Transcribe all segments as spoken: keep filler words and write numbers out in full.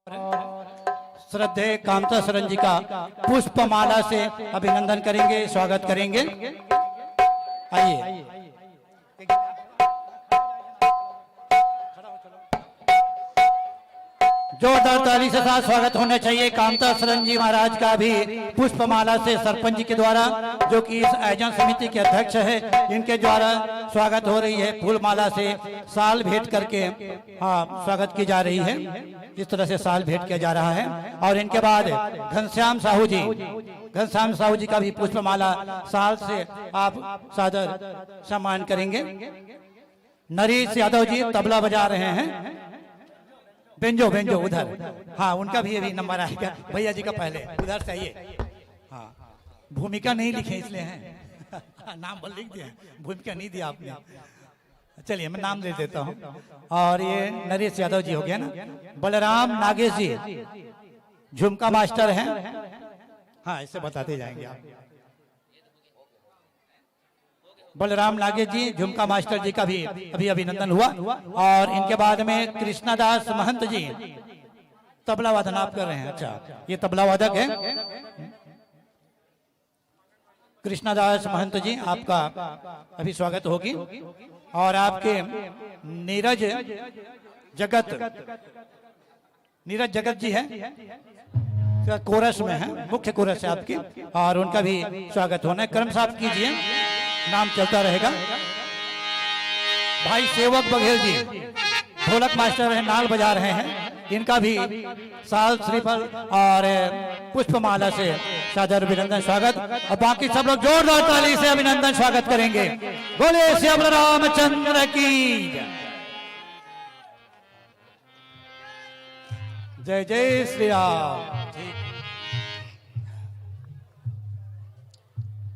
श्रद्धेय कामता शरण जी का पुष्पमाला से अभिनंदन करेंगे, स्वागत करेंगे। आइए। जोरदार ताली से साथ स्वागत होना चाहिए कामता शरण जी महाराज का भी पुष्पमाला से, सरपंच जी के द्वारा, जो कि इस आयोजन समिति के अध्यक्ष है, इनके द्वारा स्वागत हो रही है फूलमाला से, शाल भेंट करके, हाँ, स्वागत की जा रही है। इस तरह से शाल भेंट किया जा रहा है। और इनके बाद घनश्याम साहू जी, घनश्याम साहू जी का भी पुष्पमाला शाल से आप सादर सम्मान करेंगे। नरेश यादव जी तबला बजा रहे हैं, बेंजो, बेंजो उधर, हाँ, उनका भी अभी नंबर आएगा। भैया जी का पहले उधर से आइए। हाँ, भूमिका नहीं लिखे इसलिए हैं। नाम बस लिख दिया, भूमिका नहीं दिया आपने। चलिए, मैं नाम ले देता हूँ। और ये नरेश यादव जी हो गया ना, बलराम नागेश जी झुमका मास्टर हैं। हाँ, ऐसे बताते जाएंगे आप। बलराम नागेश जी झुमका मास्टर जी का भी अभी अभिनंदन हुआ। और इनके बाद में कृष्णादास महंत जी तबला वादन आप कर रहे हैं। अच्छा, ये तबला वादक है। कृष्णादास महंत जी, आपका अभी स्वागत होगी। और आपके नीरज जगत, नीरज जगत जी हैं, कोरस में हैं, मुख्य कोरस है आपकी, और उनका भी स्वागत होना है। क्रम साहब कीजिए, नाम चलता रहेगा। भाई सेवक बघेल जी ढोलक मास्टर हैं, नाल बजा रहे हैं, इनका भी शाल श्रीफल और पुष्पमाला से सादर अभिनंदन, स्वागत। और बाकी सब लोग जोरदार ताली से अभिनंदन स्वागत करेंगे। बोले श्याम रामचंद्र की जय, जय श्री राम।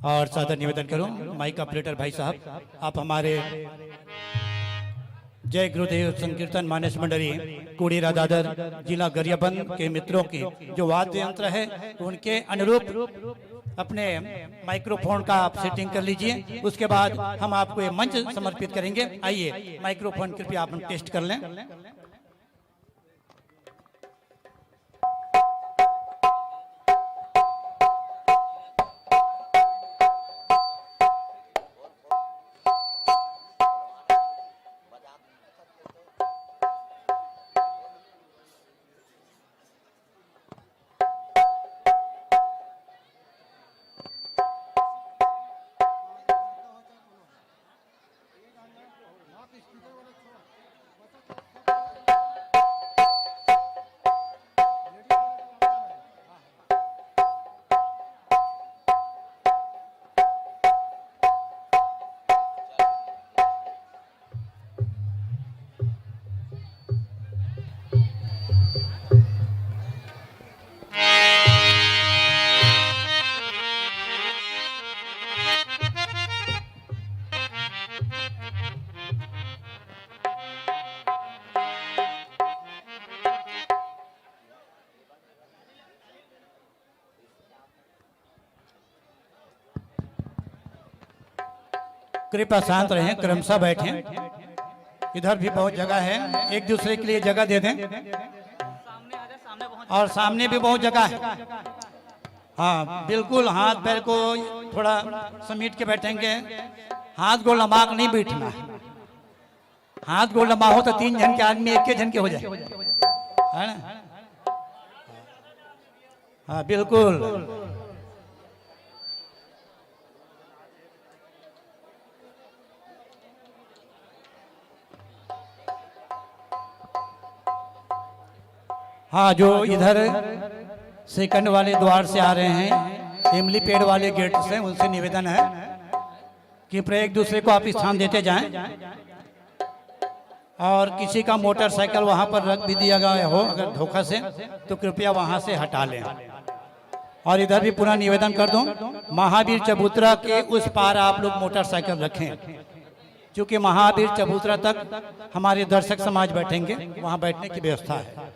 और सादर निवेदन करूं, माइक ऑपरेटर भाई साहब, आप हमारे जय गुरुदेव संकीर्तन मानस मंडली कुड़ीरा दादर, जिला गरियाबंद के मित्रों की जो वाद्य यंत्र है, उनके अनुरूप अपने माइक्रोफोन का आप सेटिंग कर लीजिए। उसके बाद हम आपको ये मंच समर्पित करेंगे। आइए, माइक्रोफोन कृपया आप टेस्ट कर लें। कृपया शांत रहें, क्रमशः बैठें। इधर भी बहुत जगह है, एक दूसरे के लिए जगह दे दें। और सामने भी बहुत जगह है। हाँ, बिल्कुल, हाथ पैर को थोड़ा समीट के बैठेंगे। हाथ को लंबा के नहीं बैठना है। हाथ गोड़ लंबा हो तो तीन झन के आदमी एक झन के हो जाए, है ना? हाँ, बिल्कुल। हाँ, जो इधर सेकंड वाले द्वार से आ रहे हैं, इमली पेड़ वाले गेट से, उनसे निवेदन है कि प्र-, एक दूसरे को आप स्थान देते जाएं। और किसी का मोटरसाइकिल वहां पर रख भी दिया गया हो अगर धोखा से, तो कृपया वहां से हटा लें। और इधर भी पुनः निवेदन कर दूं, महावीर चबूतरा के उस पार आप लोग मोटरसाइकिल रखें, क्योंकि महावीर चबूतरा तक हमारे दर्शक समाज बैठेंगे, वहां बैठने की व्यवस्था है।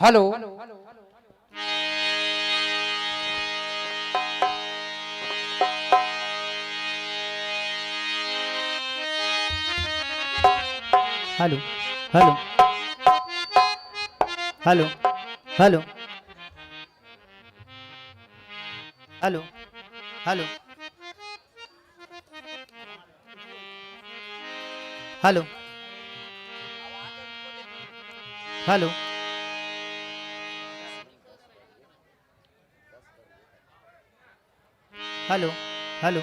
Hello. Hello. Hello. Hello. Hello. Hello. Hello. Hello. Hello. Hello. Hello.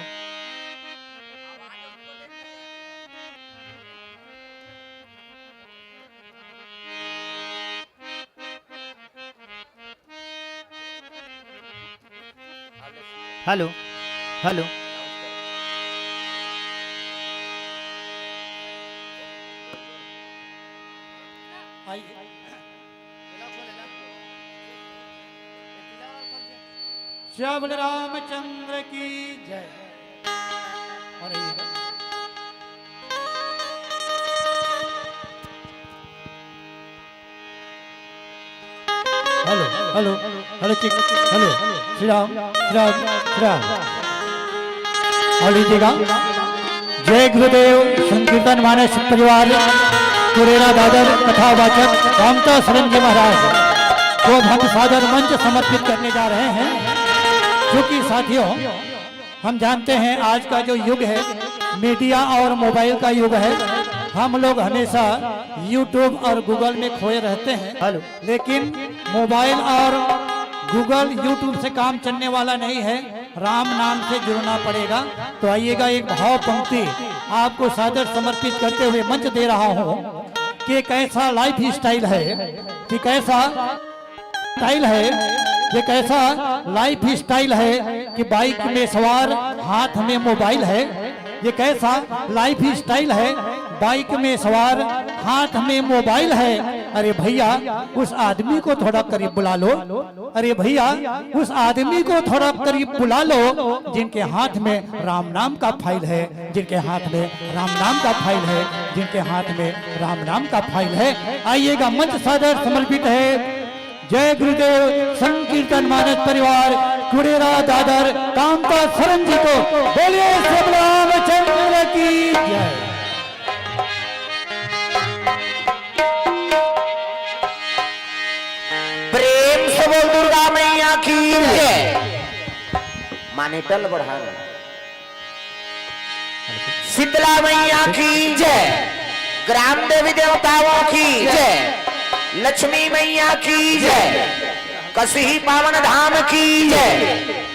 Hello. Hello. आइए। श्री रामचंद्र की जय। और ये hello, hello, hello, check, hello, Shri Ram, Shri Ram, Shri Ram. और लीजिएगा, जय गुरुदेव, संकीर्तन मानस परिवार, कुरेरा दादर, कथावाचक रामता शरण जी महाराज को हम सादर मंच समर्पित करने जा रहे हैं। क्योंकि साथियों, हम जानते हैं आज का जो युग है, मीडिया और मोबाइल का युग है। हम लोग हमेशा YouTube और Google में खोए रहते हैं। हेलो। लेकिन मोबाइल और Google, YouTube से काम चलने वाला नहीं है। राम नाम से जुड़ना पड़ेगा। तो आइएगा, एक भाव पंक्ति आपको सादर समर्पित करते हुए मंच दे रहा हूँ कि कैसा लाइफ स्टाइल है, कि कैसा स्टाइल है, ये कैसा लाइफ स्टाइल है कि बाइक में सवार, हाथ में मोबाइल है। ये कैसा लाइफ स्टाइल है, बाइक में सवार, हाथ में मोबाइल है। अरे भैया, उस आदमी को थोड़ा करीब बुला लो। अरे भैया, उस आदमी को थोड़ा करीब बुला लो, जिनके हाथ में राम नाम का फाइल है, जिनके हाथ में राम नाम का फाइल है, जिनके हाथ में राम नाम का फाइल है। आइएगा, मंच सादर समर्पित है। जय गुरुदेव, संकीर्तन मानस परिवार, कुड़ेरा दादर, कामता शरण जी को। बोलिए सब रामचंद्र की जय। प्रेम से बोल दुर्गा मैया की जय। माने टल बढ़ाना। शीतला मैया की जय, ग्राम देवी देवताओं की जय, लक्ष्मी मैया की जय, कसिही पावन धाम की जय,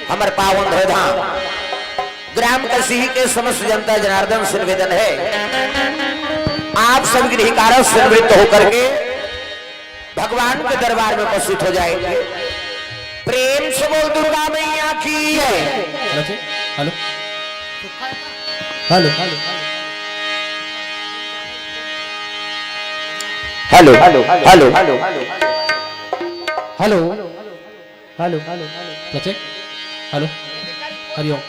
हमर पावन धोधाम ग्राम कसिही के समस्त जनता जनार्दन से निवेदन है, आप सब गृहकारक से निवृत्त होकर के भगवान के दरबार में उपस्थित हो जाएंगे। प्रेम से बोल दुर्गा मैया की जय। हेलो जी, hello. Hello. Hello, hello, hello. Hello. Hello. Hello check. Hello. हरिओम।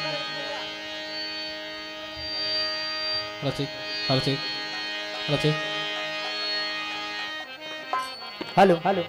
Hello check. Hello check. Hello. Hello.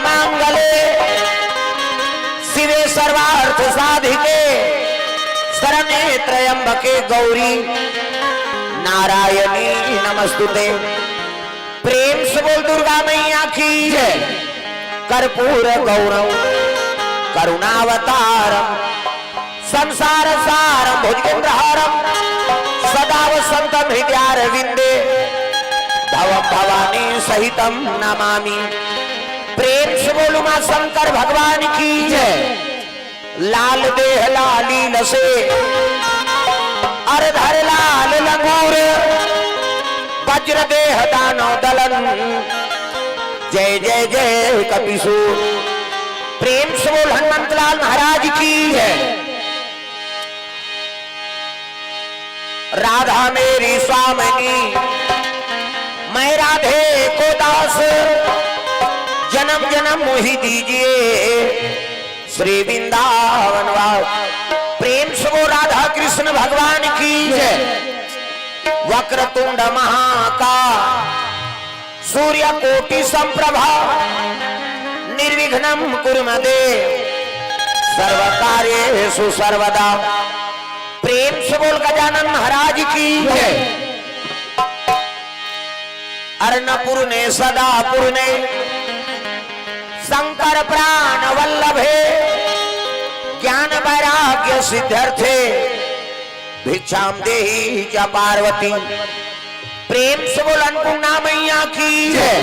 मांगले शिवे सर्वार्थ साधिके शरण्ये त्र्यंबके गौरी नारायणी नमस्तुते। प्रेम से बोल दुर्गा मैया की जय। कर्पूर गौरम करुणावतारम संसार सारम भुजगेंद्र हारम सदा वसंतम हृदयारविंदे भवम भवानी सहितम नमामि। प्रेम से बोल उमा शंकर भगवान की जय। लाल देह लाली लसे अर धर लाल लंगूर वज्र देह दानव दलन जय जय जय कपिसूर। प्रेम से बोल हनुमंत लाल महाराज की जय। राधा मेरी स्वामिनी मैं राधे को दास जन्म जन्म मोहि दीजिए श्री वृंदावन वास। प्रेम से बोल राधा कृष्ण भगवान की जय। वक्रतुंड महाकाय सूर्य कोटि संप्रभा निर्विघ्नं कुरु मे देव सर्व कार्येषु सर्वदा। प्रेम से बोल गजानन महाराज की जय। अर्णपूर्णे सदापूर्णे शंकर प्राण वल्लभे ज्ञान वैराग्य सिद्ध्यर्थे भिक्षाम देहि च पार्वती। प्रेम से बोल अन्नपूर्णा मैया की जय।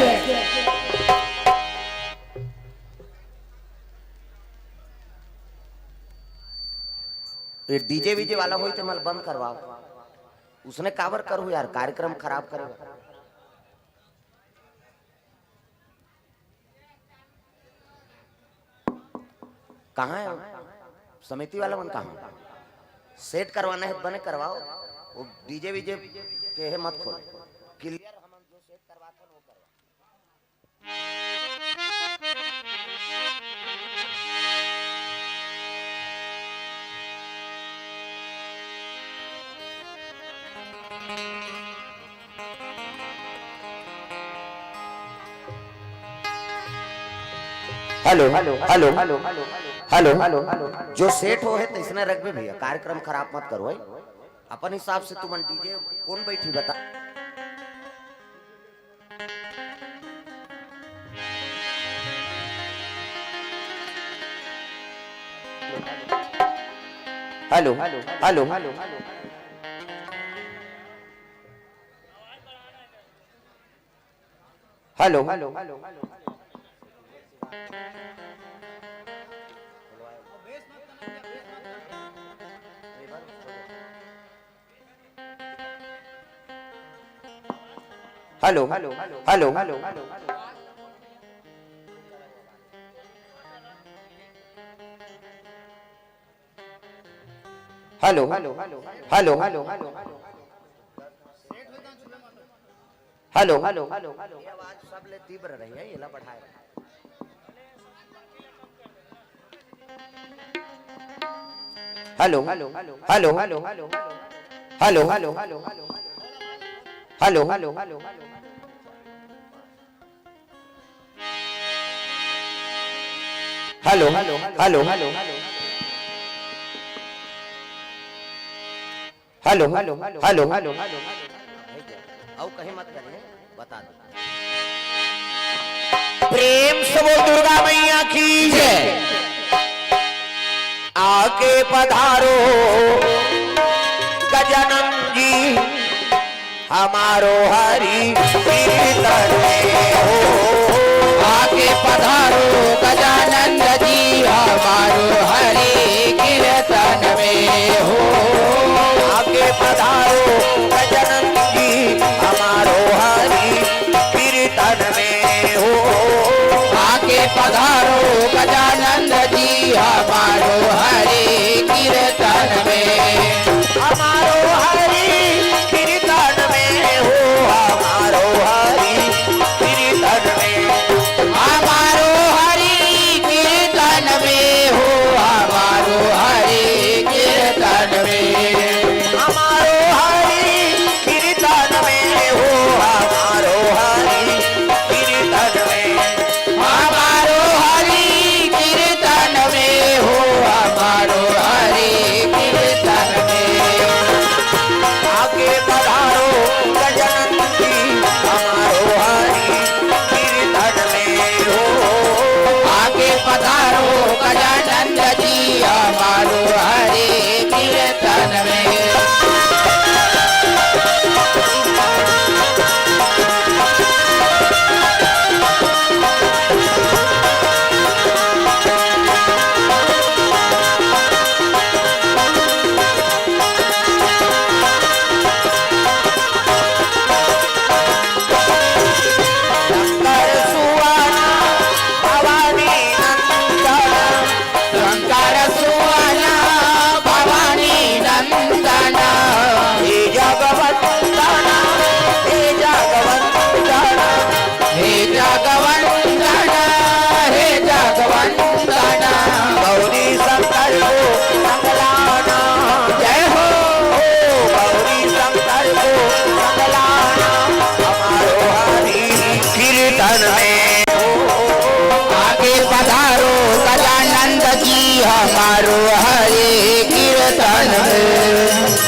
ये डीजे वीजे वाला होई तो मल बंद करवाओ। उसने काबर करू यार, कार्यक्रम खराब करेगा। कहाँ है समिति वाला मन, कहाँ? सेट करवाना है, बने करवाओ। वो डीजे वीजे के है, मत खोलो। क्लियर हम जो सेट करवाते हैं, वो करवाओ। Hello, hello, hello, hello. जो सेट हो है, तइसने रखबे भैया, कार्यक्रम खराब मत करो, है? अपन हिसाब से तुमन डीजे कौन बैठी, बता। Hello, hello, hello. Hello. Hello, hello, hello. Hello, hello, hello. Hello, hello, hello. ये आवाज सबले तीव्र रही है, येला बढ़ाए। Hello, hello, hello. Hello, hello, hello. Hello, hello, hello. Hello, hello, hello. Hello, hello, hello. अउ कहीं मत करिए, बता दो। प्रेम से बोल दुर्गा मैया की जय। आके पधारो गजानन जी हमारो हरि कीर्तन में हो। आके पधारो गजानंद जी हमारो हरि कीर्तन में हो। आके पधारो गजानंद जी हमारो हरि कीर्तन में हो। आके पधारो गजानंद जी हमारो हरि कीर्तन में। हमारो हरि कीर्तन में हो, हमारो हरि कीर्तन में। हमारो हरि कीर्तन में हो, हमारो हरि कीर्तन में। हमारो हरि कीर्तन में हो, हमारो हरि कीर्तन में। हमारो तन में। आके पधारो गजानंद जी हमारो हरे कीर्तन में।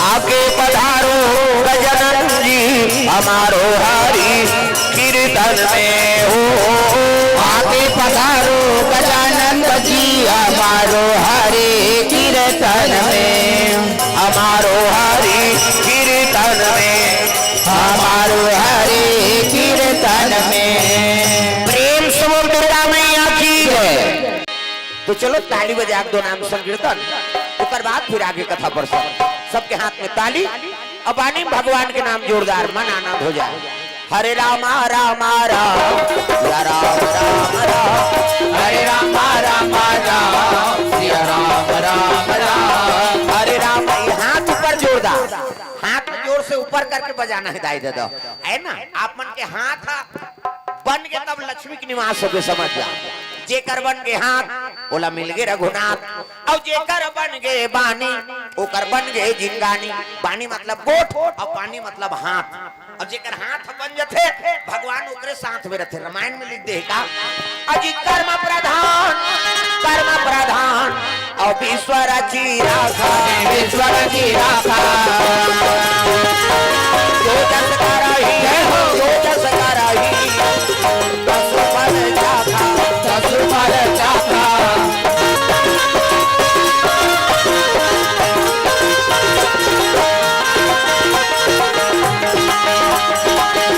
आके पधारो गजानंद जी हमारो हरि कीर्तन में हो। आके पधारो गजानंद जी हमारो हरि कीर्तन में, हमारो हरि कीर्तन में, हमारो हरि कीर्तन में। प्रेम से बोल दुर्गा मैया की जय। तो चलो ताली बजा के दो नाम संकीर्तन, ओकर बाद फिर आगे कथा प्रसंग। सबके हाथ में ताली, अब आनी भगवान के नाम जोरदार, मन आनंद हो जाए। हरे रामा रामा राम, या राम राम राम। हरे रामा रामा राम, या राम राम राम। हरे राम, ये हाथ ऊपर जोरदार, हाथ जोर से ऊपर करके बजाना है दाई दादा, है ना? आप मन के हाथ बन गे तब लक्ष्मी के निवास होगे, समझ जा। जेकर बन गे हाथ, ओला मिल गे रघुनाथ, अउ जेकर बन गे बानी, ओकर बन गे जिंगानी। बानी मतलब गोठ, अउ बानी मतलब हाथ। अब जेकर हाथ बन जथे, भगवान ओकरे साथ में रथे। रामायण में लिख दे हे का, अजी कर्म प्रधान, कर्म प्रधान, अउ विश्व रची राखा, विश्व रची राखा। जो जस करही, जय हो। जो जस करही, तस फल चाखा, तस फल चाखा।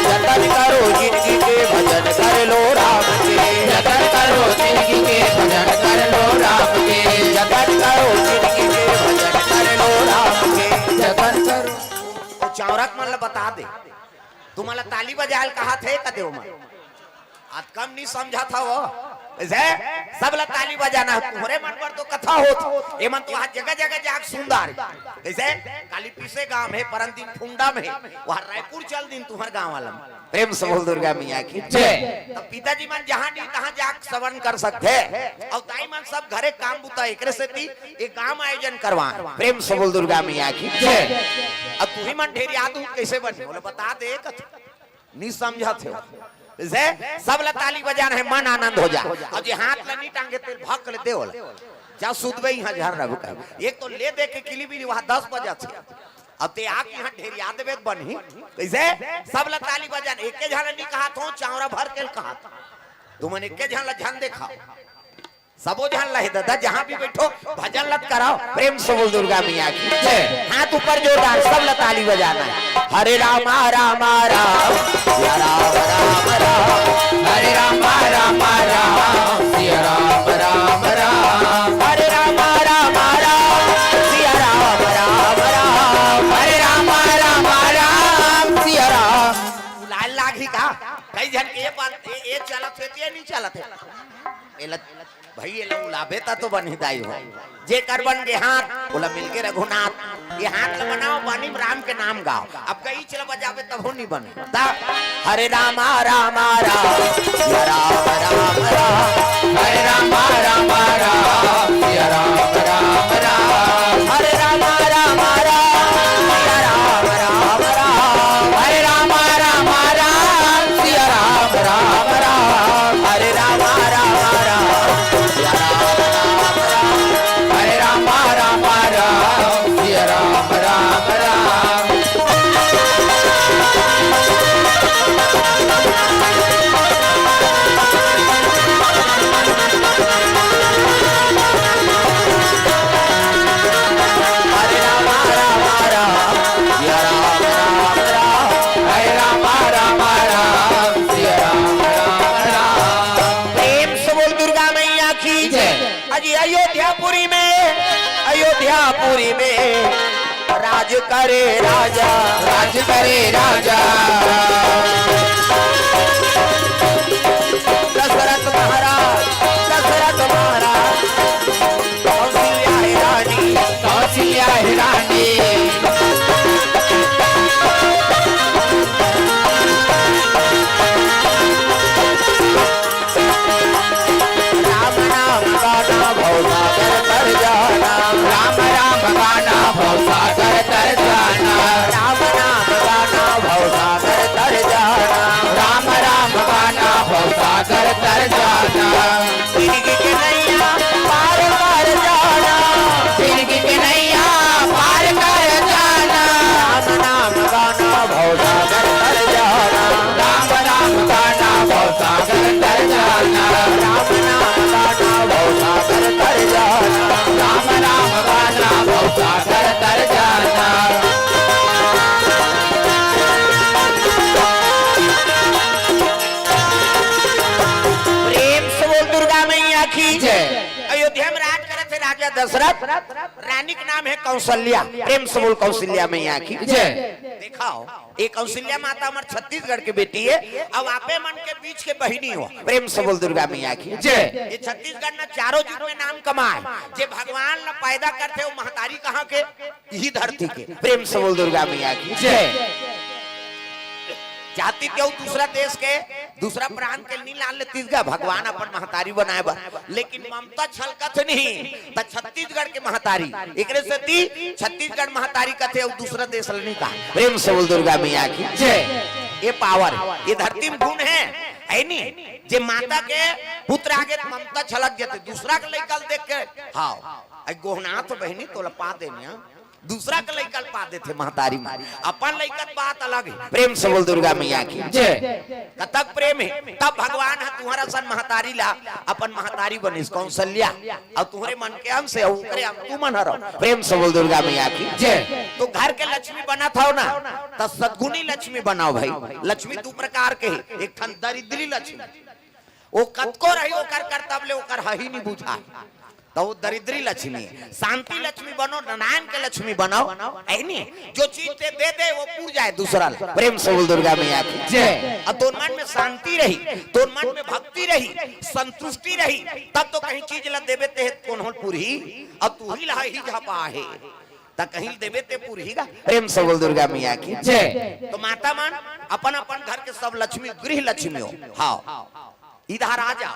जतन करो जिनगी के, भजन कर लो राम के। जतन करो जिनगी के, भजन कर लो राम के। जतन करो जिनगी के, भजन कर लो राम के। जतन करो। ओ चांवरक मन ल बता दे, तुमन ल ताली बजाए ल कहाथे कते ओमन। आज कम नहीं समझत हव। जइसे सब ला ताली बजाना हे, तुंहरे मन बर तो कथा होत। एमन तो आज जगह जगह जाके सुन डारे। जइसे काली पीसे गांव हे, परन दिन फुंडा में हे, वहां रायपुर चल दिन तुंहर गांव वाला में। प्रेम से बोल दुर्गा मैया की जय। तब पिताजी मन जहां नहीं तहां जाके श्रवण कर सकथे। अउ दाई मन सब घरे काम बुता, एकरे सेती ये गांव आयोजन करवा। प्रेम से बोल दुर्गा मैया की जय। अब तुही मन ढेर याद हो कैसे बने, बोले बता दे कथा। नी समझत हे। जइसे सब ला ताली बजाना हे, मन आनंद हो जा। अउ जे हाथ ला नी टांगे, तेल भक ले दे ओला। जा सुतबे इहां झर रहबे कर। एक तो ले दे के किली बिली वहां दस बजे से। अब ते आके इहां ढेर याद बेत बनही। जइसे सब ला ताली बजाना, एके झन ला नी कहात हों, चांवरा भर के ल कहात। तुमन एके झन ला झन देखा। सबो झन ला हे दादा, जहां भी बैठो, भजन लत कराओ, प्रेम से बोल दुर्गा मैया की जय। हाथ ऊपर जोरदार, सब ला ताली बजाना हे। हरे रामा रामा राम, सिया राम राम राम। हरे रामा रामा राम, सिया राम राम राम। हरे रामा रामा राम, सिया राम राम राम। हरे रामा रामा राम, सिया राम। लाल लागी का? कई झन के ये बात, ये, ये चलत हे, ये नहीं चलत हे। ये लत भाई, ये ला उलाबे ता तो बनही दाई हो। जेकर बन गे हाथ, ओला मिल गे रघुनाथ। ये हाथ ला बनाओ, बानी में राम के नाम गाओ। अब गई चला बजाबे तब हो नहीं बने। ता, हरे रामा रामा राम, सिया राम राम राम। हरे रामा रामा राम, सिया राम राम राम। हरे रामा रामा राम, सिया राम राम राम। हरे रामा रामा राम, सिया राम राम राम। हरे रामा रामा राम, सिया राम राम राम। हरे रामा रामा राम, सिया राम राम राम। हरे रामा रामा राम, सिया राम राम राम। हरे रामा रामा राम, सिया राम राम राम। प्रेम से बोल दुर्गा मैया की जय। अजी अयोध्यापुरी में, अयोध्यापुरी में राज करे राजा, राज करे राजा। दशरथ महाराज, दशरथ महाराज, कौशल्या हे रानी, कौशल्या हे रानी। दशरथ, रानी के नाम है कौशल्या। प्रेम से बोल कौशल्या मैया की। जय। देखा हो, ये कौशल्या माता हमर छत्तीसगढ़ के बेटी है, अब आपे मन के बीच के बहिनी हो। प्रेम से बोल दुर्गा मैया की। जय। ये छत्तीसगढ़ ना चारों जुग में नाम कमाए, जे भगवान ला पैदा करथे वो महतारी कहाँ के? इही धरती के। प्रेम से बोल दुर्गा मैया की। जय। जाति के अउ दूसरा देश के, दूसरा प्रांत के नी लान लेतिस गा भगवान अपन महतारी बनाए बर, लेकिन ममता छलकत नहीं, त छत्तीसगढ़ के महतारी, एकरे सेती छत्तीसगढ़ महतारी कथे अउ दूसरा देश ल नी कहा। प्रेम से बोल दुर्गा मैया की। जय। ये पावर, ये धरती में गुण है, है नी? जे माता के पुत्र आगे त ममता छलक जथे, दूसरा के लइका ल देख के, हाँ, आई गोहनाथ बहिनी तोला पा देनिया, दूसरा के लइका ल पा देथे महतारी मन, अपन लइका के बात अलग है। प्रेम से बोल दुर्गा मैया की। जय। कतक प्रेम है, तब भगवान ह तुहर असन महतारी ला अपन महतारी बनिस कौशल्या, अउ तुहरे मन के अंश है, ओकरे अंश तुमन हरव। प्रेम से बोल दुर्गा मैया की। जय। तो घर के लक्ष्मी बनत हव ना, त सद्गुणी लक्ष्मी बनाव भाई। लक्ष्मी दू प्रकार के है, एक ठन दरिद्री लक्ष्मी, वो कतको रही ओकर कर, तब ले ओकर हही नी बुझाय, त वो दरिद्री लक्ष्मी। शांति लक्ष्मी बनो, नारायण के लक्ष्मी बनो, है नी? जो चीज ते दे दे वो पूर जाए दूसरा ला। प्रेम से बोल दुर्गा मैया की। जय। अब तोर मन में शांति रही, तोर मन में भक्ति रही, संतुष्टि रही, तब तो कहीं चीज ला देबे ते कोनो पुरही, अब तू ही ला ही झपा है, त कहीं देबे ते पुरही गा। प्रेम से बोल दुर्गा मैया की। जय। तो माता मन अपन अपन घर के सब लक्ष्मी गृह लक्ष्मी हो। हाँ, इधर आ जा,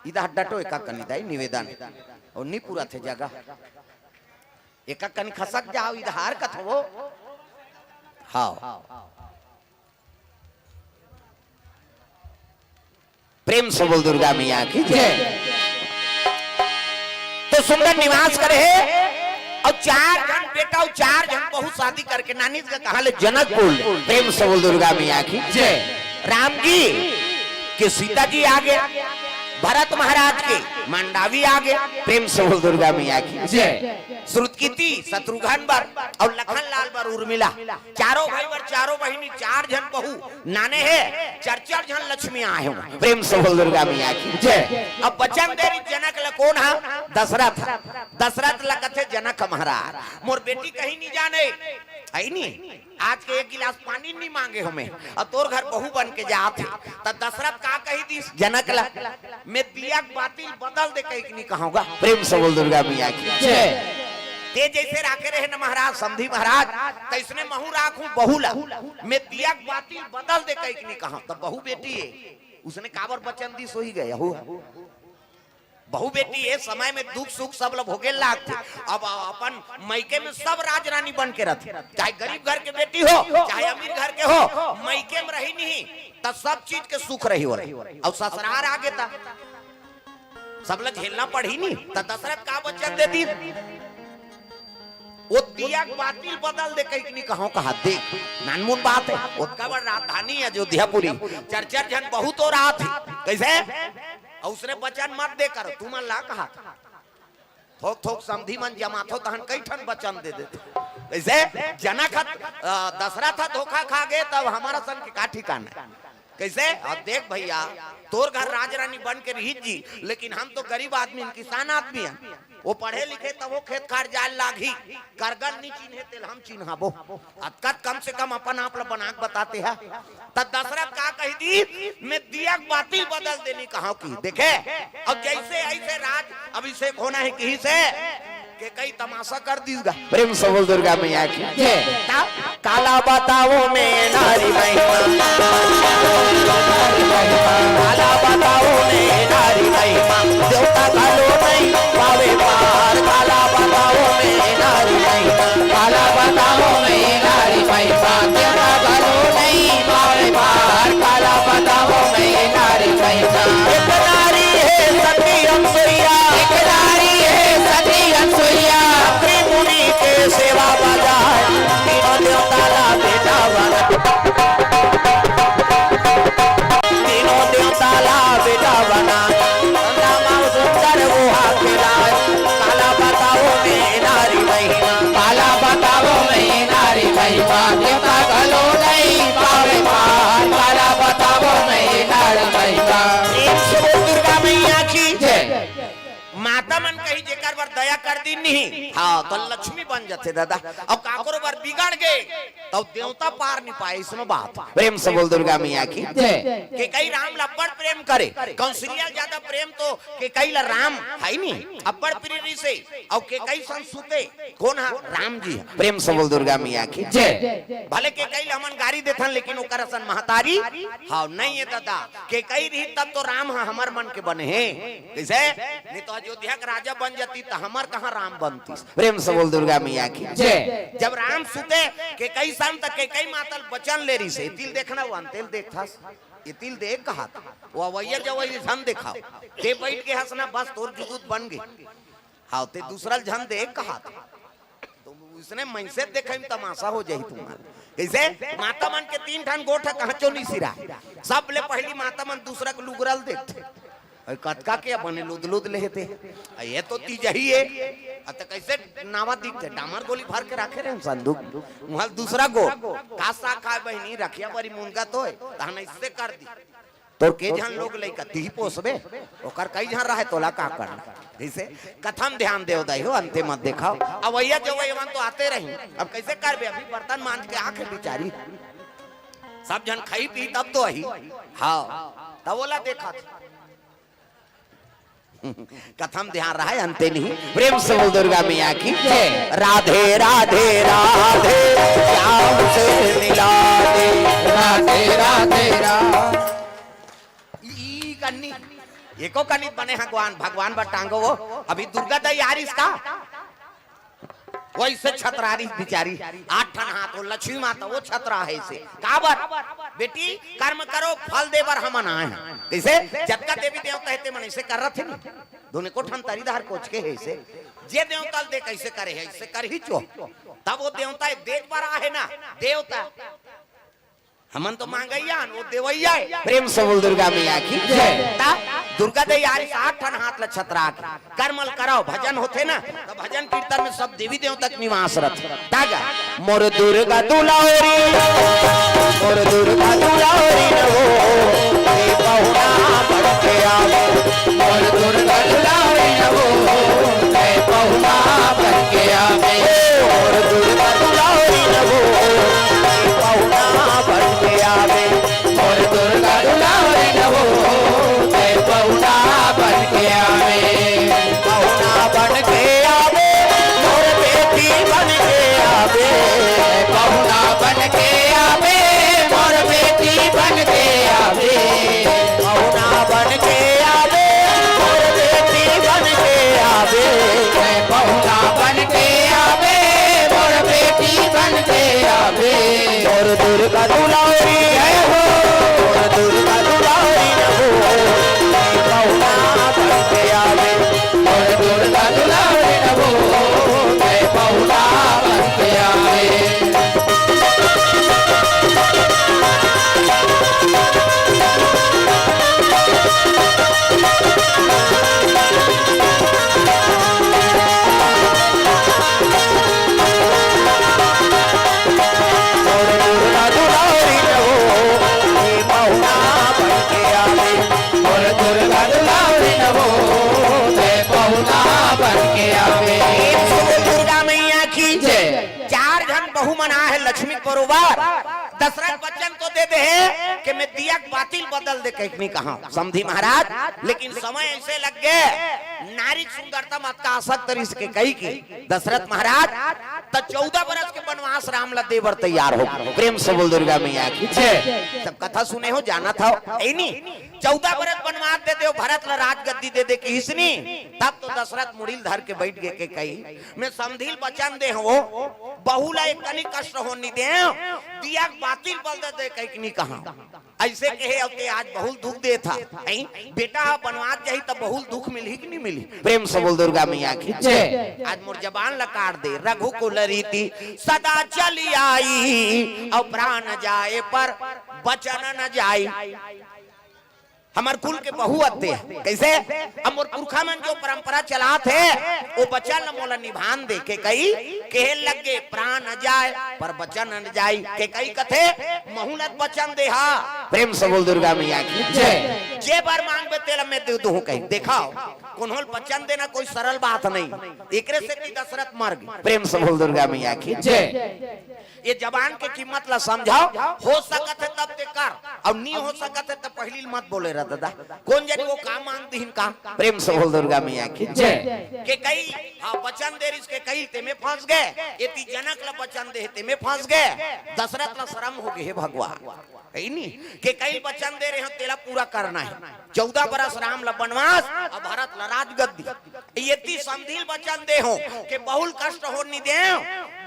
इधर डटो, एका कनी दाई निवेदन, अउ नी पूरा थे जगह, एका कनी खसक जाओ, इधर कथो। हाँ, प्रेम से बोल दुर्गा मैया की जय। जय। तो सुंदर निवास करे हे अउ चार झन बेटा अउ चार झन बहू शादी करके नानी के कहा ले जनकपुर। प्रेम से बोल दुर्गा मैया की जय। राम जी के सीता जी आगे, भरत महाराज के मंडावी आगे। प्रेम से बोल दुर्गा मैया की जय। श्रुतकीर्ति शत्रुघ्न बर अउ लखन लाल बर उर्मिला। चारों भाई बर चारों बहिनी, चार झन बहू नाने हे, चार चार झन लक्ष्मी आए हो। प्रेम से बोल दुर्गा मैया की जय। अब वचन दे रही जनक ल, कोन हा? दशरथ। दशरथ ल कथे जनक महाराज, मोर बेटी कहीं नी जाने, है नी? आज के एक गिलास पानी नी मांगे हमें, अउ तोर घर बहू बन के जात हे। त दशरथ का कही दिस जनक ल, मैं दिया के बाती ल बदल दे कहिके नी कहूंगा। प्रेम से बोल दुर्गा मैया की जय। ते जैसे राखे रहे न महाराज, समधी महाराज, तैसने महू राखूं बहू ला। मैं दिया के बाती ल बदल दे कहिके नी कहूं। त बहू बेटी है, उसने काबर वचन दिस होही गए हो। बहू बेटी ए समय में दुख सुख सब ल भोगे लागथे। अब अपन मइके में सब राजरानी बन के रथे, चाहे गरीब घर के बेटी हो, चाहे अमीर घर के हो, मइके में रही नहीं त सब चीज के सुख रही हो। अउ ससुरार आगे त सब ल झेलना पड़ही नी। त दशरथ का वचन दे दिस, वो दिया के बाती ल बदल दे कहिके नी कहूं कहा। देख, नानमुन बात है, ओतका बड़ राजधानी अयोध्यापुरी, चार चार झन बहू तो रात है, कैसे? अउ उसने वचन मत दे कर, तुमन ला कहा। थोक थोक समधी मन जमाथो तहन कई ठन वचन दे देथे। कैसे? जनक ह, अ, दशरथ ह धोखा खा गे, तब हमर सन के का ठिकाना है? कैसे? अब देख भैया, तोर घर राजरानी बन के रही जी, लेकिन हम तो गरीब आदमी हन, किसान आदमी हन। वो पढ़े लिखे तब वो खेत खार जाए लागही, करगन नी चिन्हे तेल हम चिन्हाबो। अतकत कम से कम अपन आप ल बना के बताते हैं। त दशरथ का कही दिस, मैं दिया के बाती ल बदल दे नी कहूं कि देखे, अब जैसे ऐसे राज अभिषेक होना है किही से, के कई तमाशा कर दिस गा। प्रेम से बोल दुर्गा मैया की जय। काला बताओ मैं नारी महिमा, काला बताओ मैं नारी महिमा, देवता घलो नहीं पावे पार। काला बताओ मैं नारी महिमा, काला बताओ मैं नारी महिमा, देवता घलो नहीं पावे पार। काला बताओ मैं नारी महिमा। एक नारी है सती अनसुईया, एक नारी है सती अनसुईया, अत्रि मुनि के सेवा बजाए, तीनों देवता ला बेटा बना, तीनों दया कर दी नहीं, हाँ, तो लक्ष्मी बन जाथे दादा। अउ काकरो बर बिगड़ गे, तब देवता पार नहीं पाए, इसनो बात। प्रेम से बोल दुर्गा मैया की। जय। केकई राम ला अब्बड़ प्रेम करे, कौशल्या ज्यादा प्रेम तो केकई ला राम है नहीं, अब्बड़ प्रिय रिहिसे। अउ केकई संग सुते, कोन हा? राम जी हा। प्रेम से बोल दुर्गा मैया की। जय। भले केकई ला हमन गारी देथन, लेकिन ओकर असन महतारी, हाँ, नहीं है दादा। केकई रही तब तो राम हा हमर मन के बने हे। कइसे? नहीं तो अयोध्या के राजा बन जाती त हमर कहाँ राम बनतीस? प्रेम से बोल दुर्गा मैया की। जय। जब राम सुते केकई संग, त केकई माता ल बचन ले रिहिसे, तिल देखना, वो अंते ल देखथस, ये तिल देख कहा था, वो अवैया जवैया झन देखाव, ते बइठ गे हस ना, बस तोर जुगुत बन गे। हाँ, ते दूसरा ल झन देख कहा था। तो उसने मनसे देखे में तमाशा हो जाही तुम्हार। कइसे? माता मन के तीन ठन गोठ ह, कहाँ चो नहीं सिराय। सबले पहली माता मन दूसरा के लुगरा ल देखथे। अरे कतका के बने लुद लुद लेहे ते। अरे ये तो तीजही हे। अ त कइसे नावा दिखथे? डामर गोली भर के राखे रहे संदूक। उहाँ दूसरा गोठ। का साग खाय बहिनी, रखिया बरी मुनगा तो हे। तहन अइसे कर दी। तोर के झन लोग लइका तिही पोसबे, ओकर कई झन रहय, तोला का करना? जइसे कथा म ध्यान देव दाई हो, अंते मत देखाव। अवैया जवैया मन तो आते रही, अब कइसे करबे? अभी बर्तन मांज के आंख बिचारी, सब झन खाई पी तब तो आही। हाँ, तब ओला देखा। कथा म ध्यान रहय, अंते नहीं। प्रेम से बोल दुर्गा मैया की। जय। राधे राधे राधे, श्याम से मिला दे। राधे राधे राधे। ई कन्नी, एको कन्नी बने भगवान, भगवान बर टांगो वो। अभी दुर्गा दाई आ रिहिस का? वइसे छतरा रिहिस बिचारी, आठ ठन हाथ, वो लक्ष्मी माता, वो छतरा हे अइसे। काबर? बेटी, कर्म करो, फल दे बर हमन आए हन। कइसे? जतका देवी देवता हे, ते मन अइसे करत हे नी। दूनों एको ठन तरी डहर कोचके हे अइसे। जे देवता ल दे कइसे करे हे, अइसे करही चो। तब वो देवता हे, देख बर आहे ना, देवता। हमन तो मांगइया हन, वो देवइया हे। प्रेम से बोल दुर्गा मैया की। जय। ता दुर्गा दाई आ रिहिस आठ ठन हाथ ल छतरा के। करमल करव, भजन होथे ना, त भजन कीर्तन में सब देवी देवता के निवास रथे। तागा, मोर दुर्गा दुलारी, मोर दुर्गा दुलारी न वो, ए पहुना बन के आवे। मोर दुर्गा दुलारी न वो, ए पहुना बन के आवे। मोर दुर्गा दुलारी न वो, ए पहुना बन के आवे। मोर दुर्गा दुलारी न वो, ए पहुना बन के आवे। पहुना बन के आवे, मोर बेटी बन के आवे। पहुना बन के आवे, मोर बेटी बन के आवे। पहुना बन के आवे, मोर बेटी बन के आवे। पहुना बन के आवे, मोर बेटी बन के आवे। मोर दुर्गा दुलारी जय हो, मोर दुर्गा दुलारी न वो, पहुना बन के आवे। मोर दुर्गा दुलारी न वो, पहुना बन के आवे। मोर दुर्गा दुलारी न वो, ए पहुना बन के आवे। मोर दुर्गा दुलारी न वो, ए पहुना बन के आवे। प्रेम से बोल दुर्गा मैया की जय। चार झन बहू मन आहे लक्ष्मी बरोबर। दशरथ वचन तो दे दे हे कि मैं दिया के बाती ल बदल दे कहिके नहीं कहा समधी महाराज, लेकिन समय अइसे लग गे, नारी के सुंदरता म अतका आसक्त रिहिस केकई के दशरथ महाराज त चौदह बरस के बनवास राम ला दे बर तैयार हो। प्रेम से बोल दुर्गा मैया की जय। सब कथा सुने हो, जानत हव, हे नी? चौदह बरस बनवास दे देव, भरत ला राजगद्दी दे दे किहिस नी, तब तो दशरथ मुड़ी ल धर के बइठ गे केकई। मैं समधी ल बचन दे हवं, बहू ला एक कनी कष्ट होन नी देंव, दिया के बाती ल बदल दे कहिके नी कहा। अइसे कहे अउ ते आज बहू ल दुख देथस। हैं? बेटा ह बनवास जाही त बहू ल दुख मिलही कि नी मिलही? प्रेम से बोल दुर्गा मैया की जय। आज मोर जबान ला काट दे, रघुकुल रीति सदा चली आई, अउ प्राण जाए पर बचन न जाई। हमर कुल के बहू अत्ते हे। कइसे? अब मोर पुरखा मन जो परंपरा चलात हे, वो बचन ल मोला निभान दे। केकई कहे लग गे, प्राण जाए पर बचन न जाई। केकई कथे, महूं ल त बचन दे हा। प्रेम से बोल दुर्गा मैया की जय। जे बर मांगबे तेला मैं दे दूं कही। देखव, कोनो ल वचन देना कोई सरल बात नहीं। एकरे सेती दशरथ मर गे। प्रेम से बोल दुर्गा मैया की जय। ये जबान के कीमत ला समझव, हो सकत हे तब ते कर, अउ नी हो सकत हे तब पहिली ल मत बोले रह दादा। कोन जनी वो का मांग दिहिन का? प्रेम से बोल दुर्गा मैया की जय। केकई, हाँ, वचन दे रिहिस केकई, तेमे फंस गे। एती जनक ला वचन दे, तेमे फंस गे। दशरथ ला शरम हो गे, हे भगवान। हे नी? केकई ल वचन दे रहे हंव, तेला पूरा करना हे। चौदह बरस राम ला बनवास, अउ भरत ला राजगद्दी। एती समधी ल वचन दे हंव के बहुल कष्ट होन नी देंव,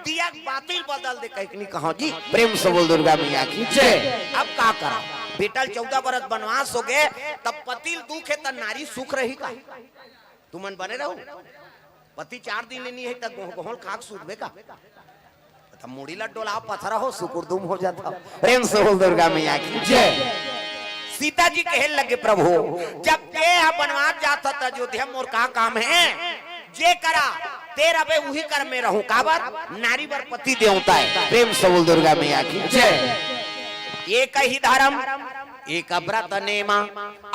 दिया के बाती ल बदल दे कहिके नी कहंव जी। प्रेम से बोल दुर्गा मैया की जय। अब का करंव? बेटा ल चौदह बरस बनवास हो गे, तब पति ल दुख हे त नारी सुख रही का? तुमन बने रहू। पति चार दिन ले नी हे त गोह-, गोहल खाक सूतबे का? त मुड़ी ल डोलाव, पथरा हो, सुकुरदुम हो जाथव। प्रेम से बोल दुर्गा मैया की जय। सीता जी कहे लगे, प्रभु, जब ते ह बनवास जात हस त अयोध्या मोर का काम हे? जे करा ते रबे उही कर में रहूं। काबर? नारी बर पति देवता हे। प्रेम से बोल दुर्गा मैया की जय। एक ही धर्म, एक व्रत नेमा,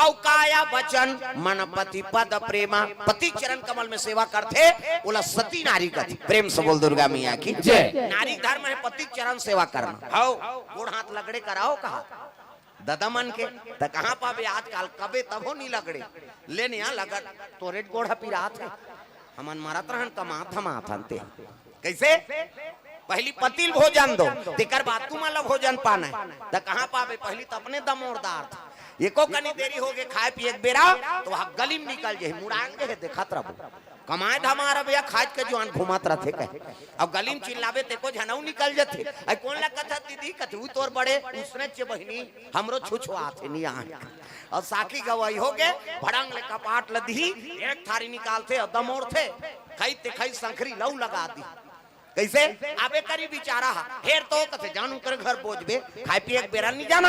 अउ काया वचन मन पति पद प्रेमा। पति चरण कमल में सेवा करथे, ओला सती नारी कथे। प्रेम से बोल दुर्गा मैया की जय। नारी धर्म हे पति चरण सेवा करना। हव, गोड़ हाथ लगड़े कराव कहा ददा मन के, त कहां पाबे आजकल, कबे तभो नी लगड़े। ले निया लगड़, तोरे गोड़ ह पिरात हे। हमन मरत रहन, कमात धमात हन ते। कइसे? पहिली पति ल भोजन दो, तेकर बाद तुमन ल भोजन पाना हे। त कहां पाबे? पहिली त अपने दमोर दारथे। एको कनी देरी हो गे खाय पिये के बेरा, त वहां गली म निकल जाही, मुड़ांगे हे, देखत रबो। कमाय धमाय रबे या खाय के जुआन घूमत रथे कहे। अब गली म चिल्लाबे, ते एको झन अउ निकल जथे। अइ कोन ल कथस दीदी? कथे, "उही तोर बड़े उसने चे बहिनी, हमरो छुछुआथे नी आंय।" अउ साखी गवई हो गे, भड़ंग ले कपाट ल दिही, एक थारी निकालथे अउ दमोरथे, खई ते खई संखरी ल अउ लगा दिही। कइसे? आबे करी बिचारा ह, हेर तो कथे, "जान उंकर घर बोजबे, खाय पिये के बेरा नी जाना।"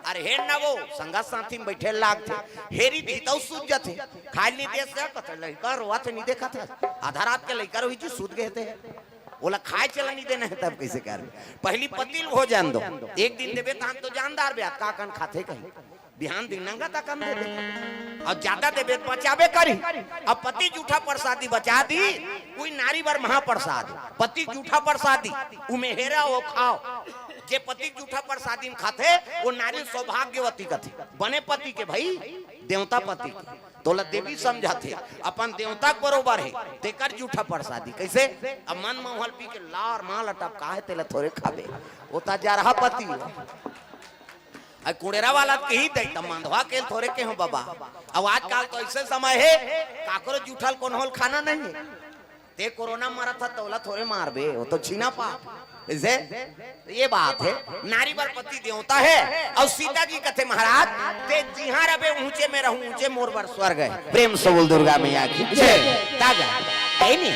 अरे हेर ना वो, संगत साथी म बइठे लागथे, हेरी दिही त अउ सूझ जथे, खाय ल नी देस त कथे, "लइका रोवत हे, नी देखत हस, आधा रात के लइका रोही जी, सूत गे हे ते।" ओला खाय चला नी देना हे, तब कइसे करबे? पहिली पति ल भोजन दो, एक दिन देबे तहन तो जानदार बे, अतका कन खाथे कही। बिहान दिन नंगत अकन दे दे। अउ जादा देबे त बचाबे करी। अब पति जूठा परसादी बचा दिही, उही नारी बर महापरसाद। पति जूठा परसादी, उमे हेरा ओ खाव। जे पति जूठा परसादी म खाथे, ओ नारी सौभाग्यवती कथे। बने पति के भई, देवता पति के। तोला देवी समझथे, अपन देवता के बरोबर हे, तेकर जूठा परसादी। कइसे? अब मन म ओहल पी के लार माल टपका हे, तेला थोरे खाबे। ओ त जरहा पति। अइ कुड़ेरा वाला त कही दे, त मंदवा के ल थोरे केहेंव बबा। अब आजकल तो अइसे समय हे, काकरो जूठा ल कोनो ल खाना नहीं हे। ते कोरोना म मरत हस, त ओला थोरे मारबे, ओ तो छीना पाप। अइसे? त ये बात हे, नारी बर पति देवता हे। अउ सीता जी कथे, महाराज, ते जिहां रबे ऊंचे में रहूं, ऊंचे मोर बर स्वर्ग हे। प्रेम से बोल दुर्गा मैया की जय। ताजा, हे नी?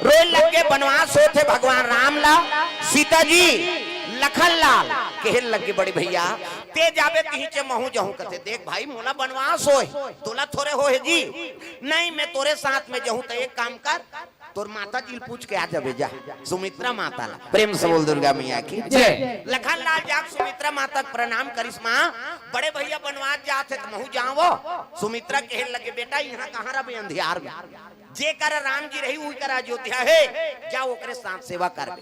रोय लग गे, बनवास होत हे भगवान राम ला, सीता जी, लखन लाल, कहे लग गे, "बड़े भइया, ते जाबे तिही चे महूं जहूं।" कथे, "देख भाई, मोला बनवास होय, तोला थोरे होय हे जी। नहीं, मैं तोरे साथ में जहूं, त एक काम कर, तोर माता जी ल पूछ के आ जाबे जा, सुमित्रा माता ला।" प्रेम से बोल दुर्गा मैया की जय। लखन लाल जाके सुमित्रा माता के प्रणाम करिस, "माँ, बड़े भइया बनवास जात हे, त महूं जावं?" सुमित्रा कहे लगे, "बेटा, इहां कहां रबे अंधियार में?" जे करा राम जी रही, उही करा अयोध्या हे, जा ओकरे साथ सेवा करबे।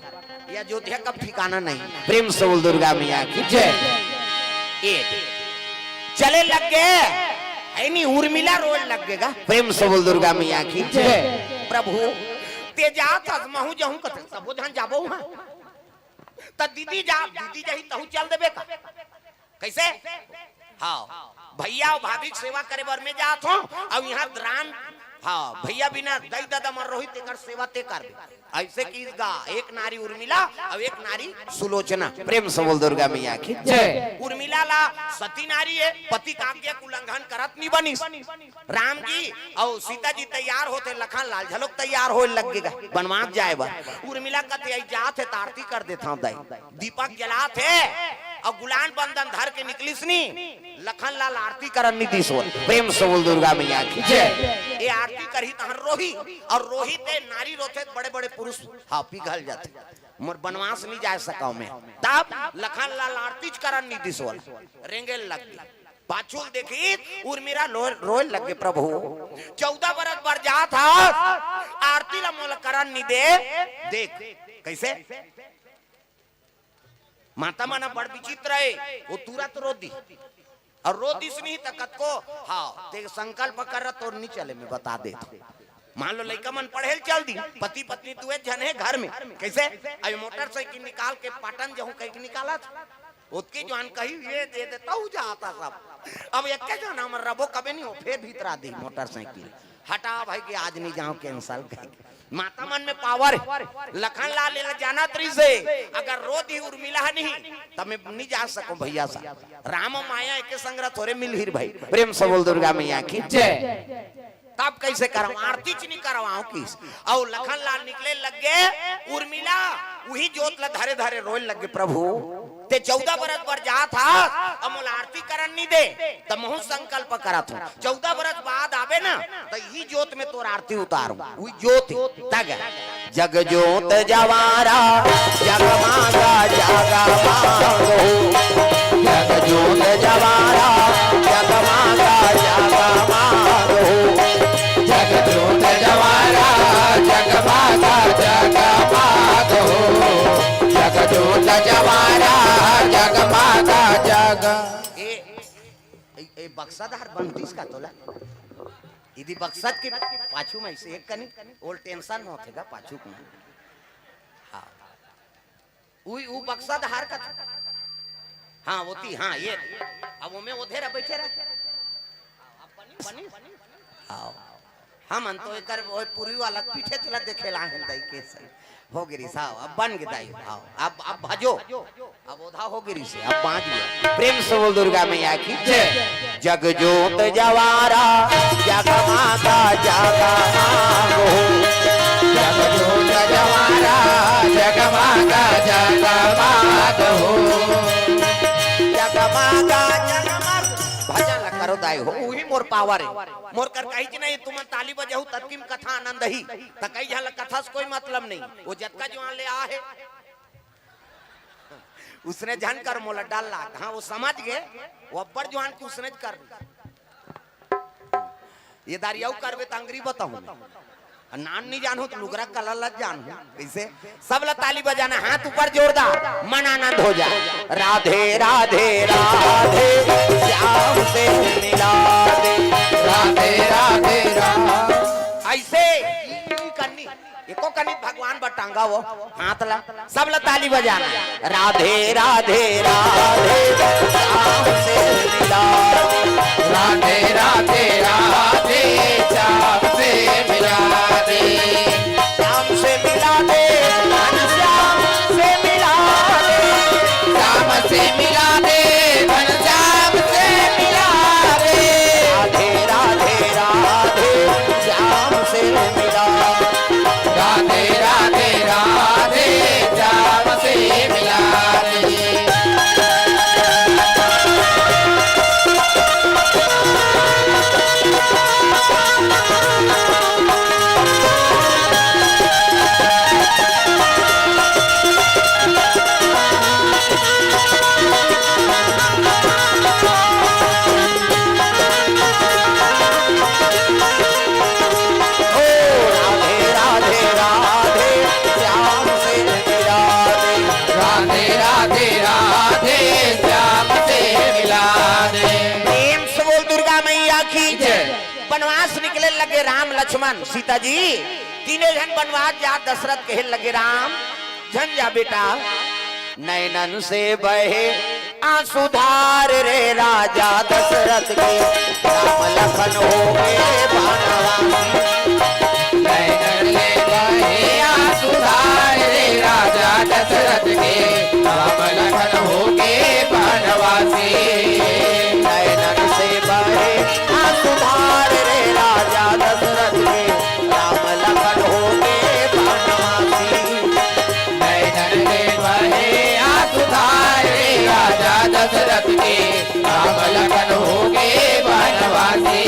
ये अयोध्या का ठिकाना नहीं। प्रेम से बोल दुर्गा मैया की जय। ए, चले लग गे, हे नी, उर्मिला रोय लग गे गा। प्रेम से बोल दुर्गा मैया की जय। प्रभु, ते जात हस, महूं जहूं कथे, सबो झन जाबो उहां। त दीदी जा, दीदी जाही, तहूं चल देबे का? कइसे? हाँ, भइया अउ भाभी के सेवा करे बर मैं जात हंव, अउ इहां राम, हाँ, भइया बिना दई ददा मर रोही, तेकर सेवा ते करबे। अइसे किहिस गा, एक नारी उर्मिला अउ एक नारी सुलोचना। प्रेम से बोल दुर्गा मैया की जय। उर्मिला ला सती नारी हे, पति के आज्ञा के उल्लंघन करत नी बनिस। राम जी अउ सीता जी तैयार होत हे, लखन लाल घलोक तैयार होय लग गे गा बनवास जाय बर। उर्मिला कथे, "अई जात हे त आरती कर देथंव दाई।" दीपक जलात हे, अउ गुलान बंदन धर के निकलिस नी, लखन लाल आरती करन नी दिस ओला। प्रेम से बोल दुर्गा मैया की जय। ये आरती करही तहन रोही, अउ रोही ते नारी रोथे बड़े बड़े पुरुष, हाँ, पिघल जाथे। मोर बनवास नी जाय सकव मैं। तब लखन लाल आरती च करन नी दिस ओला, रेंगे लग गे। पाछू ल देखिस उर्मिला लो-, रोए लग गे, प्रभु, चौदह बरस बर जात हस, आरती ला मोला करन नी दे। देख कइसे माता मन बड़ विचित्र हे, वो तुरंत रो दिस। अउ रो दिस नहीं त कतको, हाँ, ते संकल्प कर रहा, तोर नी चले, मैं बता देत हँव। मान लो लइका मन पढ़े ल चल दिस, पति पत्नी दुए झन हे घर में, कइसे? अभी मोटरसाइकिल निकाल के पाटन जाहूँ कहिके निकालत, ओतके जुवार कही ये दे दे, तहूँ जात हस सब। अब एके झन हमर रबो कबे नहीं हो, फेर भीतरा दिस मोटरसाइकिल। हटा भाई कि आज नी जाँव, cancel कहिके। माता मन में power हे। लखन लाल एला जानत रहिस हे, अगर रो दिस उर्मिला नहीं, त मैं नी जा सकँव भैया साहब। राम माया एके संग रथे, थोरे मिलही भाई। प्रेम से बोल दुर्गा मैया की जय। तब कइसे करँव, आरती च नी करवाव किस। अउ लखन लाल निकले लग गे, उर्मिला उही जोत ला धरे धरे रोए लग गे, प्रभु, ते चौदह बरस बर जात हस, अउ मोला आरती करन नी दे, त महूँ संकल्प करत हँव। चौदह बरस बाद आबे ना, त इही जोत में तोर आरती उतारहूँ। उही जोत तक जग जोत जवारा, जगमागा जगमाग हो। जग जोत जवारा, जगमागा जगमाग हो। जग जोत जवारा, जगमागा जगमाग हो। जग जोत जवारा, जगमागा जग। ए, ए, ए बक्सा धार बनतीस का तोला? इदी बक्सत के पाछू में से एक कनी ओल tension में होथे गा पाछू में। हाँ। उई, उ बक्सा धार का। हाँ, ओती, हाँ, ये। अब ओमे ओधे रह, बैठे रह। हाँ। हमन तो एकर ओए पूर्वी वाला पीठे चला देखे ला हन दाई के सही। हो गे रिस, हाँ, अब बन गे दाई, हाँ, अब, अब भजो। अब ओधा हो गे रिस, अब बाँच गे। प्रेम से बोल दुर्गा मैया की जय। जग जोत जवारा, जगमागा जगमाग हो। जग जोत जवारा, जगमागा जगमाग हो। जगमागा जगमाग। भजन ल करो दाई हो, उही मोर power हे। मोर कर कहिच नहीं, तुमन ताली बजाहू, ततकी म कथा आनंद ही। त कई झन ल कथा से कोई मतलब नहीं, वो जतका जुवार ले आ हे। उसने झन कर, मोला डर लाग। हाँ, वो समझ गे, वो अब्बड़ जुवार के उसने कर। ये दारी अउ करबे त अंगरी बताहूँ। नान नहीं जानहूँ त लुगरा कलर ला जानहूँ। कइसे? सब ला ताली बजाना, हाथ ऊपर जोरदार, मन आनंद हो जाए। राधे राधे राधे, श्याम से मिला दे। राधे राधे राधे। अइसे ही करनी। एको कनी भगवान बर टांगा वो हाथ ला, सब ला ताली बजाना। राधे राधे राधे, श्याम से मिला दे। राधे राधे राधे, श्याम से मिला दे। श्याम से मिला दे, घनश्याम से मिला दे। श्याम से मिला दे, घनश्याम से मिला दे। राधे राधे राधे, श्याम से मिला। राधे राधे राधे, श्याम से मिला दे। ओ राधे राधे राधे, श्याम से मिला दे। राधे राधे राधे, श्याम से मिला दे। प्रेम से बोल दुर्गा मैया की जय। बनवास निकले लगे राम लक्ष्मण सीता जी, तीनों झन बनवास जा। दशरथ कहे लगे, राम झन जा बेटा, नैनन से बहे आंसू धार रे राजा दशरथ के, राम लखन हो गए बनवासी। नैनन से बहे आंसू धार रे राजा दशरथ के, राम लखन हो गए बनवासी। नैनन से बहे आंसू धार रे राजा दशरथ के, राम लखन हो गए बनवासी। नैनन से बहे आंसू धार रे राजा दशरथ के राम लखन हो गे बनवासी।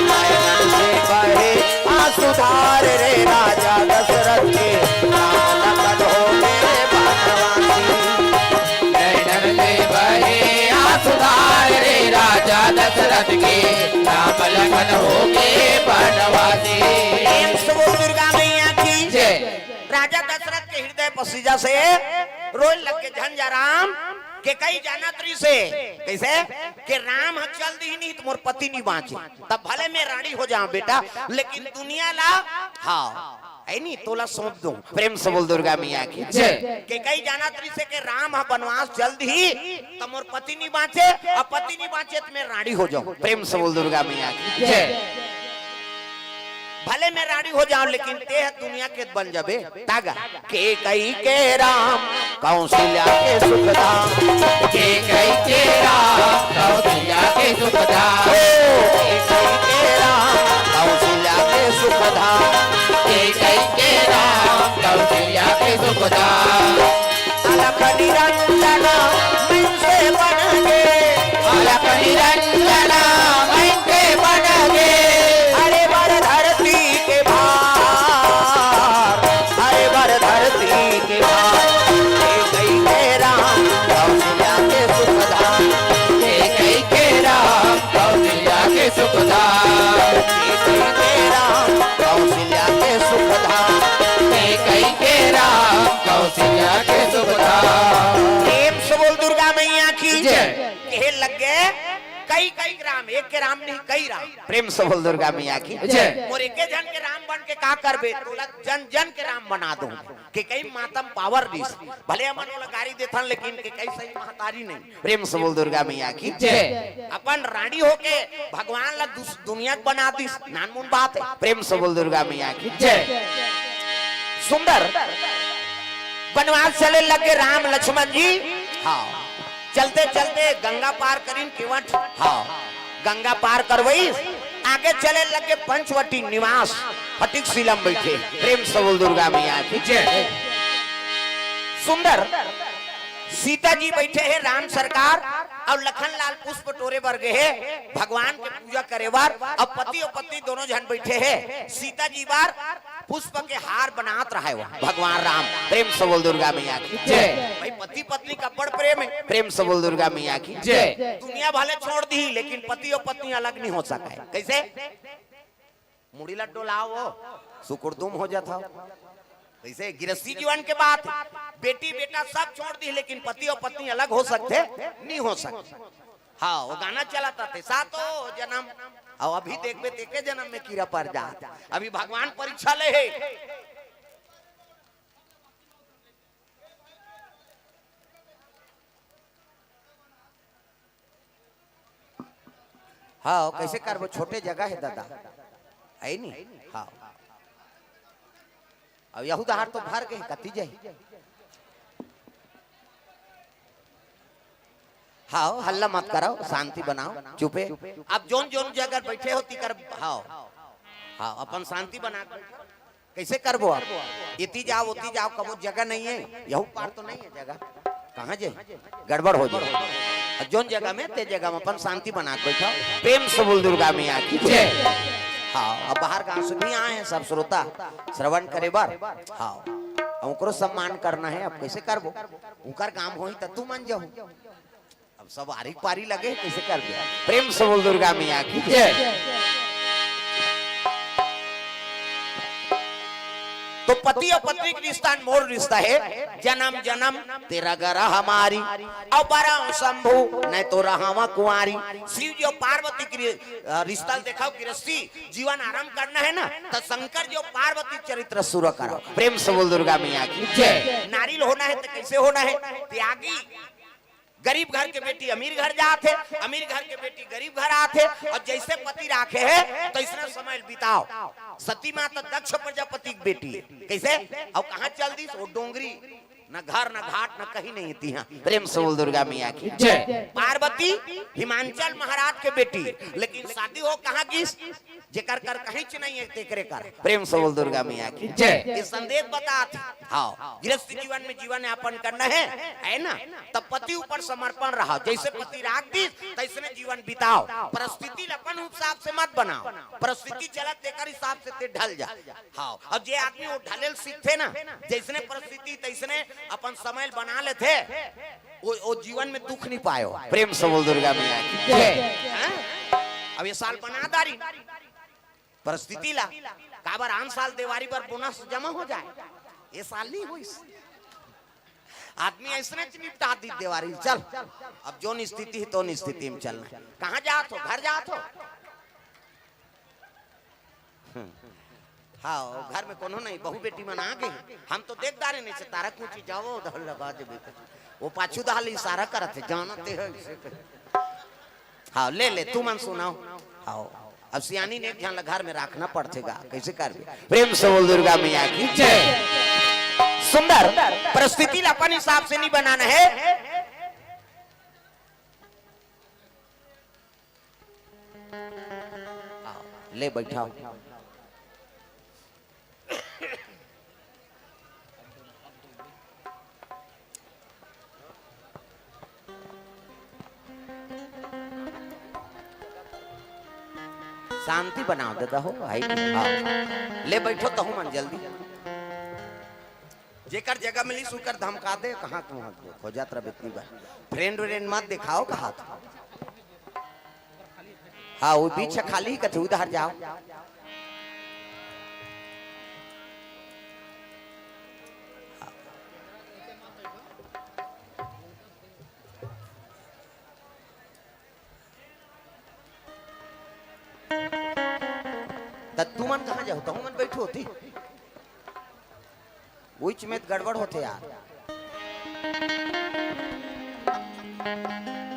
नैनन से बहे आंसू धार रे राजा दशरथ के, राम लखन हो गे बनवासी। नैनन से बहे आंसू धार रे राजा दशरथ के, राम लखन हो गे बनवासी। प्रेम से बोल दुर्गा मैया की जय। राजा दशरथ के हृदय पसीजा से रोए लग के झंझाराम। केकई जानत रहिसे, कइसे? के राम ह चल दिही नहीं त मोर पति नहीं बांचे। तब भले मैं रांड़ी हो जांव बेटा, लेकिन दुनिया ला, हाँ, है नी, तोला सौंप दूं। प्रेम से बोल दुर्गा मैया की जय। केकई जानत रहिसे के राम ह बनवास चल दिही, त मोर पति नहीं बांचे, अउ पति नहीं बांचे त मैं रांड़ी हो जांव। प्रेम से बोल दुर्गा मैया की जय। भले मैं रांड़ी हो जांव, लेकिन तें ह दुनिया के बन जाबे। तागा केकई के राम, कौशल्या के सुख धाम। केकई के राम, कौशल्या के सुख धाम। ओ, केकई के राम, कौशल्या के सुख धाम। केकई के राम, कौशल्या के सुख धाम। अलख निरंजन मन से बन गे। अलख निरंजन मन से बन गे। हरे बर धरती के भार, हरे बर धरती के भार। केकई के राम, कौशल्या के सुख धाम। केकई के राम, कौशल्या के सुख धाम। केकई के राम, कौशल्या के सुख धाम। केकई के राम, कौशल्या के सुख धाम। प्रेम से बोल दुर्गा मैया की जय। कहे लग गे, कई कई राम, एक के राम नहीं, कई राम। प्रेम से बोल दुर्गा मैया की जय। मोर एके झन के राम बन के का करबे? तोला जन जन के राम बना दूं। केकई मातम पावर दिस, भले हमन ओला गारी देथन, लेकिन केकई सही महतारी नहीं। प्रेम से बोल दुर्गा मैया की जय। अपन रांड़ी होके भगवान ला दुस-, दुनिया के बना दिस, नानमुन बात है। प्रेम से बोल दुर्गा मैया की जय। सुंदर बनवास चले लग गे राम लक्ष्मण जी। हाँ, चलते चलते गंगा पार करिन केवट। हाँ, गंगा पार करवइस, आगे चले लग गे पंचवटी निवास, फटिक शिला म बइठे। प्रेम से बोल दुर्गा मैया की जय। सुंदर सीता जी बइठे हे राम सरकार, अउ लखन लाल पुष्प टोरे बर गे हे, भगवान के पूजा करे बर, अउ पति अउ पत्नी दोनों झन बइठे हे। सीता जी बर पुष्प के हार बनात रहय वो भगवान राम। प्रेम से बोल दुर्गा मैया की जय। भाई, पति पत्नी का बड़ प्रेम है। प्रेम से बोल दुर्गा मैया की जय। दुनिया भले छोड़ दिही, लेकिन पति अउ पत्नी अलग नहीं हो सकय। कइसे? मुड़ी ला डोलाव, सुकुड़दुम हो जात हव। कइसे? गृहस्थी जीवन के बात है। बेटी बेटा सब छोड़ दिही, लेकिन पति अउ पत्नी अलग हो सकथे? नहीं हो सकथे। हाँ, वो गाना चलत रहिथे, सातों जनम। अउ अभी देखबे त एके जनम में कीरा पर जात। अभी भगवान परीक्षा ले हे। हाँ, कइसे करबो? छोटे जगह हे दादा, है नी? हाँ, अउ यहू डहार तो भर गे, कती जाही? हाँ, हल्ला मत करव, शांति बनाव, चुपे। अब जोन जोन जगह बइठे हो, तिकर, हाँ, हाँ, अपन शांति बना के बइठव। कइसे करबो अब? एती जाव, ओती जाव, कभू जगह नहीं है, यहू पार तो नहीं है जगह, कहाँ जे गड़बड़ हो जाय। अउ जोन जगह में, ते जगह में अपन शांति बना के बइठव। प्रेम से बोल दुर्गा मैया की जय। हाँ, अब बाहर गांव से भी आए हैं सब श्रोता श्रवण करे बर। हाँ, अउ ओकरो सम्मान करना है, अब कइसे करबो? उनकर काम होही त तू मन जाहू। अब सब आरी पारी लगे, कइसे करबे? प्रेम से बोल दुर्गा मैया की जय। तो पति अउ पत्नी के रिश्ता अनमोल रिश्ता हे, जनम जनम तेरा गरा हमारी, अउ बरव शंभू नहीं तो रहव कुंवारी। शिव जी अउ पार्वती के रि-, अ, रिश्ता ल देखव, गृहस्थी जीवन आरंभ करना है ना, त शंकर जी अउ पार्वती चरित्र शुरू करव। प्रेम से बोल दुर्गा मैया की जय। नारी ल होना है त कइसे होना है? त्यागी। गरीब घर के बेटी अमीर घर जात हे, अमीर घर के बेटी गरीब घर आत हे, अउ जइसे पति राखे हे, तइसने समय बिताव। सती माता दक्ष प्रजापति के बेटी, कइसे? अउ कहाँ चल दिस? वो डोंगरी, न घर, न घाट, न कहीं नहीं तिहां। प्रेम से बोल दुर्गा मैया की जय। पार्वती हिमांचल महाराज के बेटी, लेकिन शादी हो कहाँ किस, जेकर कर कहीं च नहीं है, तेकरे कर। प्रेम से बोल दुर्गा मैया की जय। ये संदेश बतात हे। हाँ, गृहस्थ जीवन में जीवन यापन करना है, है ना? तब पति ऊपर समर्पण रहा, जैसे पति राख दिस, तैसने जीवन बिताओ। परिस्थिति ल अपन हिसाब से मत बनाओ, परिस्थिति चलत तेकर हिसाब से ते ढल जा। हाँ, अब जे आदमी वो ढलेल सीखथे ना, जैसने परिस्थिति तैसने अपन समय बना लेथे, वो, वो जीवन में दुख नहीं पायो। प्रेम से बोल दुर्गा मैया की जय। हाँ? अब ये साल बना दारी परिस्थिति ला, काबर आन साल देवारी बर बोनस जमा हो जाए, ये साल नहीं होइस। आदमी ऐसने च निपटा दी देवारी, चल, अब जोन स्थिति हे, तोन स्थिति में चलना। कहाँ जात हो? घर जात हो? हम्म। हाँ, वो घर में कोनो नहीं, बहू बेटी मन आ गए। हम तो देख डारे नहीं से तारा कुची जाओ, उधर लगा देबे। वो पाछू दहाल इशारा करत हे, जानते हो इसे। हाँ, ले ले, तुमन सुनाओ। हाँ, अब सियानी ने एक झन ला घर में राखना पड़थे गा, कैसे करबे? प्रेम से बोल दुर्गा मैया की जय। सुंदर परिस्थिति ला अपन हिसाब से नहीं बनाना है। आओ, ले बैठाओ। शांति बनाओ दादा हो भाई। हाँ। ले बैठो तहू मन जल्दी। जेकर जगह मिली सुकर धमका दे, कहाँ तुम खोजत रह इतनी बार। फ्रेंड व्रेंड मत दिखाओ कहा। हाँ, वो बीच खाली कथे उधर जाओ। त तुमन कहाँ जाओ? तुमन बैठो थी। उइच में त गड़बड़ होथे यार।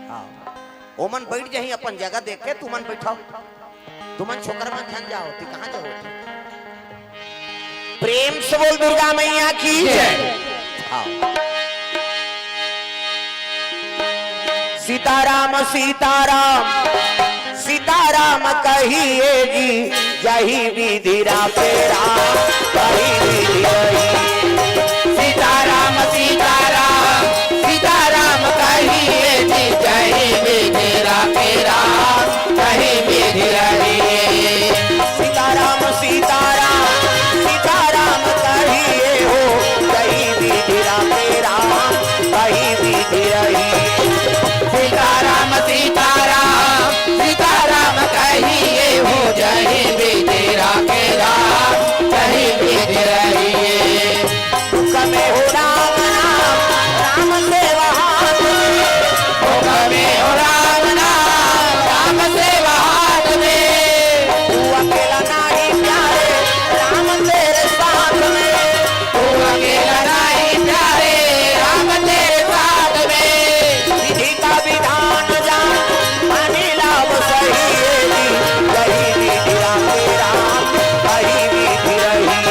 हाँ। ओमन बैठ जाही अपन जगह देख के, तुमन बैठाओ। तुमन छोकर मन झन जाओ, ती कहाँ जाओ? प्रेम से बोल दुर्गा मैया की जय। हाँ। सीताराम सीताराम सीताराम कहिए जी, जही विधि राखे राम, तही विधि रही। सीताराम सीताराम सीताराम कहिए जी, जही विधि राखे राम, तही विधि रही। सीताराम सीताराम सीताराम कहिए हो, जही विधि राखे राम, तही विधि रही। सीताराम सीताराम सीताराम कहिए हो, जही विधि राखे राम, तही विधि रही। दुख में हो राम नाम, राम सेवा हाथ में। दुख में हो राम नाम, राम सेवा हाथ में। तू अकेला नहीं प्यारे, राम तेरे साथ में। तू अकेला नहीं प्यारे, राम तेरे साथ में। विधि का विधान जान, मानी लाभ सही है जी। जही विधि राखे राम, तही विधि रही।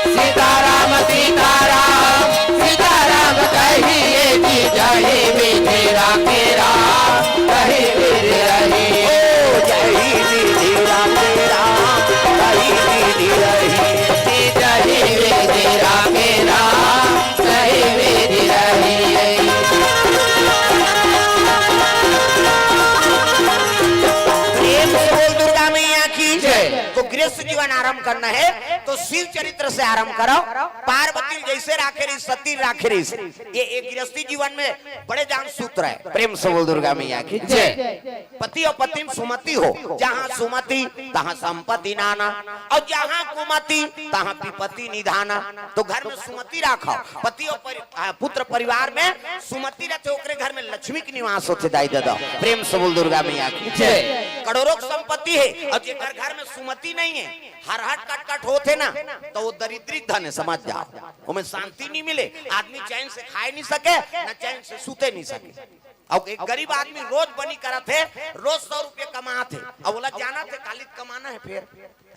सीताराम सीताराम सीताराम कहिए जी, जही विधि राखे राम, तही विधि रही। ओ जही विधि राखे राम, तही विधि रही। जी जही विधि राखे राम, तही विधि रही। प्रेम से बोल दुर्गा मैया की जय। तो गृहस्थ जीवन आरंभ करना है तो शिव चरित्र से आरंभ करो। पार्वती जैसे राखे रही, सती राखे रही। ये एक गृहस्थी जीवन में बड़े जान सूत्र है। प्रेम से बोल दुर्गा मैया की जय। पति और पत्नी में सुमति हो, जहाँ सुमति तहाँ संपत्ति नाना, और जहाँ कुमति तहाँ विपत्ति निधाना। तो घर में सुमति राखो, पति और परि-, आ, पुत्र परिवार में सुमति रहते, ओकरे घर में लक्ष्मी के निवास होते। दाई दादा, प्रेम से बोल दुर्गा मैया की जय। करोड़ों की संपत्ति है और जेकर घर में सुमति नहीं है, हर हट कट कट होते ना, तो वो दरिद्री धन है, समझ जाओ। ओमे शांति नहीं मिले, आदमी चैन से खाए नहीं सके, न चैन से सूते नहीं सके। अउ एक गरीब आदमी रोज बनी करत हे, रोज सौ रुपया कमात हे, अउ ओला जानत हे काली कमाना हे, फेर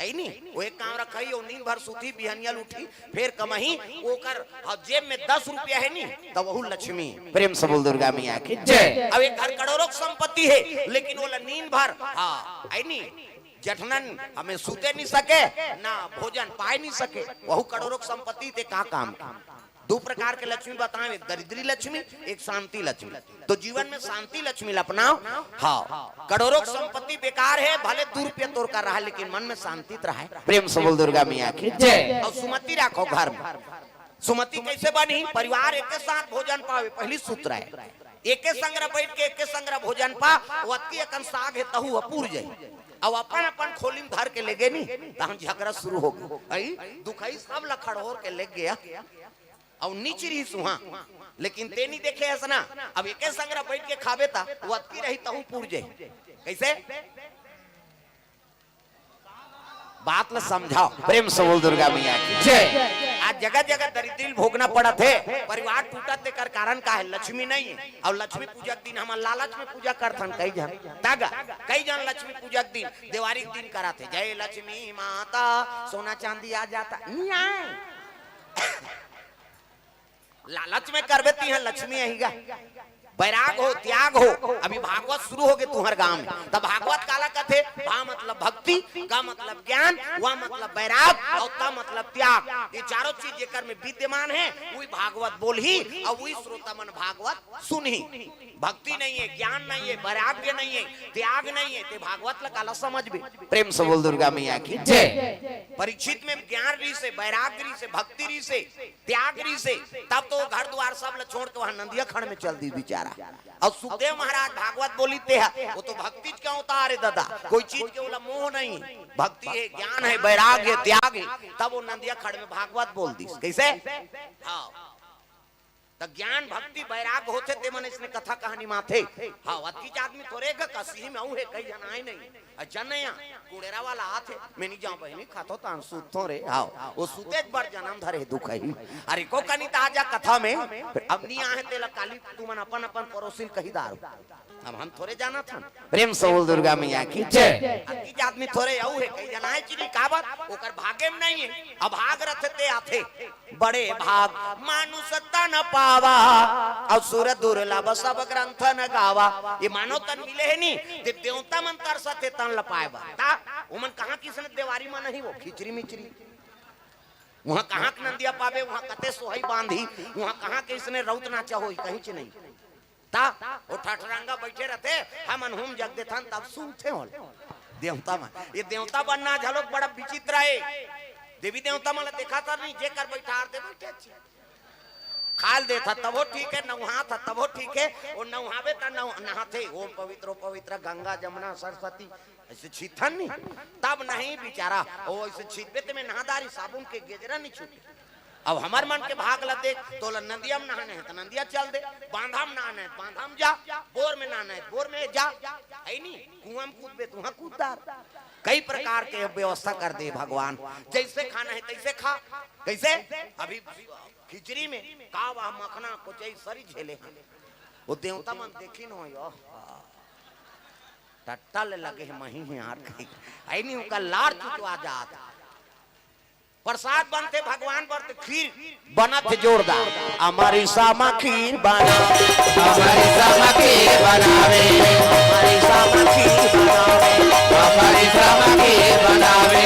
हे नी, वो एक काम रखही, वो नींद भर सूती, बिहनिया ल उठी, फेर कमही, ओकर, हाँ, जेब में दस रुपया हे नी, त वहू लक्ष्मी। प्रेम से बोल दुर्गा मैया की जय। अब एक घर करोड़ों के संपत्ति हे, लेकिन ओला नींद भर, हाँ, हे नी, जठनन हमें सूते नहीं सके, ना भोजन पाए नहीं सके, वहू करोड़ों के संपत्ति ते का काम के? दो प्रकार के लक्ष्मी बताएं, एक दरिद्री लक्ष्मी, एक शांति लक्ष्मी। तो जीवन में शांति लक्ष्मी ल अपनाओ। हाँ, करोड़ों के संपत्ति बेकार हे, भले दू रुपया तोर कर रहा है, लेकिन मन में शांति त रहा है। प्रेम से बोल दुर्गा मैया की जय। अउ सुमति राखो घर में। सुमति कैसे बनही? परिवार एके साथ भोजन पावे, पहली सूत्र हे। एके संग बैठ के एके संग भोजन पा, वतकी अकन साग हे तहू ह पूर जाही। अउ अपन अपन खोली में धर के लेगे नी, तहन झगड़ा शुरू होगे। अई दुखई सब ल खड़होर के लेग गया। अउ नीच रहिस उहाँ, लेकिन ते नी देखे हस ना। अब एके संग बैठ के खाबे त वतकी रही तहू पूर जाही। कैसे? बात ल समझाओ, प्रेम से बोल दुर्गा मैया की जय। आज जगह जगह दरिद्री ल भोगना पड़त हे, परिवार टूटत, तेकर कारण का हे? लक्ष्मी नहीं हे। अउ लक्ष्मी पूजा के दिन हमन लालच में पूजा करथन, कई झन तगा, कई झन लक्ष्मी पूजा के दिन, देवारी के दिन करत हे, जय लक्ष्मी माता, सोना चांदी आ जाता, नहीं आए। लालच में करबे तिहां लक्ष्मी आही गा। बैराग हो, त्याग हो। अभी भागवत शुरू होगे तुहर गांव में, त भागवत काला कथे? भा मतलब भक्ति, ग मतलब ज्ञान, व मतलब बैराग, अउ त मतलब त्याग। ये चारों चीज जेकर में विद्यमान हे, वही भागवत बोलही अउ वही श्रोता मन भागवत सुनही। भक्ति नहीं हे, ज्ञान नहीं हे, वैराग्य नहीं हे, त्याग नहीं हे, ते भागवत ल काला समझबे? प्रेम से बोल दुर्गा मैया की जय। परीक्षित में ज्ञान रहिसे, वैराग्य रहिसे, भक्ति रहिसे, त्याग रहिसे, तब तो घर द्वार सब ल छोड़ के वहां नंदिया खंड में चल दिस बेचारा। अउ सुखदेव महाराज भागवत बोलिस तेहा, वो तो भक्ति के अवतार हे दादा, कोई चीज के ओला मोह नहीं हे, भक्ति हे, ज्ञान हे, वैराग्य हे, त्याग हे, तब वो नंदिया खंड में भागवत बोल दिस। कैसे? हाँ, त ज्ञान, भक्ति, वैराग्य होथे, ते मन इसने कथा कहानी माथे। हाँ, अतकीच आदमी थोरे ग कसिही में अउ हे, कई झन आए नहीं। अच्छा नया, कुड़ेरा वाला आथे, मैं नहीं जाऊं बहिनी, खाथों तान सूतथों रे। हाँ, वो सूते एक बार जन्म धरे दुखही। अरे को कनी त आ जा कथा में, अब नहीं आहे तेला काली तुमन अपन अपन पड़ोसी ल कही दारू। अब हम थोरे जानत हन। प्रेम से बोल दुर्गा मैया की जय। अतकीच आदमी थोरे अउ हे, कई झन आए चिरी काबर, ओकर भागे में नहीं हे, अभाग रथे ते आथे। बड़े भाग मानुष तन पावा, असुर दुर्लभ सब ग्रंथ न गावा। ये मानव तन मिले हे नी, ते देवता मन तरसत हे तन ल पाए बर। त ओमन कहाँ किसने देवारी म नहीं, वो खिचरी मिचरी। उहाँ कहाँ के नंदिया पाबे, उहाँ कते सोहई बांधी, उहाँ कहाँ के इसने रउत नाचा होई, कहीं च नहीं। त वो ठठरंगा बैठे रथे, हमन हूम जग देथन, तब सुनथे होल। देवता मन, ये देवता बनना घलोक बड़ा विचित्र हे। देवी देवता मन ल देखा तर नहीं, जेकर बैठार दे बैठे छी। खाल देथा तभो ठीक हे, नउहाथा तभो ठीक हे, वो नउहाबे त नउ-, नहाथे, ओम पवित्र, पवित्र गंगा जमुना सरस्वती, ऐसे छीथन नहीं, तब नहीं बेचारा, वो ऐसे छीथबे ते में नहा दारी, साबुन के गेजरा नहीं छूटे। अब हमर मन के भाग ल देख, तोला नंदिया में नहाने हे त नंदिया चल दे, बांधा में नहाने हे त बांधा में जा, बोर में नहाने हे त बोर में जा, हे नी, कुआं में कूदबे त उहाँ कूद दार। कई प्रकार के व्यवस्था कर दे भगवान, जैसे खाना हे तैसे खा। कैसे? अभी खिचड़ी में का वह मखना कोचई सरी झेले हे। वो देवता मन देखिन हो यो। टट्टा ले लगे हे मही हे यार कहीं। अई नहीं उनका लार चुचवा जात। प्रसाद बनथे भगवान बर त खीर बनत हे जोरदार। अमरिसा म खीर बना। अमरिसा म खीर बनावे। अमरिसा म खीर बनावे। अमरिसा म खीर बनावे।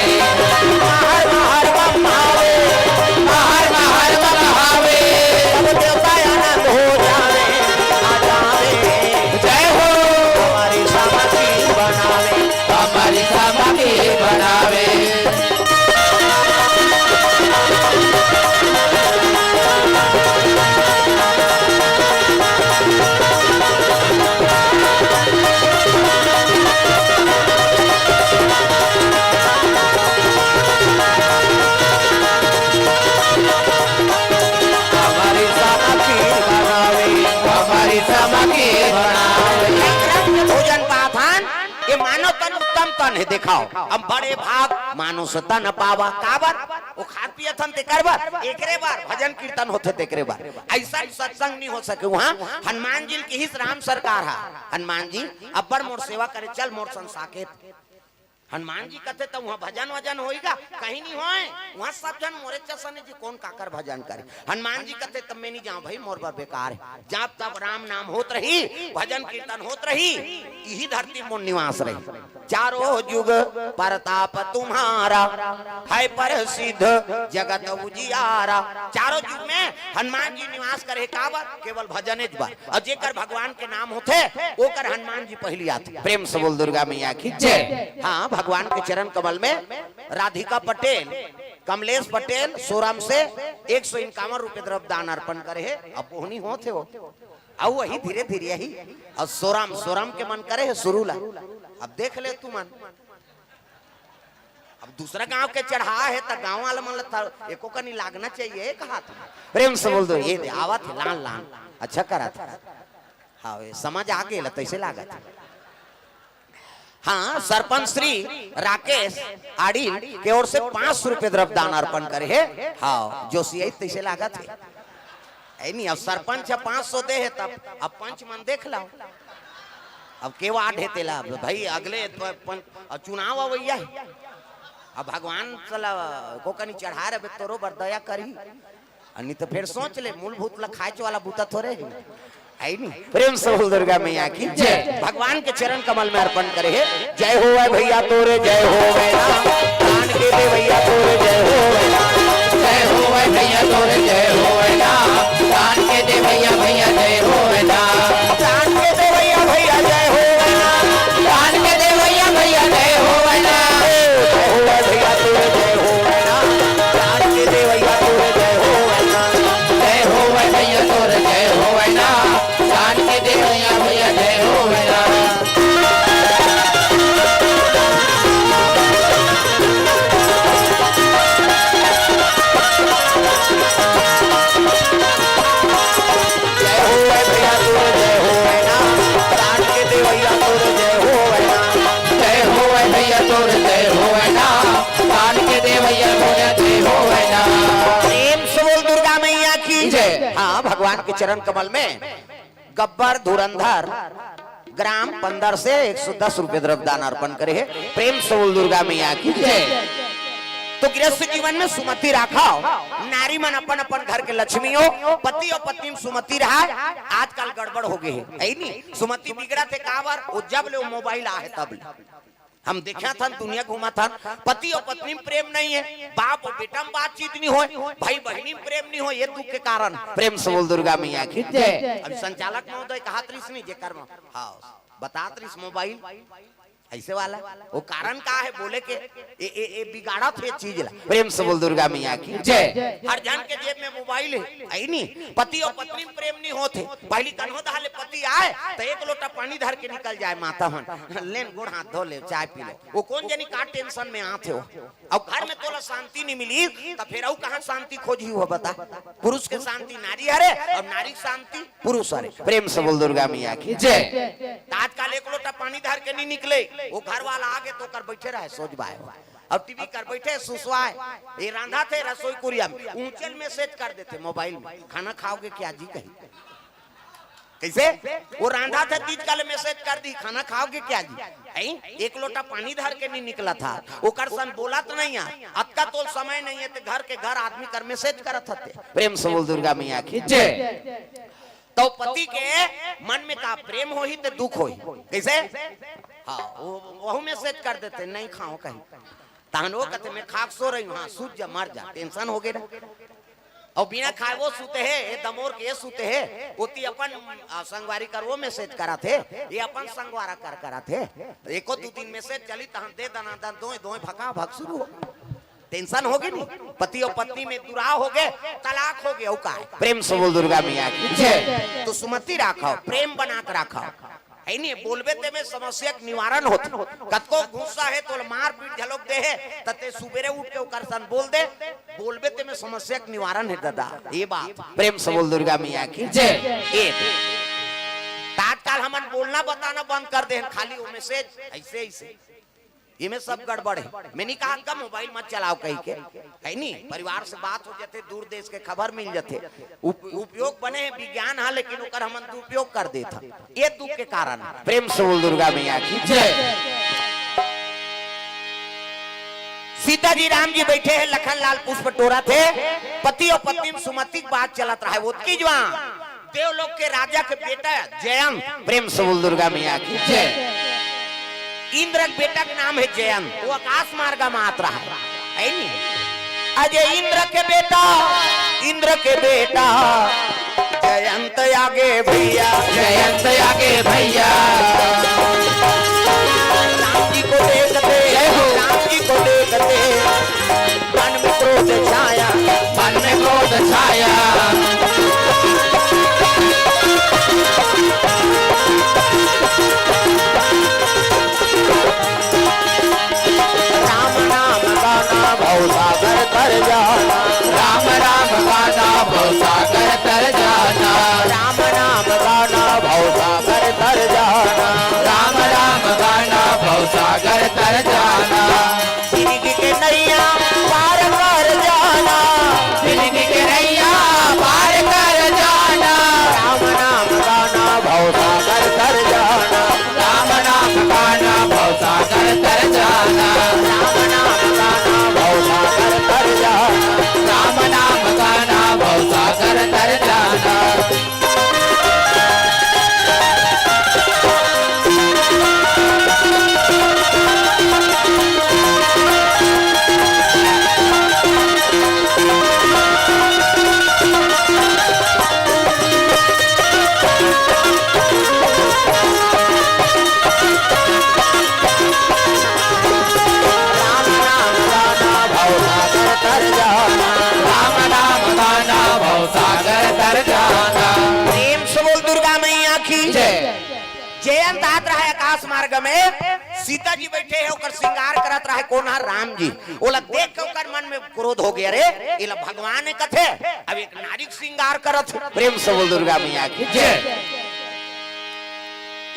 महर महर म आवे। महर महर म बहावे। सब देवता आनंद हो जावे। आ जावे। जय हो। अमरिसा म खीर बनावे। अमरिसा म खीर बनावे। हमारी सामग्री बनावे, हमारी सामग्री बनावे। एक रंग के भोजन पाथन, ये मानव उत्तम तन हे, देखाव। हम बड़े भाग मानुष तन पावा। काबर? वो खात पियत हन तेकर बर, एकरे बर भजन कीर्तन होथे तेकरे बर। अइसन सत्संग नहीं हो सके उहाँ। हनुमान जी ल किहिस राम सरकार हा, "हनुमान जी, अब्बड़ मोर सेवा करे, चल मोर संग साकेत।" हनुमान जी कथे त उहाँ भजन वजन होई गा? कहीं नहीं होय। उहाँ सब झन मोरे जइसन हे जी, कोन काकर भजन करे? हनुमान जी कथे, "तब मैं नहीं जाँव भई, मोर बर बेकार हे।" जब तब राम नाम होत रही, भजन कीर्तन होत रही, इही धरती मोर निवास रही। चारों जुग परताप तुम्हारा, है प्रसिद्ध जगत उजियारा। चारों जुग में हनुमान जी निवास करे, काबर? केवल भजनेच बर। अउ जेकर भगवान के नाम होथे, ओकर हनुमान जी पहिली आथे। प्रेम से बोल दुर्गा मैया की जय। हाँ, भगवान के चरण कमल में राधिका पटेल, कमलेश पटेल सोरम से एक सौ इक्यावन रुपये द्रव्य दान अर्पण करे हे। अब ओहनी होत हे वो। अउ वही धीरे धीरे यही। अउ सोरम, सोरम के मन करे हे शुरू ला। अब देख ले तुमन। अब दूसरा गांव के चढ़ा हे त गांव वाला मन ल त एको कनी लागना चाहिए, कहा था। प्रेम से बोल दो, ये दे, आवत हे, लान, लान। अच्छा करा था। हाँ, ये समझ आ गेल, तैसे लागत हे। हाँ, सरपंच श्री राकेश आडिल के ओर से पाँच सौ रुपये द्रव्य दान अर्पण करे हे। हाँ, जोशी आई तैसे लागत हे। ऐ नहीं, अब सरपंच ह पाँच सौ दे हे, तब अब पंच मन देख लो। अब के वार्ड हे तेला, अब भाई अगले प-, पं-, अब चुनाव अवैया हे। अब भगवान साला को कनी चढ़ा रहे, तोरो बर दया करी। अ, नहीं तो फिर सोच ले, मूलभूत ला खाए वाला बूता थोड़े हे। है नहीं? प्रेम से बोल दुर्गा मैया की जय। भगवान के चरण कमल में अर्पण करे हे। जय होवै भैया तोरे, जय होवै ना। दान के दे भैया तोरे, जय होवै ना। जय होवै भैया तोरे, जय होवै ना। दान के दे भैया, भैया जय होवै ना। दान के दे भैया, भैया जय होवै ना। दान के दे भैया, भैया जय होवै ना। जय होवै भैया तोरे, जय होवै ना। दान के दे भैया तोरे, जय होवै ना। जय होवै भैया तोरे, जय होवै ना। दान के दे भैया, भैया जय होवै ना। जय होवै भैया तोर जय होवै ना, दान के देवैया तोर जय होवै ना। जय होवै भैया तोर जय होवै ना, दान के देवैया तोर जय होवै ना। प्रेम से बोल दुर्गा मैया की जय। हाँ, भगवान के चरण कमल में गब्बर धुरंधर ग्राम पंदर से एक सौ दस रुपये द्रव्य दान अर्पण करे हे। प्रेम से बोल दुर्गा मैया की जय। तो गृहस्थ जीवन में सुमति राखव, नारी मन अपन अपन घर के लक्ष्मी हो, पति अउ पत्नी में सुमति रहय। आजकल गड़बड़ हो गे हे, है नी? सुमति बिगड़त हे काबर? वो जब ले वो मोबाइल आहे तब ले। हम देखत हन, दुनिया घूमत हन, पति अउ पत्नी में प्रेम नहीं हे, बाप अउ बेटा में बातचीत नहीं होय, भाई बहिनी में प्रेम नहीं होय, ये दुख के कारण। प्रेम से बोल दुर्गा मैया की जय। अभी संचालक महोदय कहत रहिस नहीं, जेकर म-, हाँ, बतात रहिस मोबाइल, ऐसे वाला, वो कारण का हे बोले के, ए, ए, ए बिगाड़त हे चीज ला। प्रेम से बोल दुर्गा मैया की जय। हर जन के जेब में मोबाइल हे, है नी? पति अउ पत्नी में प्रेम नहीं होत हे। पहली कन्हो दहा ले पति आय, त एक लोटा पानी धर के निकल जाय, माता मन, लेन गोड़ हाथ धो ले, चाय पी ले। वो कोन जनी का टेंशन में आत हे वो। अउ घर में तोला शांति नहीं मिली, त फिर अउ कहाँ शांति खोजही हो बता? पुरुष के शांति नारी हरे, अउ नारी के शांति पुरुष हरे। प्रेम से बोल दुर्गा मैया की जय। त आजकल एक लोटा पानी धर के नहीं निकले, वो घर वाला आगे त ओकर बैठे रहे, सोच बाय। अब टीवी कर बैठे, सुसवाय, ये रांधा थे रसोई कुरिया में, ऊंचल मैसेज कर देथे मोबाइल में, "खाना खाओगे क्या जी?" कही। कैसे? वो रांधा थे, तीज काले मैसेज कर दी, "खाना खाओगे क्या जी?" हैं? एक लोटा पानी धर के नहीं निकलत हे, ओकर सन बोलत नहीं हे, अतका तोल समय नहीं हे, त घर के घर आदमी कर मैसेज करत हते। प्रेम से बोल दुर्गा मैया की जय। तो पति के मन में का प्रेम होही त दुख होही। कैसे? हाँ, वो, वहू मैसेज कर देथे, "नहीं खाओ" कही। तहन वो कहते, "मैं खा के सो रही हूँ।" हाँ, सूत जा, मर जा, टेंशन हो गे ना। अउ बिना खाए वो सूते हे, ये दमोर के ये सूते हे, ओती अपन, आ, संगवारी कर वो मैसेज करत हे, ये अपन संगवारा कर करत हे। एको दू दिन मैसेज चली, तहन दे दनादन दोय, दोय भका भक शुरू हो। टेंशन हो गे नी, पति अउ पत्नी में दुराव हो गे, तलाक हो गे, अउ का हे? प्रेम से बोल दुर्गा मैया की जय। तो सुमति राखव, प्रेम बना के राखव। है नी, बोलबे ते में समस्या के निवारण होथे। कतको गुस्सा हे, तोला मारपीट घलोक दे हे, त ते सुबेरे उठ के ओकर सन बोल दे, बोलबे ते में समस्या के निवारण हे दादा। ये बात प्रेम से बोल दुर्गा मैया की जय। ये त आजकल हम हमन बोलना बताना बंद कर दे हन, खाली वो message ऐसे ऐसे। ये में सब गड़बड़ है। मैं नहीं कहा का mobile मत चलाओ कही के, है नहीं? परिवार से बात हो जाते, दूर देश के खबर मिल जाते। उप-, उपयोग बने हैं विज्ञान, हाँ, लेकिन ओकर हमन दुरुपयोग कर देत हन। ये दुख के कारण है। प्रेम से बोल दुर्गा मैया की जय। सीता जी, राम जी बैठे हैं, लखन लाल पुष्प टोरथे, पति और पत्नी में सुमति के बात चलत रहा है, ओतकी जुवार देवलोक के राजा के बेटा जयंत, प्रेम से बोल दुर्गा मैया की जय। इंद्र के बेटा के नाम है जयंत, वो आकाश मार्ग में आत रहा है, है नी? अजय इंद्र के बेटा, इंद्र के बेटा, जयंत आगे भैया, जयंत आगे भैया। राम जी को देखते, जय हो। राम जी को देखते, मन में क्रोध छाया, मन में क्रोध छाया। राम नाम गाना भव सागर तर जाना। राम नाम गाना भव सागर तर जाना। राम नाम गाना भव सागर तर जाना। राम नाम गाना भव सागर तर जाना। जिंदगी के नैया पार कर जाना। जिंदगी के नैया पार कर जाना। राम नाम गाना भव सागर तर जाना। राम नाम गाना भव सागर तर जाना। राम नाम गाना भव सागर तर जाना। राम नाम गाना भव सागर तर जाना। राम नाम गाना भव सागर तर जाना। राम नाम गाना भव सागर तर जाना। प्रेम से बोल दुर्गा मैया की जय। जयंत आत रहा है आकाश मार्ग में, सीता जी बैठे हैं, ओकर श्रृंगार करत रहा है। कौन है? राम जी। ओला देख के ओकर मन में क्रोध हो गया, "अरे, एला भगवान ने कथे, अब एक नारी के श्रृंगार करत है।" प्रेम से बोल दुर्गा मैया की जय।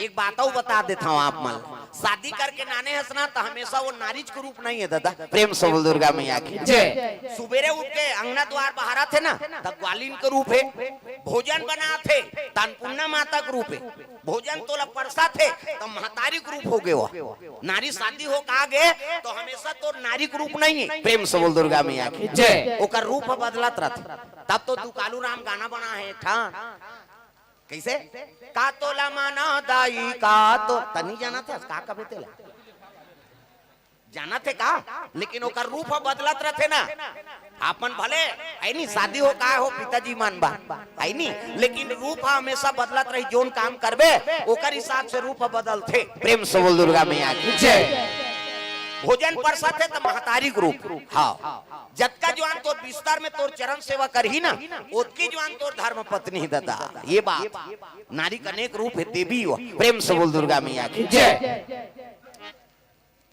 एक बात अउ बता देता हूँ आप मन, शादी करके नाने हस ना, तो हमेशा वो नारीच के रूप नहीं है दादा। प्रेम से बोल दुर्गा मैया की जय। सुबेरे उठ के अंगना द्वार बहारत है ना, तब ग्वालिन के रूप है। भोजन बनात है, त अन्नपूर्णा माता के रूप है। भोजन तोला परसत है, त महतारी के रूप हो गए। नारी शादी हो का गे, तो हमेशा तो नारी के रूप नहीं है। प्रेम से बोल दुर्गा मैया की जय। ओकर रूप बदलत रहत। तब तो तू कालू राम गाना बना है एक ठा। कैसे? का तोला माना दाई का तो तनी जाना था, का कबे तेला? जाना थे का? लेकिन ओकर रूप ह बदलत रहथे ना। अपन भले, ऐ नी शादी हो का हो पिताजी मन बा, ऐ नी, लेकिन रूप ह हमेशा बदलत रही। जोन काम करबे, ओकर हिसाब से रूप ह बदलथे। प्रेम से बोल दुर्गा मैया की जय। भोजन परसत हे त महतारी के रूप। हाँ, जतका जुआन तोर बिस्तर में तोर चरण सेवा करही ना, ओतकी जुआन तोर धर्म पत्नी ही दादा। ये बात, नारी के अनेक रूप है, देवी हो। प्रेम से बोल दुर्गा मैया की जय।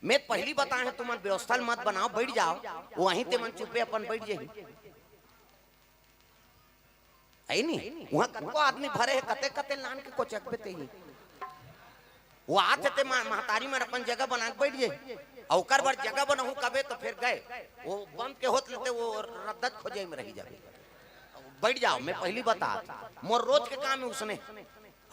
मैं पहली बताए हैं, तुमन व्यवस्था ल मत बनाओ, बैठ जाओ, वहीं ते मन चुपे अपन बैठ जाही। है नी? वहाँ कतको आदमी भरे है, कते कते लान के कोचकबे ते ही। वो आत हे ते मा-, महतारी मन अपन जगह बना के बैठ जाही। अउ ओकर बर जगह बनाहू कबे तो फिर गए। वो बंद के होत लेते वो रद्दत खोजे में रही जाबे। बैठ जाओ, मैं पहली बता, मोर रोज के काम है उसने।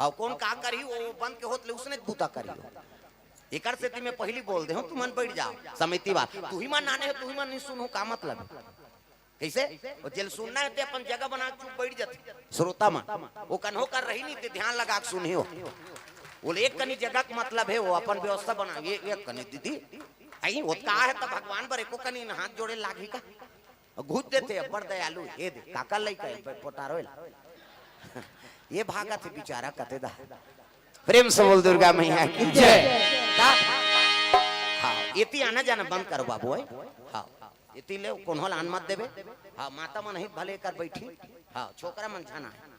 हाँ, कौन का करही, वो बंद के होत ले उसने बूता करही। एकर सेती मैं पहली बोल दे हूँ, तुमन बैठ जाओ, समिति बात। तू ही मन नाने हो, तू ही मन नहीं सुनहू, का मतलब? कैसे? वो जेल सुनना है ते अपन जगह बना के चुप बैठ जाते। श्रोता मन, वो कन्हो कर रही नहीं ते ध्यान लगा के सुनही हो। वो ले एक कनी जगह के मतलब है, वो अपन व्यवस्था बना, ये एक कनी दीदी, आई वो का है तब भगवान बर एको कनी हाथ जोड़े लागही का? घुस देते, बड़ दयालु, ये दे, काका लइका है, प-, पोटारो ला। ये भागत है बेचारा, कते दा। प्रेम से बोल दुर्गा मैया की जय। का? हाँ, एती आना जाना बंद करो बाबू, है? हाँ, एती ले, कोनो ला आन मत देबे। हाँ, माता मन ही भले कर बैठी। हाँ, छोकरा मन जाना है।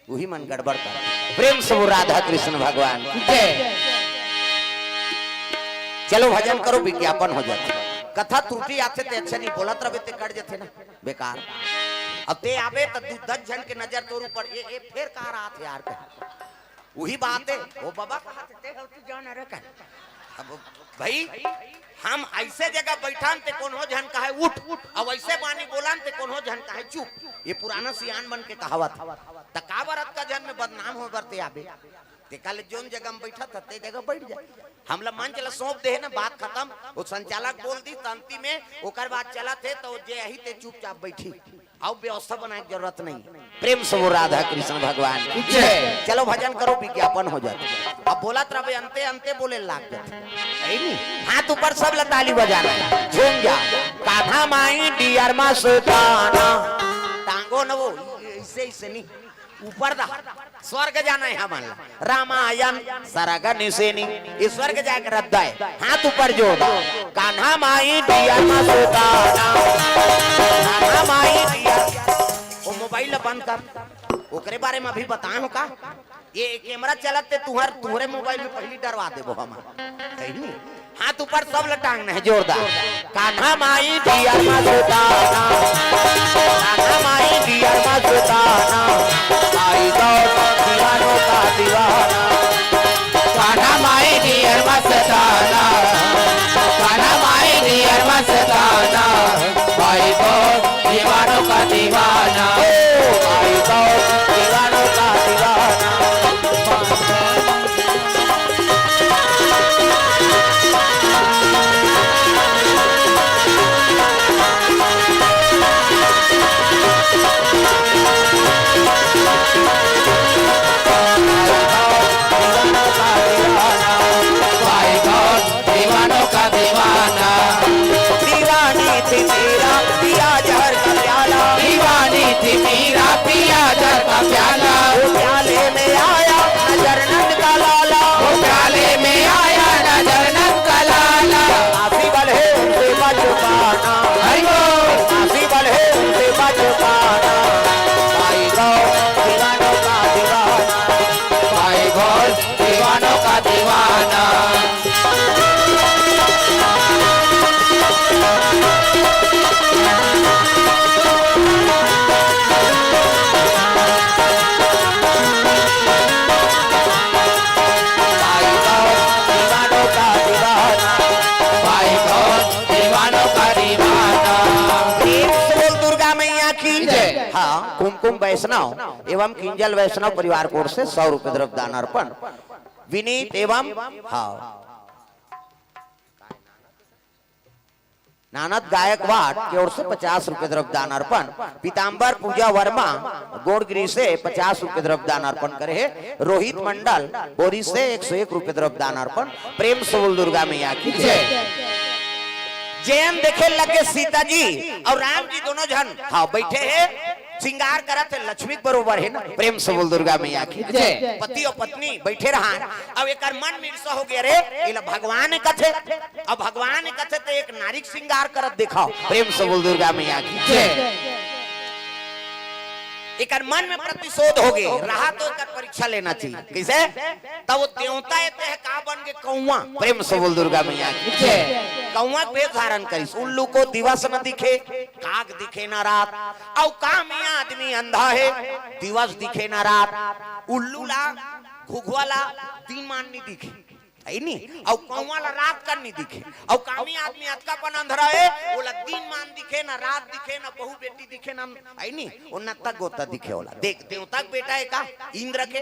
वही मन गड़बड़ कर। प्रेम से वो राधा कृष्ण भगवान की जय। चलो भजन करो, विज्ञापन हो जाता। कथा त्रुटि आथे ते अच्छा नहीं बोलत रहे ते कट जाते ना, बेकार। अब ते आबे त दू दस झन के नजर तोर ऊपर, ये, ये फेर का रहा थे यार कहे। उही बात हे, ओ बाबा कहा थे, ते हव तू जान रे कहे। अब भाई, हम अइसे जगह बइठन ते कोनो झन कहे उठ, अउ अइसे बानी बोलन ते कोनो झन कहे चुप। ये पुराना सियान मन के कहावत हे। त का बर अतका झन में बदनाम होय बर ते आबे? ते काले जोन जगह में बइठत हस, ते जगह बइठ जा। हमला मंच ला सौंप दे हे ना, बात खतम। ओ संचालक बोल दिस त अंतिम में, ओकर बाद चलत हे, त जे आही ते चुपचाप बइठही। अउ व्यवस्था बनाए के जरूरत नहीं। प्रेम से बोल राधा कृष्ण भगवान की जय। चलो भजन करो, विज्ञापन हो जाथे। अब बोलत रहिबे, अंते अंते बोले लाग जाथे। सही नहीं? हाथ ऊपर, सब ला ताली बजाना हे। झूम जा। कान्हा my dear मस्ताना। टांगो न वो, अइसे, अइसे नहीं। ऊपर दा। स्वर्ग जाना हे हमन ला। रामायण सरग निसेनी, ये स्वर्ग जाए के रद्दा हे। हाथ ऊपर जोड़। Kanha my dear Mastana, Kanha my dear। ओ मोबाइल ला बंद कर, ओकरे बारे में अभी बताए हो का? ये कैमरा चलत ते तुहर, तुहरे मोबाइल में पहली डरवा देबो हम। सही नहीं? हाथ ऊपर, सब ला टांगना हे जोरदार। Kanha my dear Mastana, Kanha my dear मस्ताना, भाई गौर दीवानों का दीवाना। Kanha my dear Mastana, Kanha my dear मस्ताना, भाई गौर दीवानों का दीवाना। ओ भाई गौर दीवानों का दीवाना। भाई गौर दीवानों का दीवाना। दीवानी थी मीरा, पिया जहर का प्याला। दीवानी थी मीरा, पिया जहर का प्याला। वो प्याले में आया नजर नंद का लाला। वो प्याले में आया नजर नंद का लाला। आसी बल है उनसे बच पाना। हरि बोल। आसी बल है उनसे बच पाना। भाई गौर दीवानों का दीवाना। भाई गौर दीवानों का दीवाना। भाई गौर दीवानों का दीवाना, भाई गौर दीवानों का दीवाना। प्रेम से बोल दुर्गा मैया की जय। हाँ, कुमकुम वैष्णव एवं किंजल वैष्णव परिवार की ओर से सौ रुपए द्रव्य दान अर्पण। विनीत एवं, हाँ, नानद गायकवाड़ के ओर से पचास रुपए द्रव्य दान अर्पण। पीताम्बर पूजा वर्मा गोंडगिरी से पचास रुपए द्रव्य दान अर्पण करे हे। रोहित मंडल बोरी से एक सौ एक रुपए द्रव्य दान अर्पण। प्रेम से बोल दुर्गा मैया की जय। जयन देखे लगे सीता जी अउ राम जी दोनों झन, हाँ, बइठे हे। श्रृंगार करत हे, लक्ष्मी के बरोबर हे ना। प्रेम से बोल दुर्गा मैया की जय। पति अउ पत्नी बइठे रहय, अब एकर मन में ईर्षा हो गे, अरे एला भगवान कथे, अब भगवान कथे त एक नारी के श्रृंगार करत देखाव। प्रेम से बोल दुर्गा मैया की जय। एकर मन में प्रतिशोध हो गे, रहा तो एकर परीक्षा लेना चाहिए। कइसे? त वो देवता ए ते ह का बन गे? कौआ। प्रेम से बोल दुर्गा मैया की जय। कौआ के भेष धारण करिस, उल्लू को दिवस न दिखे, काग दिखे ना रात, अउ कामी आदमी अंधा हे, दिवस दिखे ना रात। उल्लू ला, घुघुआ ला दिनमान नी दिखे, हे नी? अउ कौआ ला रात कन नी दिखे, अउ कामी आदमी अतका पन अंधरा हे, ओला दिनमान दिखे, ना रात दिखे, ना बहू बेटी दिखे, ना, हे नी? ओ नत्ता गोता दिखे ओला। देख, देवता के बेटा हे का? इंद्र के।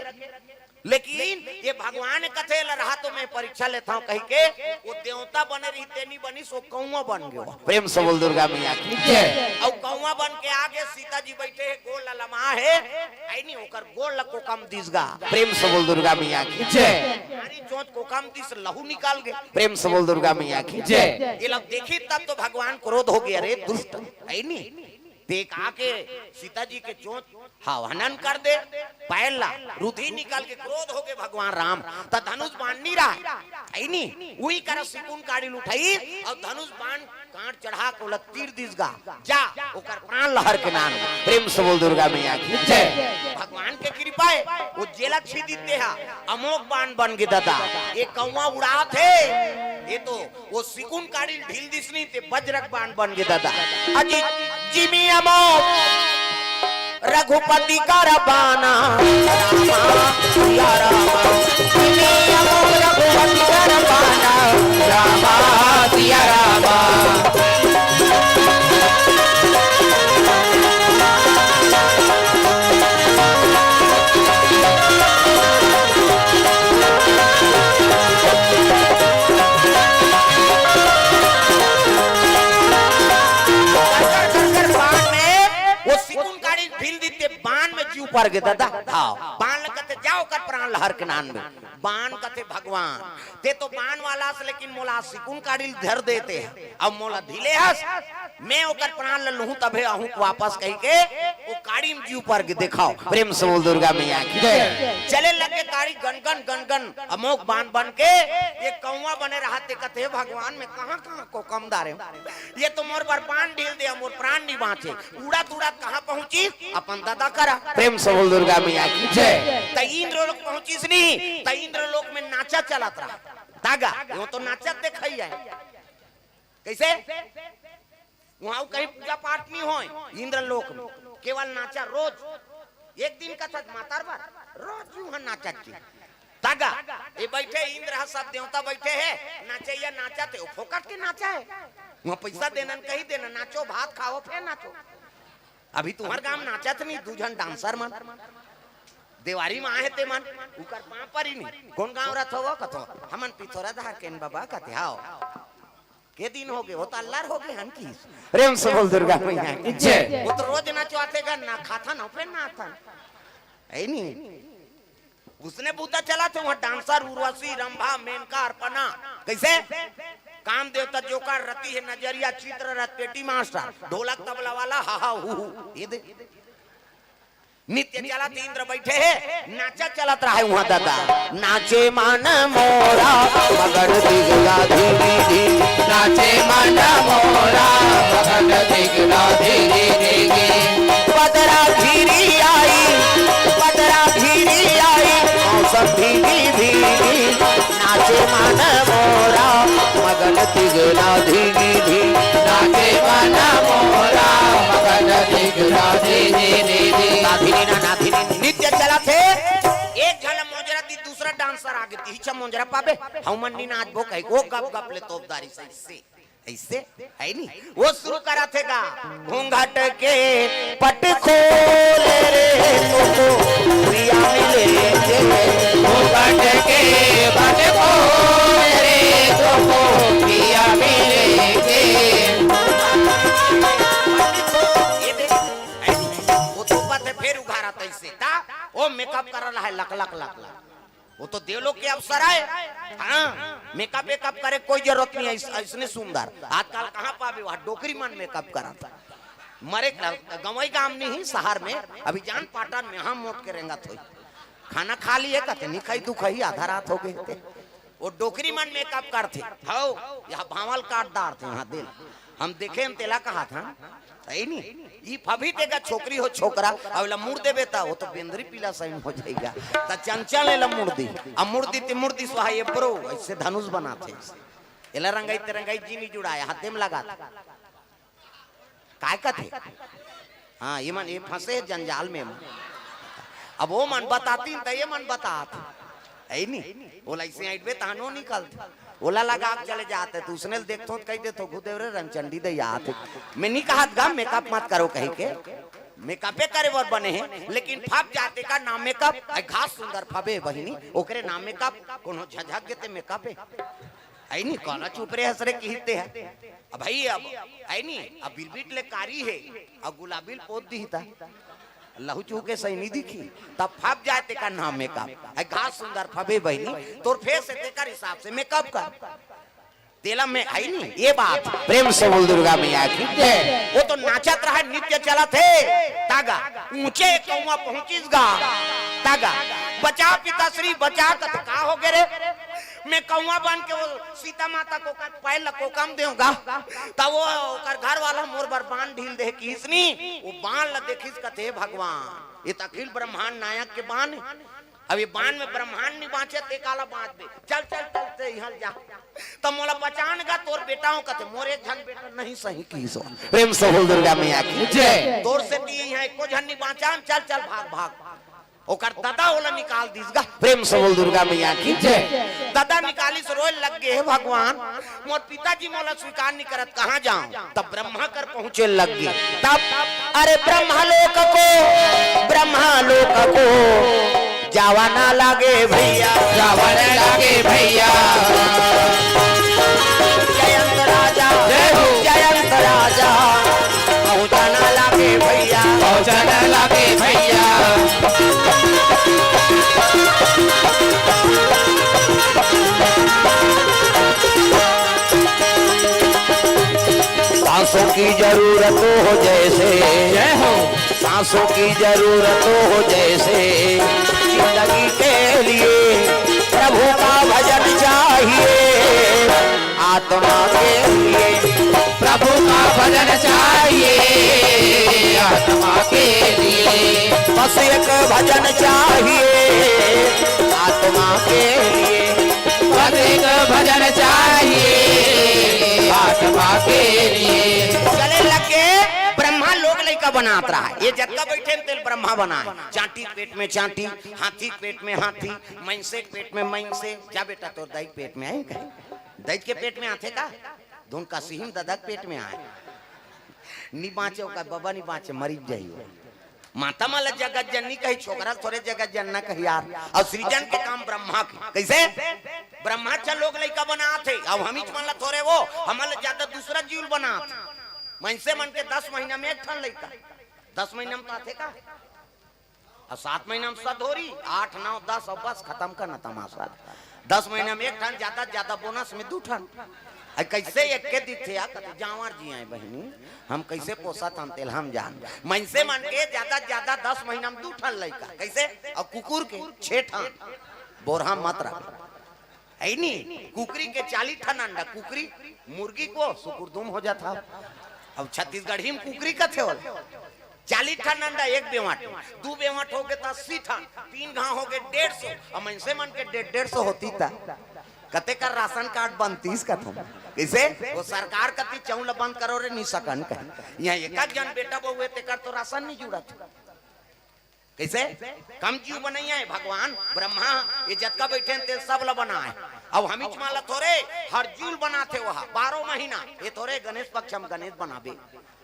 लेकिन ये भगवान कथे ल रहा तो मैं परीक्षा लेता हूँ कहि के वो देवता बने रही, ते नी बनिस, वो कौआ बन गयो। प्रेम से बोल दुर्गा मैया की जय। अउ कौआ बन के आगे सीता जी बइठे हे, गोड़ ल लमा हे, हे नी, ओकर गोड़ ल कोकम दिस गा। प्रेम से बोल दुर्गा मैया की जय। नारी चोंच कोकम दिस, लहू निकल गे। प्रेम से बोल दुर्गा मैया की जय। ये लोग देखी तब तो भगवान क्रोध हो गया, अरे दुष्ट, हे नी, देख आके सीता जी के चोंच, हाँ, हनन कर दे, पैर ला, रुधि निकल के क्रोध हो गे भगवान राम, त धनुष बाण नी रहय, हे नी, उही करा सिकुन काड़ी ल उठाइस अउ धनुष बाण कांट चढ़ा के ओला तीर दिस गा, जा, ओकर प्राण ल हर के नान। प्रेम से बोल दुर्गा मैया की जय। भगवान के कृपा हे, वो जेला छींदिस ते हा अमोघ बाण बन गे ददा, ये कौआ उड़ात हे, ये तो वो सिकुन काड़ी ल ढील दिस नी ते बज्रक बाण बन गे ददा। अजी जिमी अमोघ रघुपति कर बाना, रामा सिया रामा पर गे ददा, हाँ, बान ल कथे, "जा ओकर प्राण ल हर के नान में।" बान कथे, "भगवान, ते तो बान वाला हस, लेकिन मोला सिकुन काड़ी ल धर देते ह, अब मोला धिले हस, मैं ओकर प्राण ल लूहूं तभे आहूं वापस," कहिके ओ काड़ी में जीव पर गे। देखाव, प्रेम से बोल दुर्गा मैया की जय। चले लगे काड़ी गनगन गनगन, अमोघ बान बन के, ये कौवा बने रहते, कथे, "भगवान, मैं कहाँ कहाँ कोकम डारे हूँ, ये तो मोर बर बान ढील दे, मोर प्राण नहीं बाँचे।" उड़त उड़त कहाँ पहुँचिस? अपन ददा करा। प्रेम से बोल दुर्गा मैया की जय। त इंद्रलोक पहुँचिस नहीं, त इंद्रलोक में नाचा चलत रहा। तागा, वो तो नाचत देखाई है। कैसे? वहाँ कहीं पूजा पाठ नहीं होय इंद्रलोक में, केवल नाचा रोज। एक दिन का था मातर बर, रोज यूं ह नाचत जी। तागा, ये बैठे इंद्र ह, सब देवता बैठे हैं, नाचैया नाचत है, वो फोकट के नाचा है। वहाँ पैसा देना न कहीं देना, नाचो, भात खाओ, फिर नाचो। अभी तुम्हार गांव नाचत नहीं, दू झन डांसर मन, देवारी में आए ते मन, उकर पाँव परी नहीं। कौन गांव रथ हो कथो? हमन पिथौरा धार केन बाबा कथे, हाव। के दिन हो गए, वो तो अल्लार हो गए हन की। प्रेम से बोल दुर्गा मैया की जय। वो तो रोज नाचो आथे गा, ना खाता ना पे ना आता। है नहीं। उसने बूता चला थे वहाँ डांसर, उर्वशी, रंभा, मेनका, अर्पणा। कैसे? काम देवता जोकर, रति है नजरिया, चित्ररथ, पेटी मास्टर, ढोलक तबला वाला, हा हा हू हू। ये दे। नित्य चलत इंद्र बैठे है, नाचा चलत रहे वहाँ दादा। नाचे मन मोरा मगन दिगला धीरी धी। नाचे मन मोरा मगन दिगला धीरी धी। बदरा घिरी आई, बदरा घिरी आई, मौसम भीगी भीगी। नाचे मन मोरा मगन दिगला धीरी धी। नाचे मन मोरा मगन दिगला धीरी धी। नाधिनी ना नाधिनी नित्य चलत हे। एक झन मोजरा दी, दूसरा डांसर आगे, तिहिचा मोजरा पाबे, हमन नी नाचबो कहि, वो गप गप ले तोपदारी से, ऐसे, ऐसे, है नी? वो शुरू करत हे गा, घूंघट के पट खोल रे, तुमको पिया मिलेंगे। घूंघट के पट खोल रे, तुमको पिया मिलेंगे। ये देख, है नी? वो तो बात है, फिर उघारा तैसे, ता, वो मेकअप कर रहा है, लक, लक, लक, लक। वो तो देवलोक के अप्सरा है। हाँ, मेकअप वेकअप करे कोई जरूरत नहीं है, ऐस-, ऐसने सुंदर। आजकल कहाँ पाबे, वहाँ डोकरी मन मेकअप करत। मरे क-, गंवई गाम नहीं ही, शहर में, अभी जान पाटन में, हाँ, मोट के रेंगत होई। खाना खा लिए, कहते, "नहीं खाई, तू खाई, आधा रात हो गए थे।" वो डोकरी मन मेकअप करथे, हौ, यहाँ भांवल काट डारथे, यहाँ दिल। हम देखे, हम तेला कहा था, है नी? ई फभी तेगा छोकरी हो छोकरा, अब ला मुड़ देबे ता, वो तो बेंदरी पीला सही हो जाएगा। ता चंचल एला मुड़ दी, अब मुड़ दी ते मुड़ दी स्वाहा ये bro, ऐसे धनुष बनाथे। एला रंगाई ते रंगाई जी नी जुड़ाया, हाथे में लगा। काय कथे? हाँ, ये मन, ये फंसे जंजाल में मन। अब वो मन बताती त ये मन बतात। है नी? ओला ऐसे आइटबे तहनो निकलत। ओला लगा के चले जाते, तो उसने देखथो त कहि देथो, "गुरुदेव रे, रंगचंडी दे आत।" मैं नी कहत गा, मेकअप मत करो कहि के। मेकअपे करे बर बने हे, लेकिन फब जाते का नाम मेकअप, आई घास सुंदर फबे बहिनी, ओकरे नाम मेकअप, कोनो झझक गेते मेकअप हे। है नी, काला चुप रे हस रे किहिते है। अब भाई, अब है नी, अब बिलबिट ले कारी है, अब गुलाबी ल पोत दी ता। लहू चूके सही नहीं दिखी, तब फब जाए तेकर नाम मेकअप। है घास सुंदर फबे बहिनी, तोर फेस है तेकर हिसाब से मेकअप कर। तेला में है नी, ये बात। प्रेम से बोल दुर्गा मैया की जय। वो तो नाचत रहा, नित्य चलत हे। तागा, ऊंचे कौवा पहुंचिस गा। तागा, बचा पिताश्री, बचा, कथे का हो गे रे? मैं कौवा बन के वो सीता माता के ओकर पैर ल कोकम देंव गा, त वो ओकर घर वाला मोर बर बान ढील दे किहिस नी, वो बान ल देखिस कथे, "हे भगवान, ये त अखिल ब्रह्मांड नायक के बान हे। अब ये बान में ब्रह्मांड नी बाँचे, ते काला बाँचबे? चल, चल, चल, ते इहाँ ले जा। त मोला बचान गा, तोर बेटा हूँ," कथे, "मोर एक झन बेटा नहीं सही किहिस हो।" प्रेम से बोल दुर्गा मैया की जय। "तोर से ती इहाँ एको झन नी बाँचान, चल, चल, भाग, भाग।" ओकर ददा ओला निकाल दिस गा। प्रेम से बोल दुर्गा मैया की जय। ददा निकालिस, रोए लग गे, "हे भगवान, मोर पिताजी मोला स्वीकार नी करत, कहाँ जाऊं?" तब ब्रह्मा कर पहुँचे लग गे। तब, "अरे ब्रह्मा लोक को, ब्रह्मा लोक को, जावा ना लागे भैया, जावा ना लागे भैया। जयंत राजा, जय हो। जयंत राजा, पहुँचा ना लागे भैया, पहुँचा ना लागे भैया।" सांसों की जरूरत हो जैसे, जय हो। सांसों की जरूरत हो जैसे, जिंदगी के लिए प्रभु का भजन चाहिए। आत्मा के लिए प्रभु का भजन चाहिए, आत्मा के लिए। बस एक भजन चाहिए आत्मा के लिए। बस एक भजन चाहिए आत्मा के लिए। चले लगे, ब्रह्मा लोग लइका बनात रहा। ये जतका बइठे तेला ब्रह्मा बनाय। चांटी के पेट में चांटी, हाथी के पेट में हाथी, मइनसे के पेट में मइनसे। जा बेटा, तोर दाई के पेट में आय कहे। दाई के पेट में आथे का? धुन का सिहिम ददा के पेट में आय। नी बाँचे ओकर बबा, नी बाँचे, मरी जाही वो। माता मन ला जगत जननी कही, छोकरा थोरे जगत जनना कही यार। अउ सृजन के काम ब्रह्मा के। कइसे? ब्रह्मा च लोग लइका बनात हे, अउ हमीच मन ला थोरे वो, हमन ला जादा दूसरा जीव ल बनात हे। मइनसे मन के दस महीना में एक ठन लइका, दस महीना में तो आथे का? अउ सात महीना में सधोरी, आठ, नौ, दस, अउ बस खतम करना तमाशा। दस महीना में एक ठन, जादा से जादा बोनस में दू ठन। अइ कइसे एक के दिखथे यार, कथे जांवर जी आय बहिनी, हम कइसे पोसत हन तेला हम जान। मइनसे मन के जादा से जादा दस महीना में दू ठन लइका। कइसे? अउ कुकुर के छे ठन। बोरहा मत रख। हइ नी, कुकरी के चालीस ठन अंडा, कुकरी, मुर्गी को सुकुरदुम हो जात हे। अब छत्तीसगढ़ी में कुकरी कथे ओला। चालीस ठन अंडा एक बेंवट, दू बेंवट होगे त अस्सी ठन, तीन घांव होगे डेढ़ सौ, अब मइनसे मन के डेढ़, डेढ़ सौ होतिस त कते कर राशन कार्ड बनतिस कथों। कइसे? वो सरकार कथे चाउर ल बंद करो रे, नी सकन कहे। इहाँ एक एक झन बेटा बहू हे, तेकर तो राशन नी जुड़त। कइसे? कम जीव बनइया हे भगवान ब्रह्मा, ये जतका बइठे हे, तेला सब ला बनाय। अब हमीच मन ला थोरे, हर जीव ल बनाथे ओहा, बारह महीना। ये थोरे गणेश पक्ष में गणेश बनाबे,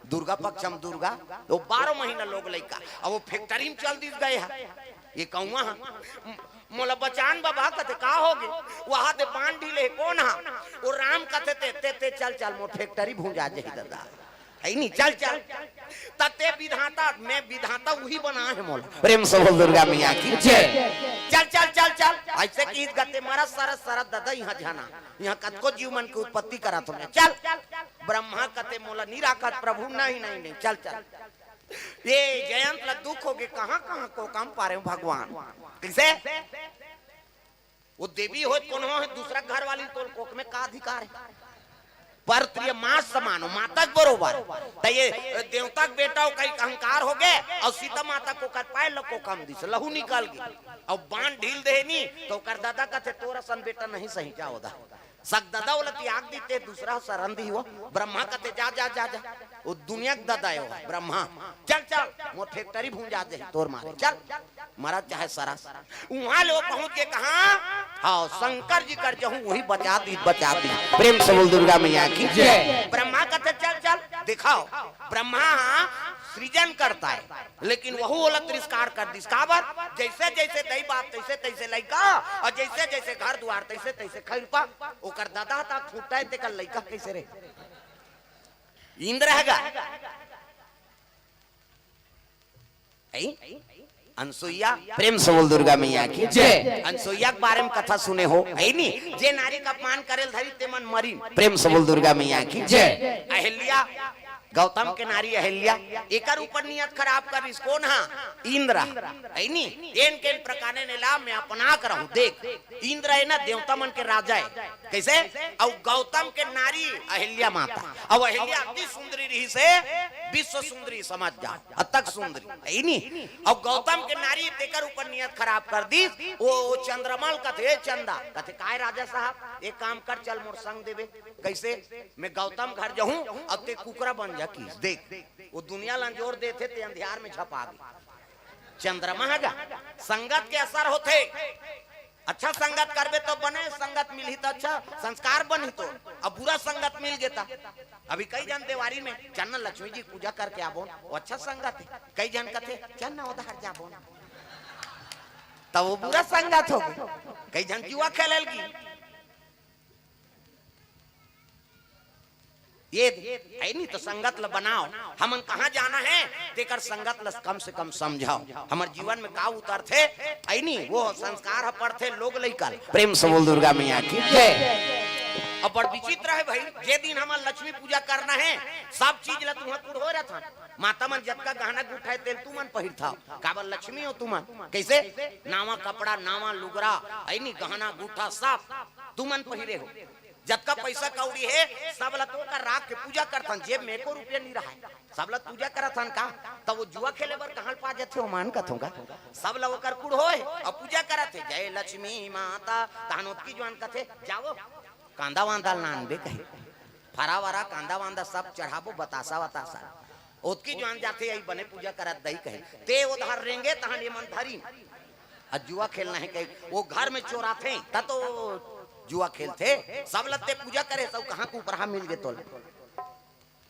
दुर्गा पक्ष में दुर्गा, तो बारह महीना लोग लइका। अब वो factory में चल दिस गय हे, ये कहूँ हे, "मोला बचान बाबा," कथे, "का होगे?" "वहा दे बांध ढीले हे।" "कोन हा?" "वो राम कथे ते।" "ते, ते चल, चल, मोर factory भूंजा जाही ददा।" हइ नी, चल, चल। त ते विधाता, मैं विधाता, उही बनाय हे मोला। प्रेम से बोल दुर्गा मैया की जय। चल, चल, चल, चल। अइसे किहिस गा ते मरत सरत, सरत ददा इहाँ झन आ। इहाँ कतको जीव मन के उत्पत्ति करत हों। चल। ब्रह्मा कथे मोला नी राखत प्रभु, नहीं, नहीं, नहीं, चल, चल। ये जयंत ला दुख होगे, कहाँ, कहाँ कोका म पारे हँव भगवान। कइसे? वो देवी होय त कोनो होय, दूसरा घर वाली ल तोर कोख में का अधिकार हे? परप्रिय माँ समान हो, माता के बरोबर। त ये देवता के बेटा हो, कहीं अहंकार होगे, अउ सीता माता के ओकर पाय ल कोखा म दिस, लहू निकल गे, अउ बांध ढील दे नी, त ओकर ददा कथे, "तोर असन बेटा नहीं सही, जा ओदा।" सग ददा ओला तियाग दिस ते, दूसरा सरन दिस वो। ब्रह्मा कथे, "जा, जा, जा, जा।" वो दुनिया के ददा हे वो, ब्रह्मा। "चल, चल, मोर factory भूंजा जाही तोर मारे, चल।" मरत चाहे सरस। उहाँ ले वो पहुँच गे कहाँ? हाँ, शंकर जी कर जहूँ, उही बचा दिस, बचा दिस। प्रेम से बोल दुर्गा मैया की जय। ब्रह्मा कथे, "चल, चल, देखाव।" ब्रह्मा सृजन करता हे, लेकिन वहू ओला तिरस्कार कर दिस। काबर? जइसे जइसे दई बाप, तइसे तइसे लइका, अउ जइसे जइसे घर दुवार, तइसे तइसे खइरपा। ओकर ददा ह त खूंटा हे, तेकर लइका कइसे रहे? इंद्र हे गा। हइ? अनसुईया, प्रेम से बोल दुर्गा मैया की जय। अनसुईया के बारे में कथा सुने हो, हइ नी? जे नारी के अपमान करे ल धरिस, ते मन मरिन। प्रेम से बोल दुर्गा मैया की जय। अहिल्या, गौतम के नारी अहिल्या, एकर ऊपर नियत खराब करिस। कोन हा? इंद्र, हइ नी? तेन केन प्रकारेण एला मैं अपना के रहूं। देख, इंद्र हे ना, देवता मन के राजा हे। कइसे? अउ गौतम के नारी अहिल्या माता। अउ अहिल्या अति सुंदरी रहिस हे, विश्व सुंदरी समझ जाव, अतक सुंदरी, हइ नी? अउ गौतम के नारी तेकर ऊपर नियत खराब कर दिस। वो, वो चंद्रमा ल कथे, "चंदा।" कथे, "काय राजा साहब, एक काम कर, चल मोर संग देबे।" कइसे? "मैं गौतम घर जहूं, अउ ते कुकरा बन जा।" किस देख, वो दुनिया ल अंजोर देथे, ते अंधियार में झपा गे। चंद्रमा हे गा, संगत के असर होथे। अच्छा संगत करबे त बने, संगत मिलही त अच्छा संस्कार बनही। तो अब बुरा संगत मिल गे त, अभी कई झन देवारी में, "चल ना लक्ष्मी जी पूजा करके आबोन, वो अच्छा संगत हे।" कई झन कथे, "चल ना ओदहर जाबोन।" त वो बुरा संगत होगे। कई झन जुआ खेले ल गिस। ये, हइ नी, त संगत ल बनाव। हमन कहाँ जाना हे, तेकर संगत ल कम से कम समझाव। हमर जीवन में का उतरथे, हइ नी, वो संस्कार ह पड़थे लोग लइका ल। प्रेम से बोल दुर्गा मैया की जय। बड़ विचित्र हे भई, जे दिन हमन लक्ष्मी पूजा करना हे, सब चीज ला तुमन कुढ़ोय रथन। माता मन जतका गहना गुठा हे, तेला तुमन पहिरथव। काबर लक्ष्मी हो तुमन। कइसे? नावा कपड़ा, नावा लुगरा, अइनी गहना गुठा सब तुमन पहिरे हो। जतका पइसा कौड़ी हे, सब ला तो ओकर राख के पूजा करथन, जेब में एको रुपया नइ रहय। सब ला पूजा करथन का? त ओ जुआ खेले बर कहाँ ले पा जथे, ओमन कथों का? सब ला ओकर कुढ़ोय अउ पूजा करत हे, "जय लक्ष्मी माता।" तहन ओतकी जुवान कथे, "जावो, कांदा वांदा ल लानबे," कहे, "फरा वरा, कांदा वांदा सब चढ़ाबो, बतासा वतासा।" ओतकी जुवान जाथे, "अई बने पूजा करत दई," कहे, ते ओधार रेंगे, तहन एमन धरिन अउ जुआ खेलना हे कहे, ओ घर में चोराथे, त तो जुआ खेलथे। सब ला ते पूजा करे, सब कहाँ कुपरहा मिल गे तोला।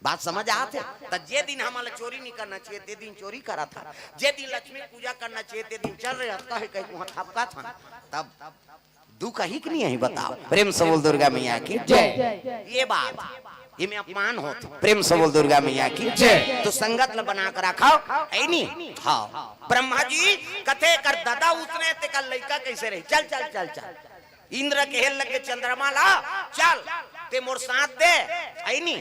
बात समझ आत हे? त जे दिन हमन ला चोरी नइ करना चाहिए, ते दिन चोरी करत हन। जे दिन लक्ष्मी पूजा करना चाहिए, ते दिन चल रहे हस, कहे, कहे, उहाँ थपकत हन। तब दुख ही कि नहीं है, बताओ। प्रेम से बोल दुर्गा मैया की जय। ये बात, एमे अपमान होत। प्रेम से बोल दुर्गा मैया की जय। तो संगत ल बना के रखव, है नी? हाँ। ब्रह्मा जी कथे कर ददा उसने, तेकर लइका कइसे रही? चल, चल, चल, चल। इंद्र कहे लगे चंद्रमा ला, "चल, ते मोर साथ दे," है नी?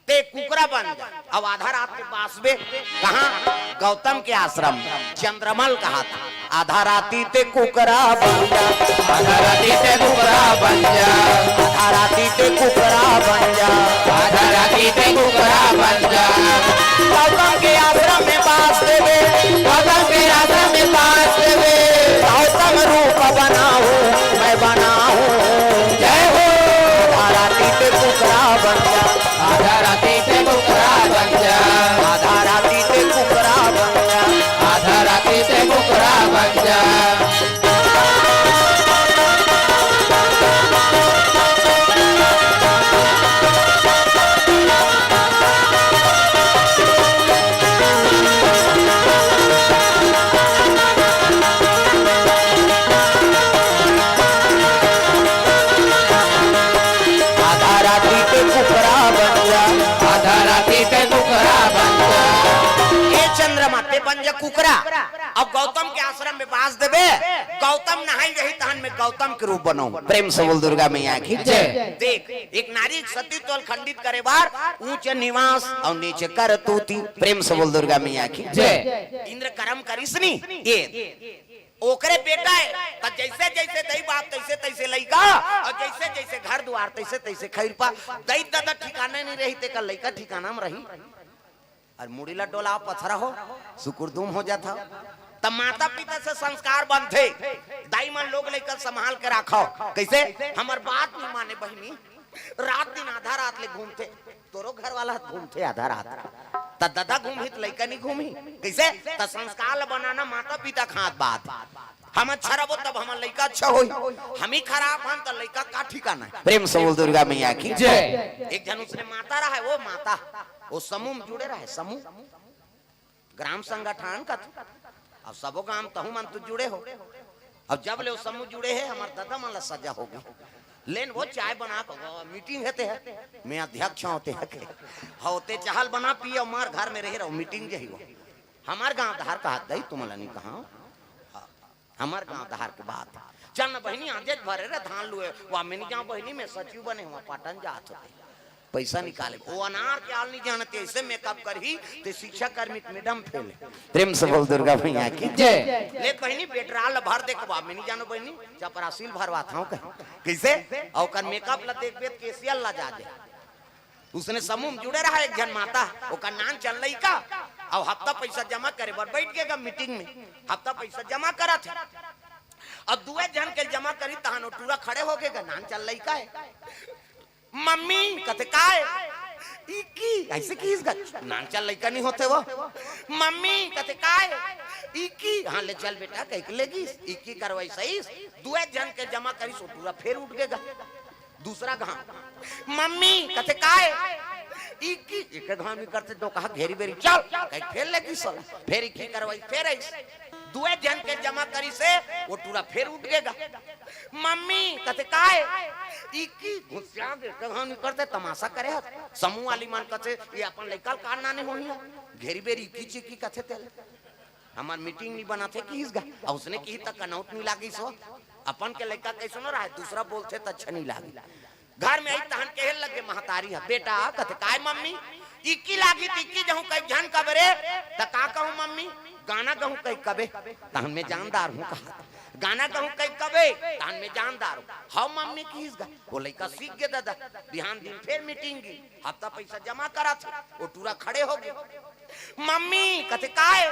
"ते कुकरा बन जा, अब आधा रात के बासबे।" कहाँ? गौतम के आश्रम, चंद्रमा ल कहा था, "आधा राती ते कुकरा बन जा, आधा राती ते कुकरा बन जा, आधा राती ते कुकरा बन जा, आधा राती ते कुकरा बन जा।" गौतम के आश्रम में बास देबे, गौतम के आश्रम में बास देबे, गौतम रूप बनाऊं, मैं बनाऊं। जय हो। आधा राती ते कुकरा बन जा, आधा राती ते कुकरा बन जा, आधा राती ते कुकरा बन जा, आधा राती ते कुकरा बन जा। आधा राती ते कुकरा बन जा, आधा राती ते कुकरा बन जा। ए चंद्रमा, ते बन जा कुकरा। अब गौतम के आश्रम में बास देबे, गौतम नहाई रही, तहन में गौतम के रूप बनाऊं। प्रेम से बोल दुर्गा मैया की जय। देख, एक नारी सतीत्व ल खंडित करे बर ऊंच निवास अउ नीच करतूती। प्रेम से बोल दुर्गा मैया की जय। इंद्र करम करिस नी, ये ओकरे बेटा हे, त जइसे जइसे दई बाप तइसे तइसे लइका, अउ जइसे जइसे घर दुवार तइसे तइसे खइरपा। दई ददा ठिकाना नइ रही, तेकर लइका ठिकाना म रही। अउ मुड़ी ला डोलाव पथरा हो, सुकुरदुम हो जाथव। त माता पिता से संस्कार बनथे। दाई मन लोग लइका ल संभाल के राखव। कइसे? हमर बात नइ माने बहिनी, रात दिन आधा रात ले घूमथे। तोरो घर वाला घूमथे आधा रात। त ददा घूमही त लइका नइ घूमही। कइसे? त संस्कार ल बनाना माता पिता के हाथ बात। हम अच्छा रहबो तब हमर लइका अच्छा होही। हम ही खराब हन त लइका का ठिकाना हे? प्रेम से बोल दुर्गा मैया की जय। एक झन उसने माता रहय, वो माता, वो समूह म जुड़े रहय, समूह, ग्राम संगठन कथे। अब सबो गांव तहू मन तो जुड़े हो। अब जब ले वो समूह जुड़े हे, हमर ददा मन ला सजा हो गे। लेन वो चाय बना के, वो मीटिंग हे ते हे, मैं अध्यक्ष हों ते हे के। हो ते चाहल बना पिए, मार घर में रहे रहो, मीटिंग जही हो। हमर गांव धार कहा दई तुमन ला नइ कहा। हाँ, हमर गांव धार के बात। चल न बहिनी, आजेच भरे रे धान लुए, वा मैं नइ जांव बहिनी, मैं सचिव बने हंव, पाटन जात हों। पइसा निकाले। ओ अनार के आल नइ जानत हे, अइसे मेकअप करही, ते शिक्षा कर्मी के मैडम फेल हे। प्रेम से बोल दुर्गा मैया की जय। ले बहिनी, पेट्रोल भर दे के बा, मैं नइ जानंव बहिनी, चपरासी ल भरवात हंव कहे। कइसे? अउ ओकर मेकअप ला देखबे त केसियल ला जा दे। उसने समूह म जुड़े रहय एक झन माता, ओकर नान चल लइका, अउ हफ्ता पइसा जमा करे बर बइठ गे गा मीटिंग में, हफ्ता पइसा जमा करत हे। अब दुए झन के जमा करी, तहन ओ टूरा खड़े हो गे गा, नान चल लइका हे। "मम्मी," कथे, "काय?" "इक्की।" अइसे किहिस गा, नान चल लइका नइ होथे वो। "मम्मी," कथे, "काय?" "इक्की।" "हाँ, ले चल बेटा," कहिके लेगिस। इक्की करवाइस, दुए झन के जमा करिस, ओ टूरा फेर उठ गे गा। दूसरा घांव, "मम्मी," कथे, "काय?" "इक्की।" एके घांव नइ करते, दो कहा घेरी बेरी, "चल," कहिके फेर लेगिस। फेर इक्की करवाइस, फेर आइस। दुए झन के जमा करिस, ओ टूरा फेर उठ गे गा। "मम्मी," कथे, "काय?" "इक्की।" घुसिया दे, एके घांव नइ करते, तमाशा करे हस। समूह वाली मन कथे, "ये अपन लइका ल का नाने होही, घेरी बेरी इक्की चिक्की कथे तेला।" हमर मीटिंग नइ बनत हे किहिस गा। अउ उसने किहिस त कनौत नइ लागिस हो। अपन के लइका कइसनो रहय, दूसरा बोलथे त अच्छा नइ लागे। घर में आई तहन कहे लगे महतारी ह, "बेटा," कथे, "काय मम्मी?" "इक्की लागी त इक्की जहूं कही झन कबे रे।" "त का कहूं मम्मी?" "गाना गहूं कही कबे, तहन में जानदार हूं कहा।" "गाना गहूं कही कबे, तहन में जानदार हूं।" "हव मम्मी," किहिस गा। वो लइका सीख गे ददा। बिहान दिन फेर मीटिंग गे, हफ्ता पैसा जमा करा थे, वो टूरा खड़े हो गे। "मम्मी," कथे, "काय?"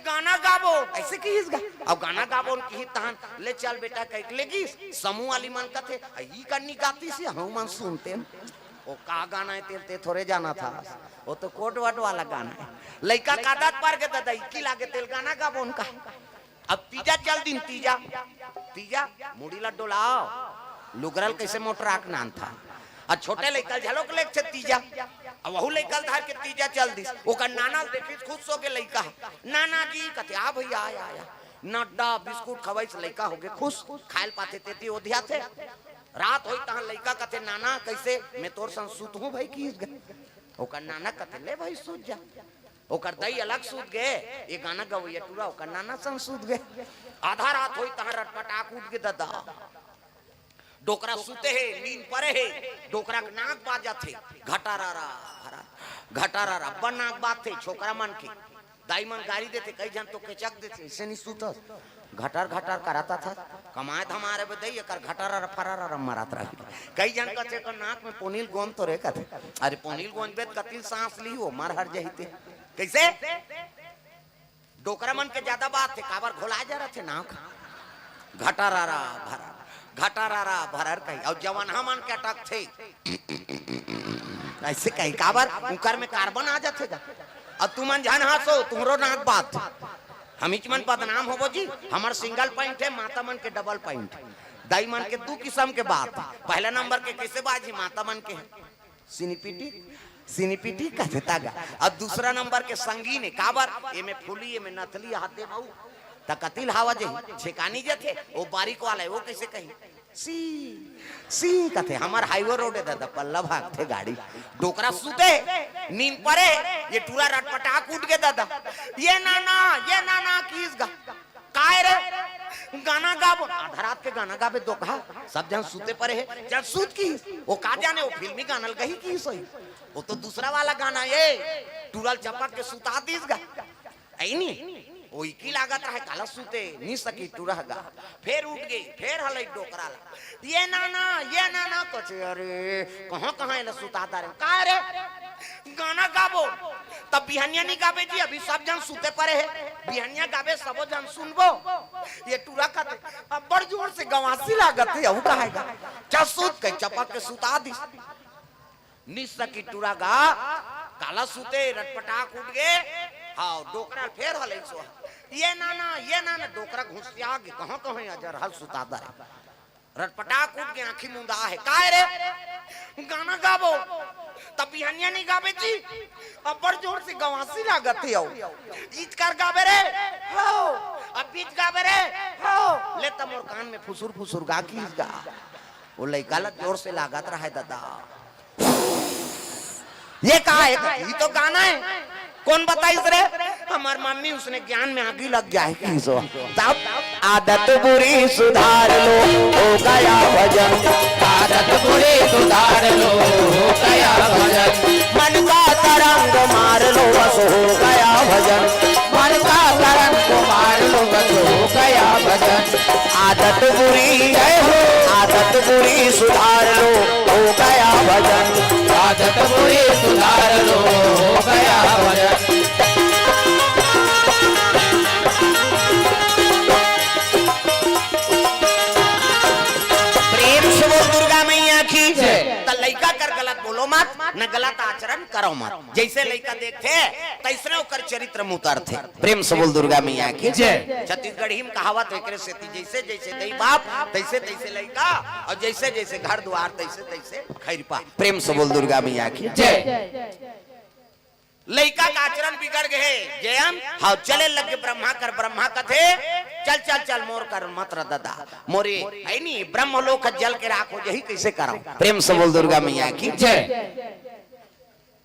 "गाना गाबो।" ऐसे किहिस गा। अब गाना गाबो न किहिस तहन, "ले चल बेटा," कहिके ले गिस। समूह वाली मन कथे, "आ, ई कन्नी गातिस हे, हमू मन सुनतेन।" "वो का गाना हे तेल, ते थोरे जानथस, वो तो कोट वट वाला गाना हे।" लइका का आदत पर गे ददा, इक्की लागे तेल गाना गाबो न का। अब तीजा चल दिन, तीजा, तीजा, मुड़ी ला डोलाव, लुगरा ल कइसे मोटरा के नानथस। अब छोटे लइका ल घलोक लेगथे तीजा, अब वहू लइका ल धर के तीजा चल दिस। ओकर नाना ल देखिस, खुश हो गे लइका ह। "नाना जी," कथे, "आ भइया, आ, आ, आ।" नड्डा बिस्कुट खवाइस, लइका हो गे खुश, खाय ल पाथे तेती ओधियाथे। रात होई तहां लइका कथे, "नाना, कइसे?" "मैं तोर संग सुतहूं भई," किहिस गा। ओकर नाना कथे, "ले भई, सुत जा।" ओकर दई अलग सुत गे, ये गाना गवइया टूरा ओकर नाना संग सुत गे। आधा रात होई तहां रटपटाक उठ गे ददा। डोकरा सुते हे, नींद परे हे, डोकरा के नाक बाजत हे, घटारारा, घटारारा, अब्बड़ नाक बाजथे छोकरा मन के। दाई मन गारी देथे, कई झन तो केचक देथे, "अइसे नइ सुतस, घटर घटर करत हस, कमाय धमाय रहिबे दई, एकर घटारारा फरारारा मरत रही।" कई झन कथे, "एकर नाक में पोनील गोंद तो रे," कथे। अरे पोनील गोंदबे त कतिल सांस ली, वो मर हर जही ते। कइसे? डोकरा मन के जादा बात हे, काबर घोला जा रथे नाक। घटारारा भरर, घटारारा भरर कही, अउ जवनहा मन के अटकथे। अइसे कही, काबर? उंकर में कार्बन आ जाथे गा। अब तुमन झन हंसो, तुंहरो नाक बात। हमीच मन बदनाम होबो जी, हमर सिंगल पॉइंट हे, माता मन के डबल पॉइंट। दाई मन के दू किसम के बात। पहला नंबर के कइसे बात हे, माता मन के हे। सिनिपिटी, सिनिपिटी कथे ता गा। अब दूसरा नंबर के संगीन हे, काबर? एमे फूली, एमे नथली, हाथे बाऊ। त कतिल हवा जही, छेकानी जथे, वो बारीक वाला हे, वो कइसे कही? सी, सी कथे, हमर हाईवे रोड हे ददा, पल्ला भागथे गाड़ी। डोकरा सुते, नींद परे, ये टूरा रटपटाक उठ गे ददा। "ये नाना, ये नाना," किहिस गा। "काय रे?" "गाना गाबो।" आधा रात के गाना गाबे दोकहा, सब झन सुते परे हे, चल सुत किहिस। वो का जाने, वो फिल्मी गाना ल गही किहिस होही। वो तो दूसरा वाला गाना हे, टूरा ल चपक के सुता दिस गा। अइ नी, वो इकी लागत रहे, काला सुते, नी सकी टूरा गा। फेर उठ गे, फेर हलई डोकरा ला। "ये नाना, ये नाना," कथे, "अरे, कहां, कहां एला सुता डारे?" "काय रे?" "गाना गाबो।" "तब बिहनिया नी गाबे जी, अभी सब झन सुते परे हे, बिहनिया गाबे, सबो झन सुनबो।" ये टूरा कथे, "अब्बड़ जोर से गवासी लागत हे, अउ कहाय गा?" चल सुत कही चपक के सुता दिस। निस्सा की टूरा गा, काला सुते, रटपटाक उठ गे। हाव, डोकरा फेर हलई सो। "ये नाना, ये नाना," डोकरा घुसिया गे, कहां, कहां अजर हल सुता डारे। रटपटाक उठ गे, आंखी मुंदा हे। "काय रे?" "गाना गाबो।" "तब बिहनिया नी गाबे जी, अब्बड़ जोर से गवासी लागत हे अउ।" "इच कर गाबे रे?" "हो।" "अब बीच गाबे रे?" "हो।" "ले त मोर कान में फुसुर फुसुर गा किहिस गा।" वो लइका ला जोर से लागत रहे ददा। "ये का हे?" "ये तो गाना हे।" "कोन बताइस रे?" "हमर मम्मी, उसने ज्ञान में आगी लग जाए किहिस हो।" तब आदत बुरी सुधार लो, हो गया भजन। आदत बुरी सुधार लो, हो गया भजन। मन का तरंग मार लो, बस हो गया भजन। मन का तरंग मार लो, बस हो गया भजन। आदत बुरी, जय हो। आदत बुरी सुधार लो, हो गया भजन। आदत बुरी सुधार लो, हो गया भजन। प्रेम से बोल दुर्गा मैया की। जय। त लइका कर गलत बोलो मत, न गलत आचरण करो मत। जइसे लइका देखथे, तइसने ओकर चरित्र में उतरथे। प्रेम से बोल दुर्गा मैया की। जय। छत्तीसगढ़ी में कहावत हे, एकरे सेती जइसे जइसे दई बाप, तइसे तइसे लइका, अउ जइसे जइसे घर दुआर, तइसे तइसे खैरपा। प्रेम से बोल दुर्गा मैया की। जय। लइका का आचरण बिगड़ गे हे, जयंत, हाव, चले लग गे ब्रह्मा कर, ब्रह्मा कथे, "चल, चल, चल, मोर कर मत रह ददा, मोरे, हे नी, ब्रह्मलोक जल के राख हो जही, कइसे करंव?" प्रेम से बोल दुर्गा मैया की। जय।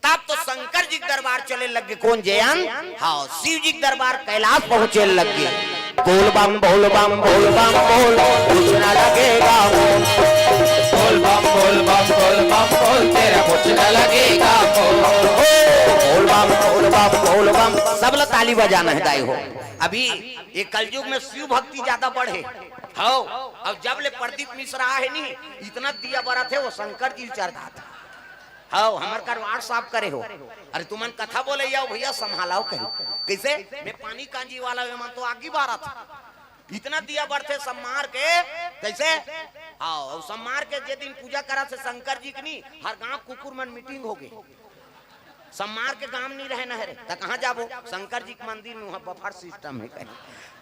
तब तो शंकर जी के दरबार चले लग गे, कोन जयंत? हाव, शिव जी के दरबार कैलाश पहुंचे लग गे। बोल बम, बोल बम, बोल बम, बोल, कुछ ना लगेगा मोल। बोल बम, बोल बम, लगे का बोल, बोल बम, बोल बम, बोल बम। सब ला ताली बजाना हे दाई हो। अभी ये कलयुग में शिव भक्ति ज्यादा बढ़े। हव, अउ जब ले प्रदीप मिश्रा हे नी, इतना दिया बरत हे, वो शंकर जी चढ़ात हे। हव, हमर करवार साफ करे हो। अरे तुमन कथा बोले आओ भैया, संभालाओ कहीं। कैसे? मैं पानी कांजी वाला, ये मन तो आगी बारत हे। इतना दिया बरथे सम्मार के, कैसे? हाँ, अउ सम्मार के जे दिन पूजा करत हे शंकर जी के नी, हर गांव कुकुर मन मीटिंग हो गे। सम्मार के गांव नी रहे न हे रे, त कहाँ जाबो? शंकर जी के मंदिर में, वहाँ बफर सिस्टम हे कहीं।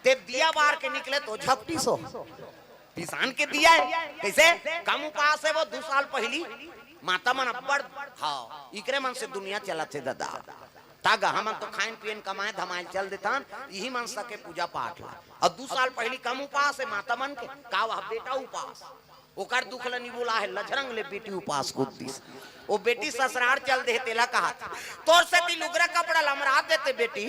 ते दिया बार के निकले तो झपटी सो। पिसान के दिया हे, कैसे? कम उपास हे वो, दू साल पहली माता मन अब्बड़, हाँ, इकरे मन से दुनिया चलत हे दादा। तग हमन तो खाइन पियन, कमाए धमाए चल देथन, इही मन सके पूजा पाठ ला। अउ दू साल पहली कम उपास हे माता मन के, का वह बेटा उपास, ओकर दुख ल नी बुला हे, लझरंग ले बेटी उपास कूद दिस। वो बेटी ससुरार चल दे, तेला कहा था, तोर सेती लुगरा कपड़ा लमरा देते बेटी,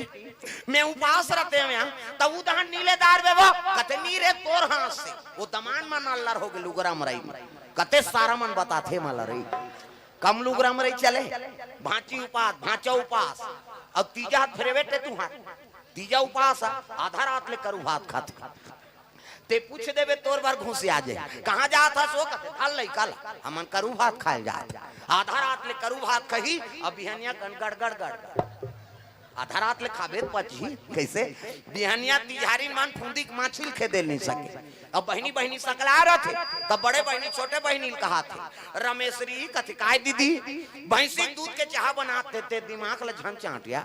मैं उपास रहते हैं, तब उदहन नीले दार बेबो, कते नी रे तोर हाथ से, वो दमान मन अल्लर हो गे लुगरा मरई में। कते सारा मन बताथे मला रे, कम लुगरा मरई चले, भांची उपास, भांचा उपास, अब तीजा हाथ फेरे बेटे तुहार, तीजा उपास, आधा रात ले करू भात खाथे। ते पूछ देबे तोर बर घुसिया जाय, कहाँ जात हस वो? कथे, "धर लइका ला, हमन करू भात खाए जात।" आधा रात ले करू भात खही, अब बिहनिया कन गड़गड़ गड़गड़। आधा रात ले खाबे त पचही, कैसे? बिहनिया तिजहारिन मन फुंदी के माछी ल खेदे नहीं सके। अब बहिनी बहिनी सकला रथे, तब बड़े बहिनी छोटे बहिनी ल कहाथे, "रमेशरी," कथे, "काय दीदी?" "भैंसी के दूध के चाहा बनात देते, दिमाग ल झन चांटिया।"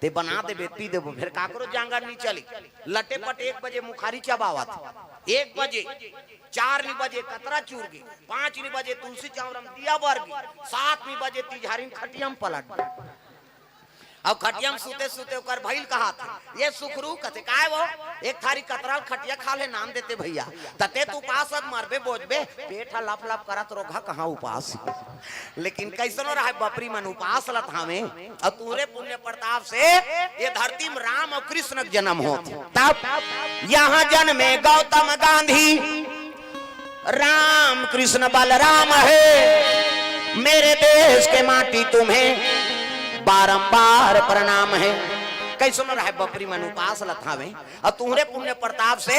ते बना देबे, पी देबो, फेर काकरो जांगर नी चली। लटे पटे एक बजे मुखारी चबावत, एक बजे, चार नी बजे कतरा चूर गे, पाँच नी बजे तुलसी चौरा म दिया बर गे, सात नी बजे तिजहारिन खटिया म पलट गे। अब खटिया म सुते सुते ओकर भइल कहात, "ये सुखरू," कथे, "काय वो?" "एक थारी कतरा ल खटिया खा ले, नाम देते भैया।" "तते तो उपास अस मरबे बोजबे, पेट ह लप लप करत रोगहा, कहाँ उपास।" लेकिन कैसनो रहे, बपरी मन उपास लत हावे, अउ तुहरे पुण्य प्रताप से ये धरती में राम अउ कृष्ण के जन्म होत हे। तब यहाँ जन्मे गौतम गांधी, राम कृष्ण बलराम हे, मेरे देश के माटी तुम्हें बारंबार प्रणाम हे। कैसनो रहे, बपरी मन उपास लत हावे, अउ तुहरे पुण्य प्रताप से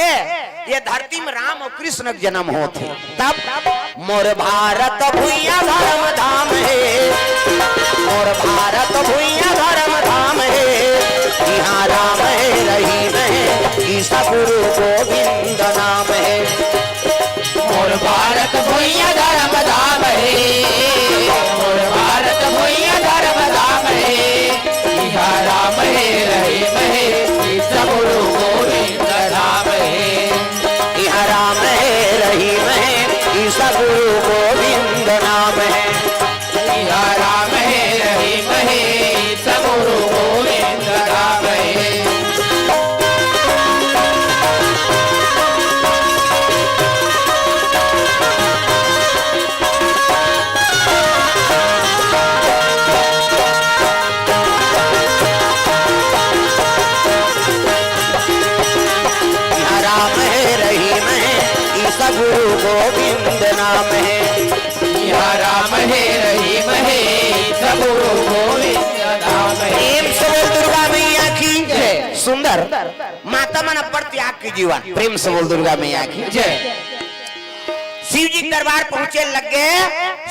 ये धरती में राम अउ कृष्ण के जन्म होत हे। तब मोर भारत भुइयां धर्म धाम हे, मोर भारत भुइयां धर्म धाम हे, इहाँ राम हे रहीम हे, ईसा गुरु गोविंद नाम हे। मोर भारत भुइयां धर्म धाम हे, मोर भारत भुइयां धर्म धाम हे, इहाँ राम हे रहीम हे, ईसा गुरु गोविंद नाम हे। इहाँ राम हे रहीम हे, ईसा गुरु गोविंद नाम हे। इहाँ राम हे रहीम हे, ईसा गुरु गोविंद नाम हे। इहाँ राम हे रहीम हे, ईसा गुरु गोविंद नाम हे। इहाँ राम हे रहीम हे, ईसा गुरु गोविंद नाम हे। प्रेम से बोल दुर्गा मैया की जय। सुंदर। माता मन अब्बड़ त्याग के जीवन। प्रेम से बोल दुर्गा मैया की जय। शिव जी के दरबार पहुंचे लग गे,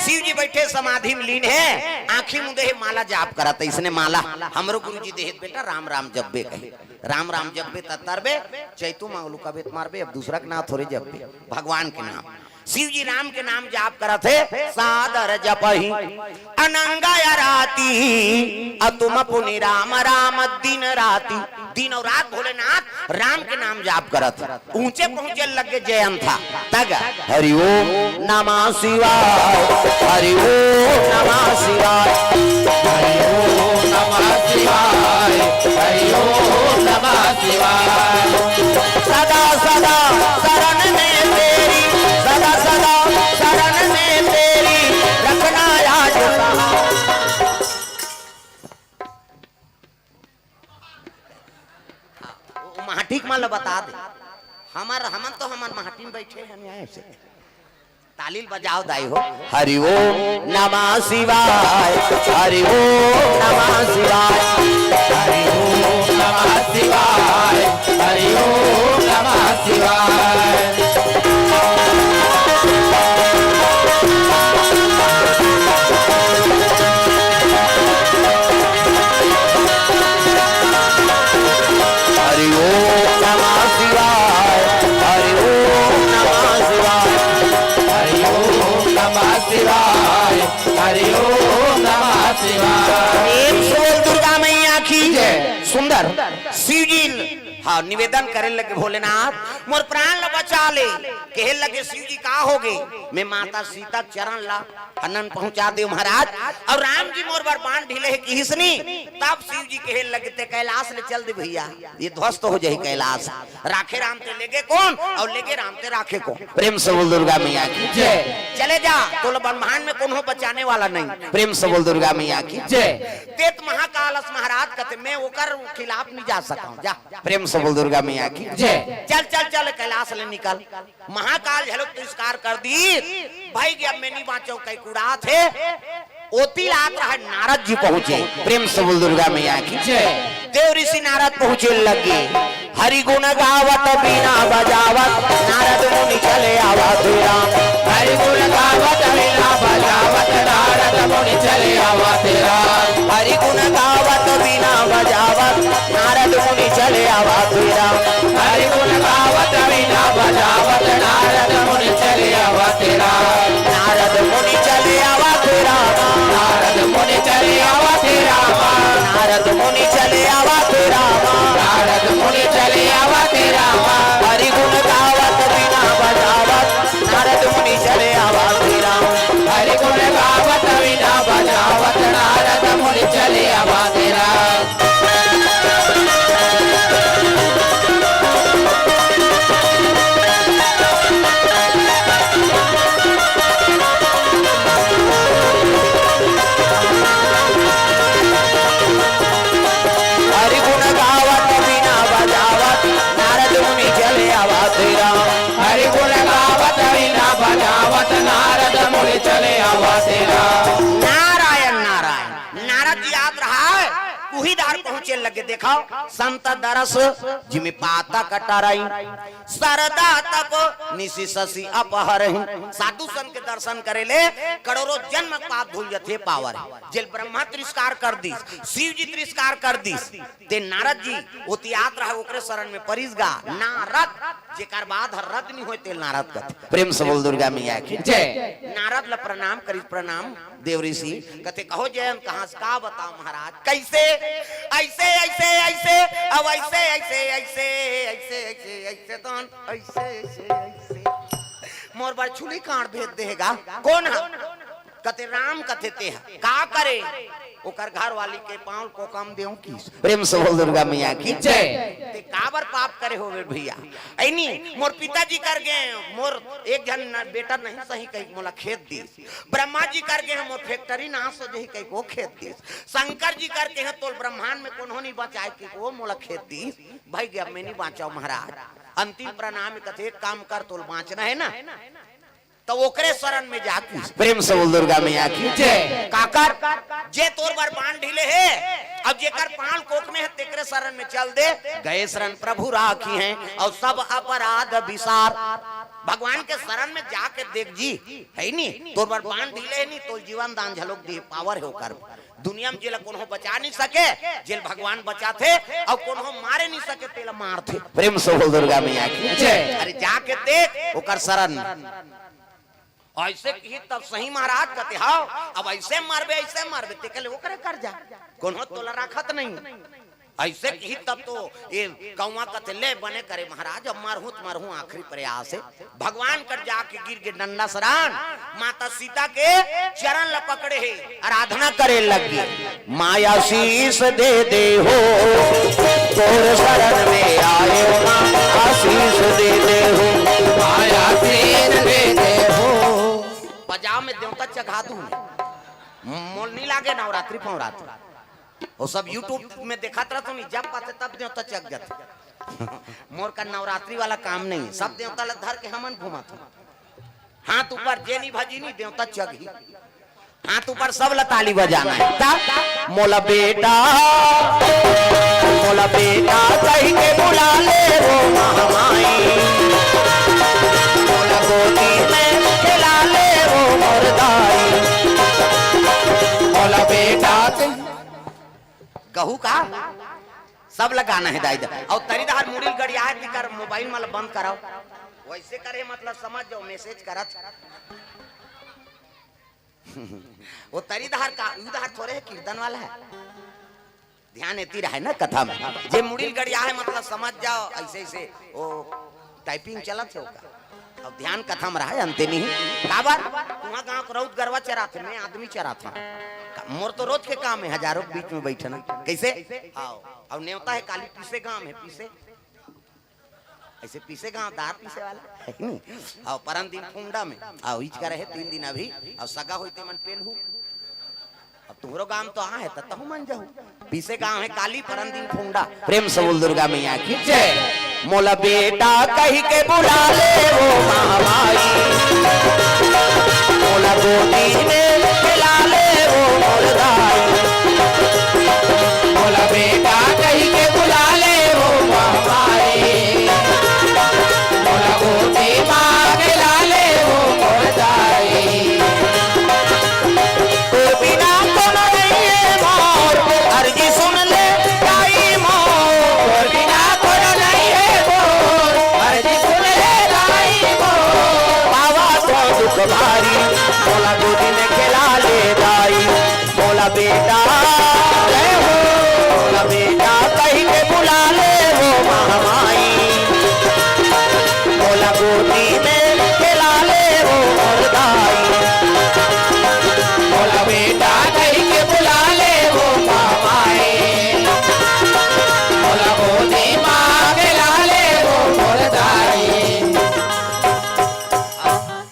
शिव जी बैठे समाधि में लीन हे, आंखी मुंदे हे, माला जाप करत हे, इसने माला हमरो गुरु जी देहे त बेटा राम राम जपबे कहे, राम राम जपबे त तरबे, चैतू मंगलू कबे त मरबे, अब दूसरा के नाम थोरे जपबे, भगवान के नाम। शिव जी राम के नाम जाप करत हे, सादर जपहि अनंग आराती, अतुम पुनि राम राम दिन राती। दिन अउ रात भोलेनाथ राम के नाम जाप करत हे। ऊंचे पहुंचे लग गे जयंता। तग हरि ओम नमः शिवाय, हरि ओम नमः शिवाय, हरि ओम नमः शिवाय, हरि ओम नमः शिवाय। सदा सदा शरण में तेरी, सदा सदा शरण में तेरी, रखना याद सहाय। वो माटी के मन ल बता दे। हमर, हमन तो हमर माटी में बैठे हन, यहाँ ऐसे। त ताली ल बजाव दाई हो। हरि ओम नमः शिवाय, हरि ओम नमः शिवाय, हरि ओम नमः शिवाय, हरि ओम नमः शिवाय। हरि ओम नमः शिवाय, हरि ओम नमः शिवाय, हरि ओम नमः शिवाय, हरि ओम नमः शिवाय। प्रेम से बोल दुर्गा मैया की जय। सुंदर शिव जी, हाँ, निवेदन करे लगे, भोलेनाथ मोर प्राण ल बचा ले। कहे लगे शिव जी, का होगे? मैं माता सीता चरण ला हनन पहुंचा देव महाराज। अउ राम जी मोर बर बाण ढीले हे किहिस नी। तब शिव जी कहे लगे, ते कैलाश ले चल दे भैया, ये ध्वस्त हो जाही कैलाश। राखे राम ते लेगे कोन, अउ लेगे राम ते राखे कोन? प्रेम से बोल दुर्गा मैया की जय। चले जा, तोला ब्रह्मांड में कोनो बचाने वाला नहीं। प्रेम से बोल दुर्गा मैया की जय। ते त महाकाल अस महाराज, कथे मैं ओकर खिलाफ नहीं जा सकंव, जा। प्रेम से बोल दुर्गा मैया की जय। चल चल चल, कैलाश ले निकल। महाकाल झलक तिरस्कार कर दी, भाई जी अब मैं नहीं बांचो, कई कुड़ात हे। ओती लात रहा नारद जी पहुंचे। प्रेम से बोल दुर्गा मैया की जय। देव ऋषि नारद पहुंचे लगे। हरि गुण गावत बीना बजावत नारद मुनि चले आवा तेरा। हरि गुण गावत बीना बजावत नारद मुनि चले आवा तेरा। हरि गुण गावत बीना बजावत नारद मुनि चले आवा तेरा। हरि गुण गावत बीना बजावत नारद मुनि चले आवा तेरा। नारद मुनि चले आवा तेरा। नारद मुनि चले आवा तेरा। नारद मुनि चले आवा तेरा। नारद मुनि चले आवा तेरा। हरि गुण गावत बीना बजावत नारद मुनि चले आवा तेरा। हरि गुण गावत बीना बजावत नारद मुनि चले आवा तेरा। हरि गुण गावत बीना बजावत नारद मुनि चले आवा तेरा। हरि गुण गावत बीना बजावत नारद मुनि चले आवा तेरा। नारायण नारायण। नारद जी आत रहा है, उही डाहर पहुंचे लगे। देखो, संत दरस जिमि पातक टरई, सरदा तप निसि ससि अपहरई। साधु संत के दर्शन करे ले करोड़ों जन्म पाप धुल जथे पावर। जेल ब्रह्मा तिरस्कार कर दिस, शिव जी तिरस्कार कर दिस, ते नारद जी ओती आत रहा, ओकरे शरण में परिस गा। नारद, जेकर बाद हर रद नहीं होय, तेल नारद कथे। प्रेम से बोल दुर्गा मैया की जय। नारद ल प्रणाम करिस, प्रणाम देव ऋषि। कथे, कहो जयंत, कहाँ से, का बताओ महाराज, कैसे? ऐसे, ऐसे, ऐसे, अब ऐसे, ऐसे, ऐसे, ऐसे, ऐसे, ऐसे, तो ऐसे, ऐसे, ऐसे। मोर बर छुली कांड भेज देगा। कौन है? कथे, राम कथे ते ह। का करे? ओकर घर वाली के पांव ल कोकम देव किस। प्रेम से बोल दुर्गा मैया की जय। ते काबर पाप करे होवे भैया? ऐनी, मोर पिताजी कर गे, मोर एक झन न-, बेटा नहीं सही कही मोला खेद दिस। ब्रह्मा जी कर गे, मोर फैक्ट्री नाश हो जही कही को खेद दिस। शंकर जी कर गे, तोल ब्रह्मांड में कोनो नहीं बचाए कही को मोला खेद दिस। भाई गे, अब मैं नहीं बांचव महाराज। अंतिम प्रणाम कथे, एक काम कर, तोल बांचना है ना, त ओकरे शरण में जा किस। प्रेम से बोल दुर्गा मैया की जय। काकर, जे तोर बर बाण ढीले हे, अब जेकर पांव कोक में है, तेकरे शरण में चल दे। गए शरण प्रभु राखी हैं, और सब अपराध विसार। भगवान के शरण में जाके देख जी, है नी, तोर बर बाण ढीले हे नी, तोर जीवन दान झलोक दिए, पावर है ओकर। दुनिया में जेला कोनो बचा नहीं सके, जेल भगवान बचाथे, और कोनो मारे नहीं सके, तेला मारथे। प्रेम से बोल दुर्गा मैया की जय। अरे जाके देख ओकर शरण। ऐसे किही तब सही महाराज कथे, "हाव, अब ऐसे मारबे, ऐसे मारबे," ते कहले, "ओकरे कर जा, कोनो तोला राखत नहीं।" ऐसे किही तब तो ये कौवा कथे, "ले बने करे महाराज, अब मारहूं त मारहूं, आखिरी प्रयास है।" भगवान कर जाके गिर गे डंडा सरान, माता सीता के चरण ल पकड़े हे, आराधना करे लग गे। माया शीश दे दे हो, तोर शरण में आयो माँ, आशीष दे दे हो। माया शीश दे दे हो। बजाव में देवता चघा दूं, मोल नहीं लागे नवरात्रि फवरात्रि। वो सब YouTube में देखत रहत हो, जब पाते तब देवता चघ जाते। मोर का नवरात्रि वाला काम नहीं, सब देवता ला धर के हमन घुमात हो। हाथ ऊपर, जे नहीं भजी नहीं देवता चघी। हाथ ऊपर, सब ला ताली बजाना है। ता मोला बेटा, मोला बेटा कही के बुला ले वो महामाई, मोला गोदी में खेला ले वो मोर दाई, मोला बेटा कही। कहू का? सब ला गाना है दाई दा। अउ तरी डहर मुड़ी ल गड़िया है, तिकर मोबाइल मन ला बंद कराओ। वैसे करे मतलब समझ जाओ, मैसेज करत। वो तरी डहर का, उ डहर थोरे है, कीर्तन वाला है। ध्यान एती रहे ना कथा में। जे मुड़ी ल गड़िया है मतलब समझ जाओ, ऐसे ऐसे वो टाइपिंग चलत है ओकर। अब ध्यान कथा में रहे, अंते नहीं। काबर? तुहा गांव के रउत गरवा चराथे, मैं आदमी चराथा। का-, मोर तो रोज के काम है, हजारों के बीच में बैठना। कैसे? आओ। अब नेवता है काली पीसे गांव है, पीसे। ऐसे पीसे गांव दार पीसे वाला है नहीं? आओ, परन दिन फुंडा में। आओ, इच का रहे तीन दिन अभी। अब सगा होई ते मन पेल हूँ। अब तुहरो गांव तो आ है, त तहु मन जाहू। पीसे गांव है काली, परन दिन फुंडा। प्रेम से बोल दुर्गा मैया की जय। मोला बेटा कही के बुला ले वो महामाई, मोला गोदी में खेला ले वो मोर दाई, मोला बेटा कही के बुला ले वो महामाई, मोला गोदी में खेला ले वो मोर दाई। तोर बिना कोनो नइये मोर, अर्जी सुन ले दाई मोर। तोर बिना कोनो नइये मोर, अर्जी सुन ले दाई मोर। पावा तो दुख भारी, मोला गोदी में खेला ले दाई। मोला बेटा, जय हो, मोला बेटा कही के बुला ले वो महामाई। मोला गोदी में खेला ले वो मोर दाई। मोला बेटा कही के बुला ले वो महामाई। मोला गोदी में खेला ले वो मोर दाई।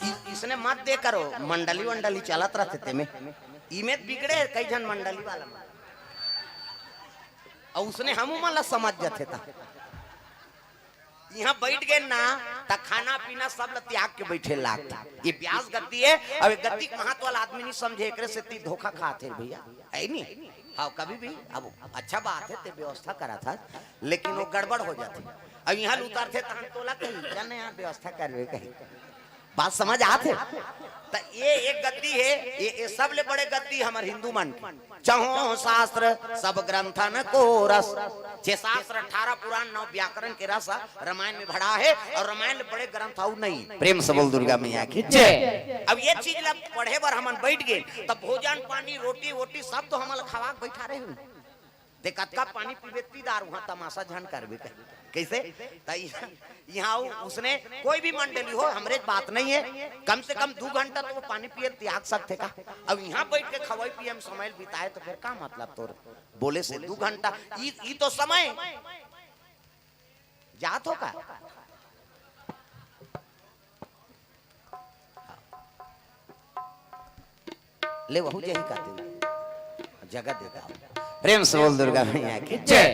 इ-, इसने मत दे करो, मंडली वंडली चलत रहथे तेमे। इमे बिगड़े कई झन मंडली वाला मन। अउ उसने हमू मन ला समझ जथे ता। इहाँ बैठ गए ना, त खाना पीना सब ल त्याग के बैठे लागथे। ये ब्यास गद्दी है, अब ये गद्दी के महत्व वाला आदमी नहीं समझे, एकरे सेती धोखा खाथे भैया, है नी? हाँ, कभी भी अब अच्छा बात है, ते व्यवस्था करा था, लेकिन वो गड़बड़ हो जाथे। अब इहाँ ल उतरथे तहन तोला कही, "चल ना यार, व्यवस्था करबे," कही। बात समझ आत हे? त ये एक गद्दी हे, ये, ये सबले बड़े गद्दी हमर हिंदू मन के। चहो शास्त्र सब ग्रंथन को रस, छे शास्त्र, अठारह पुराण, नौ व्याकरण के रस रामायण में भरा हे, अउ रामायण ले बड़े ग्रंथ अउ नहीं। प्रेम से बोल दुर्गा मैया की जय। अब ये चीज ला पढ़े बर हमन बैठ गए, तब भोजन पानी, रोटी वोटी सब तो हमन ला खवा के बैठा रहे हो। ते कतका पानी पीबे, तीदार उहाँ तमाशा झन करबे कही। कैसे? त इहाँ, इहाँ उ-, उसने कोई भी मंडली हो, हमरे बात नहीं है, कम से कम दू घंटा तो वो पानी पिए ल त्याग सकथे का? अब इहाँ बैठ के खवाई पिए में समय ल बिताए तो फिर का मतलब तोर बोले से दू घंटा? ई, ई तो समय जात हो का? ले वहू जही काते जगह देता। प्रेम से बोल दुर्गा मैया की जय।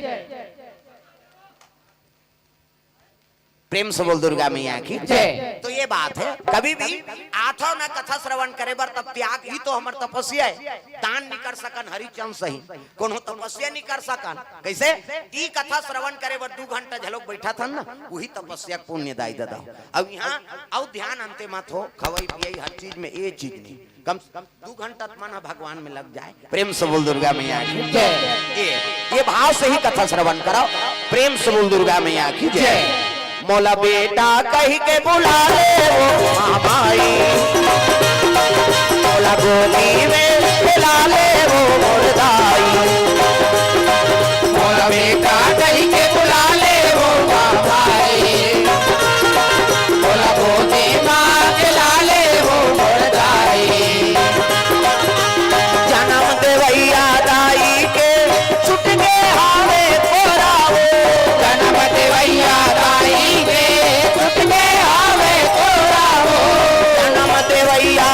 प्रेम से बोल दुर्गा मैया की जय। तो ये बात है, कभी भी आथो न कथा श्रवण करे बर तब त्याग, ई तो हमर तपस्या है। दान नहीं कर सकन, हरिचंद सही कोनो तपस्या नहीं कर सकन। कैसे? ई कथा श्रवण करे बर दू घंटा झलोक बैठा था ना, वही तपस्या पुण्य दाई दादा। अब यहाँ अउ ध्यान अंते मत हो, खवाई पियाई हर चीज में ये चीज नहीं। कम से कम दू घंटा त मन ह भगवान में लग जाए। प्रेम से बोल दुर्गा मैया की जय। ये, ये भाव से ही कथा श्रवण करो। प्रेम से बोल दुर्गा मैया की जय। मोला बेटा कही के बुला ले वो महामाई, मोला गोदी में खेला ले वो मोर दाई। मोला बेटा कही के बुला ले वो महामाई, मोला गोदी में खेला ले वो मोर दाई। जनम देवैया दाई के छुट गे हावे कोरा वो। जनम देवैया दाई के छुट गे हावे कोरा वो। जनम देवैया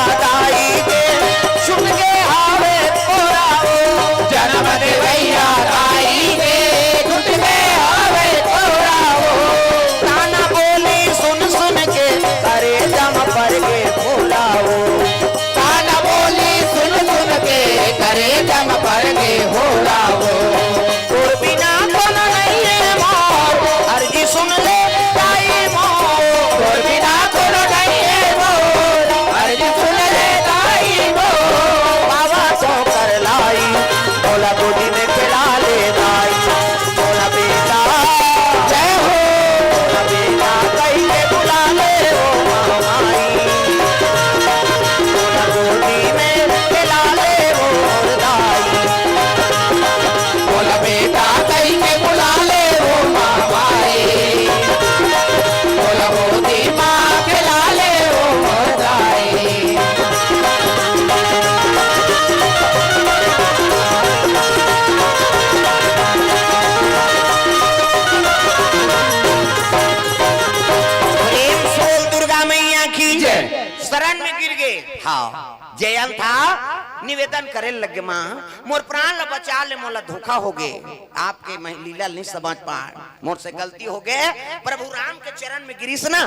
हाँ, जयंत हा निवेदन करे लगे, माँ, मोर प्राण ला बचा ले, मोला धोखा हो गे, आपके मैं लीला नहीं समझ पाए, मोर से गलती हो गे, प्रभु राम के चरण में गिरिस ना,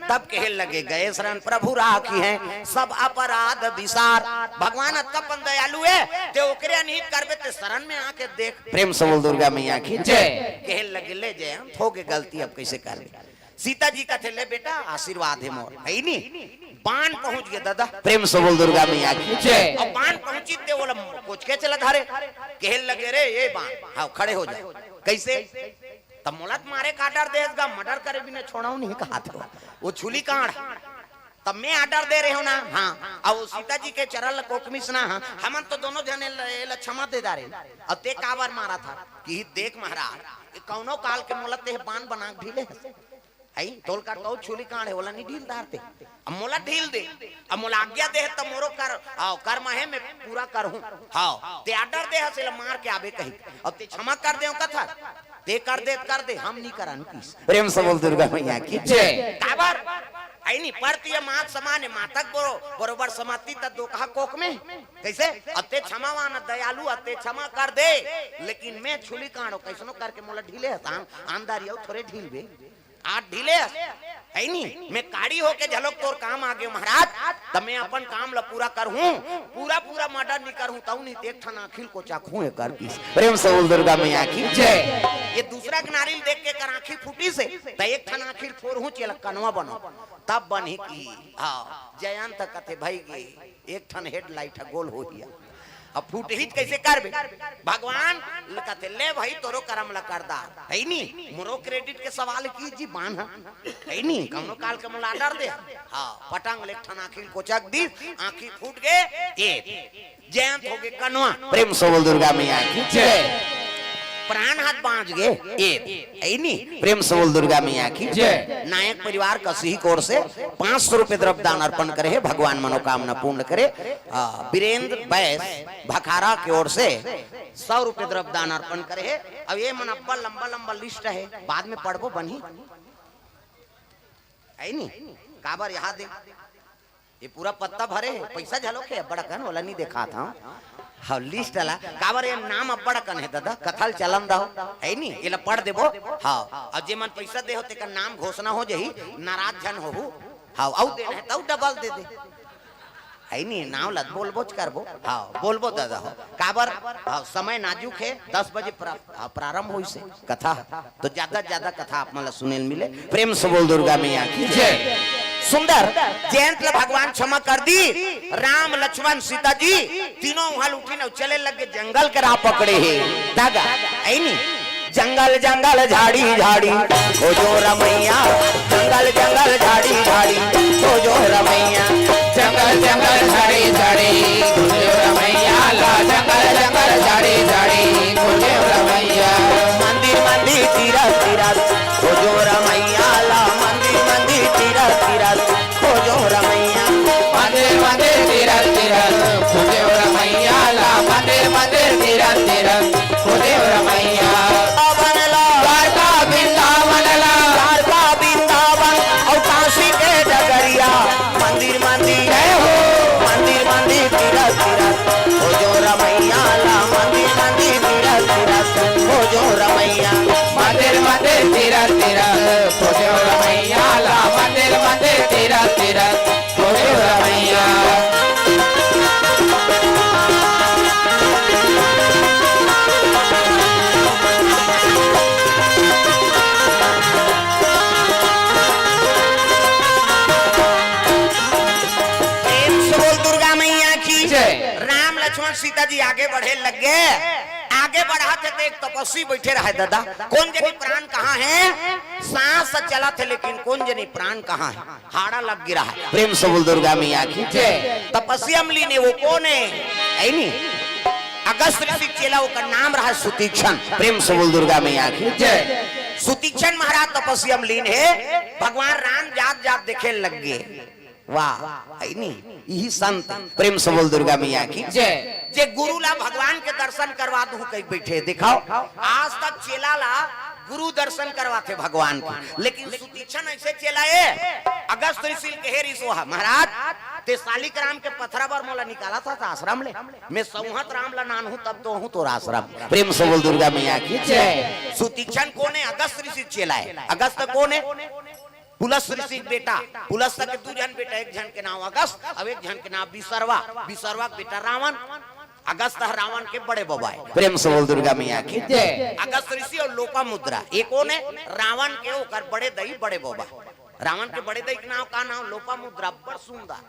तब कहे लगे, गए शरण प्रभु राखिहैं, सब अपराध बिसार। भगवान अतका पन दयालु है, ते ओकरे अनहित करबे, ते शरण में आके देख। प्रेम से बोल दुर्गा मैया की जय। कहे लगे, ले जयंत, हो गे गलती, अब कैसे करबे? सीता जी कथे, ले बेटा, आशीर्वाद है मोर, है नी? बान पहुंच गे दादा। प्रेम से बोल दुर्गा मैया की जय। अब बान पहुंची ते बोला, कोचके चला धारे, कहे लगे, रे ये बान, हाँ, खड़े हो जा। कैसे? तब मोला त मारे का डर देस गा, मर्डर करे बिना छोड़ाऊ नहीं कहा था। वो छुली कांड़, तब मैं आर्डर दे रहे हो ना, हाँ। अब वो सीता जी के चरण ल कोकमिस ना, हाँ, हमन तो दोनों जने ल-, ल-, क्षमा दे डारे। अब ते काबर मारा था कि देख महाराज, ये कौनो काल के मोला ते बान बना के ढीले हस। आई, तोल कर तो छुली कांड़ है, ओला नहीं ढील डारते। अब मोला ढील दे, अब मोला आज्ञा दे, तब मोरो कर, आओ, कर्म है, मैं पूरा करहूँ। हाँ, ते आर्डर दे हस, एला मार के आबे कही। अब ते क्षमा कर दे, कथा। ते कर दे, कर दे, हम नहीं करन किस। प्रेम से बोल दुर्गा मैया की जय। काबर? आई नहीं, परती मात समान है, मातक बरो-, बरोबर समाती त दो कहा कोक में। कैसे? अब ते क्षमावान दयालु, अब ते क्षमा कर दे, लेकिन मैं छुली कांड़ो, कैसनो करके मोला ढीले हस, आन-, आनदारी आऊ थोरे ढील बे। आज ढीले हस, है नी? मैं काड़ी होके झलक तोर काम आ गे महाराज, त मैं अपन काम ल पूरा करहूँ, पूरा पूरा मर्डर नहीं करहूँ, तऊ नहीं ते एक ठन आँखी ल कोचकहूँ एकर किस। प्रेम से बोल दुर्गा मैया की जय। ये दूसरा के नारी ल देख के एकर आँखी फूटिस, त एक ठन आँखी ल फोरहूँ, चेला कनवा बनो, तब बनही की। हाँ, जयंत कथे, भाई गे, एक ठन हेडलाइट ह गोल होही। अब फूटही त कैसे करबे? भगवान ल कथे, ले भाई, तोरो करम ल कर डार, है नी? मोरो क्रेडिट के सवाल की जी बान ह, है नी? कौनो काल के मोला आर्डर दे। हाँ, पटंग ले एक ठन आँखी ल कोचक दिस, आँखी फूट गे, ए, जयंत हो गे कनवा। प्रेम से बोल दुर्गा मैया की जय। प्राण हाथ बाँच गे, ए, है नी? प्रेम से बोल दुर्गा मैया की जय। नायक परिवार कसिही की ओर से पाँच सौ रुपये द्रव्य दान अर्पण करे हे, भगवान मनोकामना पूर्ण करे। आ, वीरेंद्र बैस भखारा की ओर से सौ रुपये द्रव्य दान अर्पण करे हे। अब ये मन अब्बड़ लंबा लंबा लिस्ट है, बाद में पढ़बो बनही, है नी? काबर यहाँ दे, ये पूरा पत्ता भरे हे, पैसा झलो के अब्बड़ अकन, ओला नहीं देखात हँव। हाँ, लिस्ट ला, काबर ये नाम अब्बड़ अकन हे दादा, कथा ल चलन दव, है नी? एला पढ़ देबो। हाँ, अब जे मन पैसा दे हो, तेकर नाम घोषणा हो जाही, नाराज झन होहू। हाँ, अउ देना हे, तउ डबल दे दे। है नी, नाम ला बोलबोच करबो। हाँ, बोलबो दादा हो। काबर? हाँ, समय नाजुक हे, दस बजे प्रा-, हाँ, प्रारंभ होइस हे कथा। तो ज्यादा से ज्यादा कथा आप मन ला सुने ल मिले। प्रेम से बोल दुर्गा मैया की जय। सुंदर जयंत ला भगवान क्षमा कर दी। राम, लक्ष्मण, सीता जी तीनों उहाँ ले उठिन अउ चले लगे, जंगल के राह पकड़े हे। दादा, है नी? जंगल जंगल झाड़ी झाड़ी खोजो रमैया, जंगल जंगल झाड़ी झाड़ी खोजो रमैया, जंगल जंगल झाड़ी झाड़ी खोजो रमैया ला, जंगल जंगल झाड़ी झाड़ी खोजो रमैया। मंदिर मंदिर तीरथ तीरथ खोजो रमैया ला, मंदिर मंदिर तीरथ तीरथ खोजो रमैया। मंदिर मंदिर तीरथ तीरथ खोजो रमैया ला, मंदिर मंदिर तीरथ तीरथ खोजो रमैया। वृंदावन ला, द्वारका वृंदावन ला, द्वारका वृंदावन अउ काशी के डगरिया। मंदिर मंदिर जय हो, मंदिर मंदिर तीरथ तीरथ खोजो रमैया ला, मंदिर मंदिर तीरथ तीरथ खोजो रमैया। मंदिर मंदिर तीरथ तीरथ खोजो रमैया ला, मंदिर मंदिर तीरथ तीरथ खोजो रमैया। प्रेम से बोल दुर्गा मैया की जय। राम लक्ष्मण सीता जी आगे बढ़े लग गे। आगे बढ़त हे त एक तपस्वी बैठे रहे दादा, कोन जनी प्राण कहाँ हे? सांस चलत हे लेकिन कोन जनी प्राण कहाँ हे? हाड़ा लग गिरा हे। प्रेम से बोल दुर्गा मैया की जय। तपस्या म लीन हे, वो कोन हे? है नी? अगस्त ऋषि के चेला, ओकर नाम रहा सुतीक्षण। प्रेम से बोल दुर्गा मैया की जय। सुतीक्षण महाराज तपस्या म लीन हे, भगवान राम जात जात देखे लग गे। वाह, है नी? यही संत। प्रेम से बोल दुर्गा मैया की जय। जे गुरु ला भगवान के दर्शन करवा दूं कहि के बैठे, दिखाओ। आज तक चेला ला गुरु दर्शन करवाथे भगवान के, लेकिन सुतीक्षण ऐसे चेला हे, अगस्त ऋषि ल कहे रिहिस, महाराज, ते सालिक राम के पथरा बर मोला निकालत हस आश्रम ले। मैं सौंहत राम ला नानहूं तब तो आहूं तोर आश्रम। प्रेम से बोल दुर्गा मैया की जय। सुतीक्षण कोन हे? अगस्त ऋषि के चेला हे। अगस्त कोन हे? पुलस्त्य ऋषि के बेटा। पुलस्त्य के दू झन बेटा, एक झन के नांव अगस्त अउ एक झन के नांव विसर्वा। विसर्वा के बेटा रावण। अगस्त ह रावण के बड़े बबा हे। प्रेम से बोल दुर्गा मैया की जय। अगस्त ऋषि अउ लोपामुद्रा, ए कोन हे? रावण के ओकर बड़े दई, बड़े बबा। रावण के बड़े दई के नांव का नांव? लोपामुद्रा, बड़ सुंदर।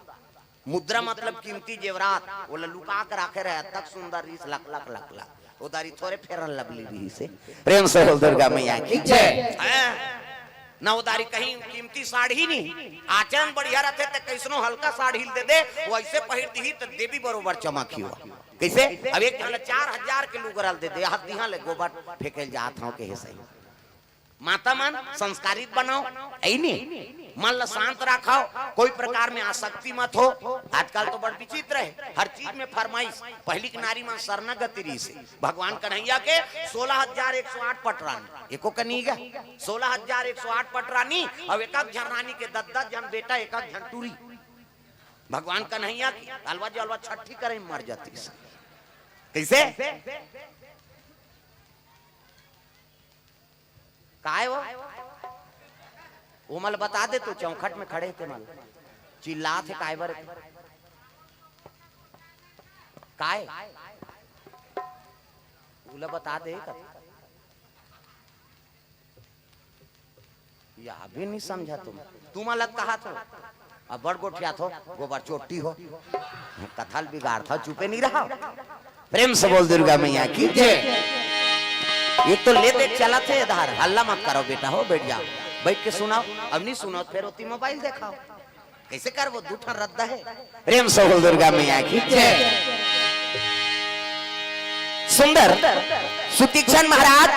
मुद्रा मतलब कीमती जेवरात, ओला लुका के राखे रहे, अतक सुंदर रिहिस, लख लख लख लख। ओ दारी थोरे Fair and Lovely रिहिसे। प्रेम से बोल दुर्गा मैया की जय। हैं? ना ओ दारी कहीं कीमती साड़ी नी, आचरण बढ़िया रथे त कइसनो हल्का साड़ी ल दे दे, ओ अइसे पहिर दिही त देवी बरोबर चमकही ओ। कइसे? अब एक झन ल चार हजार के लुगरा ल दे दे, हर दिहा ले गोबर फेंके ल जात हंव, कहे सही। माता मन, संस्कारित बनाव, अइ नी? मन ल शांत राखव, कोई प्रकार में आसक्ति मत हो। आजकल तो बड़ विचित्र हे, हर चीज में फरमाइश। पहिली के नारी मन शरणागति रिहिसे, भगवान कन्हैया के सोलह हजार एक सौ आठ पटरानी, एको कनी गा, सोलह हजार एक सौ आठ पटरानी, अउ एक एक झन रानी के दस दस झन बेटा, एक एक झन टूरी। भगवान कन्हैया के अलवा जलवा छट्ठी करे में मर जातिस। कइसे? काय वो? ओमन ल बता दे तो, चौखट में खड़े हे तेमन ल। चिल्लात हे काय बर? काय? ओला बता दे का? या भी नहीं समझा तुम। तुम अलग कहा थो, अब बड़ गोठिया थो, गोबर चोट्टी हो, कथा ल बिगाड़ थो, चुपे नहीं रहा। प्रेम से बोल दुर्गा मैया की जय। एक तो ले दे चलत हे इधर, हल्ला मत करो बेटा हो, बैठ जाओ, बैठ के सुनाव। अब नहीं सुनाव, फिर ओती मोबाइल देखाव, कइसे करबो? दू ठन रद्दा हे। प्रेम से बोल दुर्गा मैया की जय। सुंदर सुतीक्षण महाराज,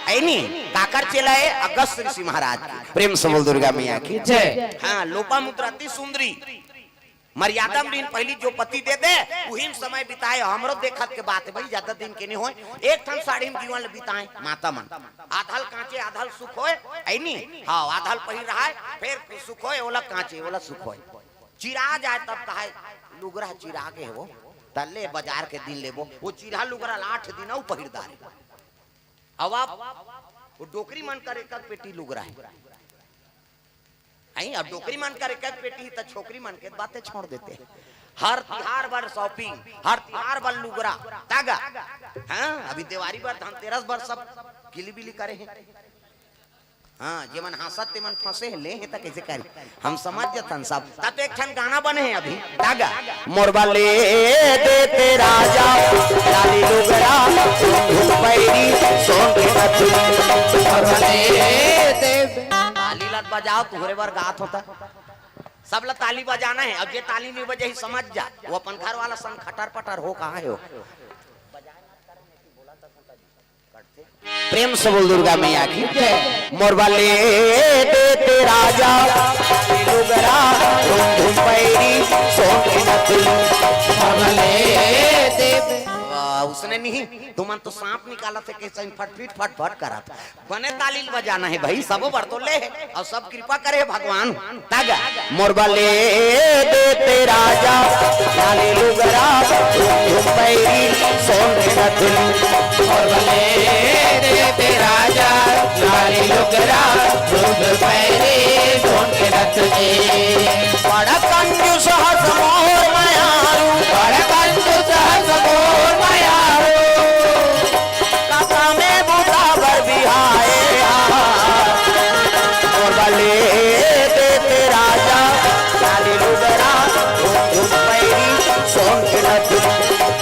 अइ नी, काकर चेला हे? अगस्त ऋषि महाराज के। प्रेम से बोल दुर्गा मैया की जय। हाँ, लोपामुद्रा अति सुंदरी। मर्यादा में दिन पहिली जो पति दे दे, उही में समय बिताए। हमरो देखत के बात हे भाई, ज्यादा दिन के नहीं होय, एक ठन साड़ी में जीवन ल बिताए माता मन। आधा ल कांचे, आधा ल सुखोय, अइ नी? हाँ, आधा ल पहिर रहा हे, फिर सुखोय, ओला कांचे, ओला सुखोय। चिरा जाए तब कहे, लुगरा चिरा गे हे वो, त ले बजार के दिन लेबो। वो चिरा लुगरा ल आठ दिन अउ पहिर डारे। अब आप, वो डोकरी मन कर एक एक पेटी लुगरा हे। हैं, अब डोकरी मन कर एक एक पेटी, त छोकरी मन के बातें छोड़ देते हैं। हर तिहार बर shopping, हर तिहार बर लुगरा, तागा। हाँ, अभी देवारी बर, धनतेरस बर सब किली बिली करे हे। हाँ, जेमन हाँसत तेमन फंसे हे, ले हे त कइसे करी? हम समझ जथन सब। तब एक ठन गाना बने हे अभी, तागा। मोर बर ले देते राजा, लाली लुगरा, झुम पैरी, सोन के नथुनी। मोर बर ले दे। ताली लत बजाव, तुहरे बर गात होता। सब ला ताली बजाना हे। अब जे ताली नहीं बजाही, समझ जा, वो अपन घर वाला संग खटर पटर हो, कहाँ हे वो? प्रेम से बोल दुर्गा मैया की जय। मोर बर ले देते राजा, लुगरा, झुम झुम पैरी, सोन के नथुनी। मोर बर ले देते। वाह, उसने नहीं, तुमन तो सांप निकालत हे, कइसे फटफिट फटफट करत। बने ताली ल बजाना हे भाई, सबो बर तो ले हे, अउ सब कृपा करे हे भगवान। तागा। मोर बर ले देते राजा, लाली लुगरा, झुम झुम पैरी, सोन के नथुनी। मोर बर ले देते राजा, लाली लुगरा, झुम झुम पैरी, सोन के नथुनी। बड़ा कंजूस हस मोर मयारू, बड़ा कंजूस हस मोर मयारू। काका में बूता बर बिहाए हा। मोर बर ले देते राजा, लाली लुगरा, झुम पैरी, सोन के नथुनी।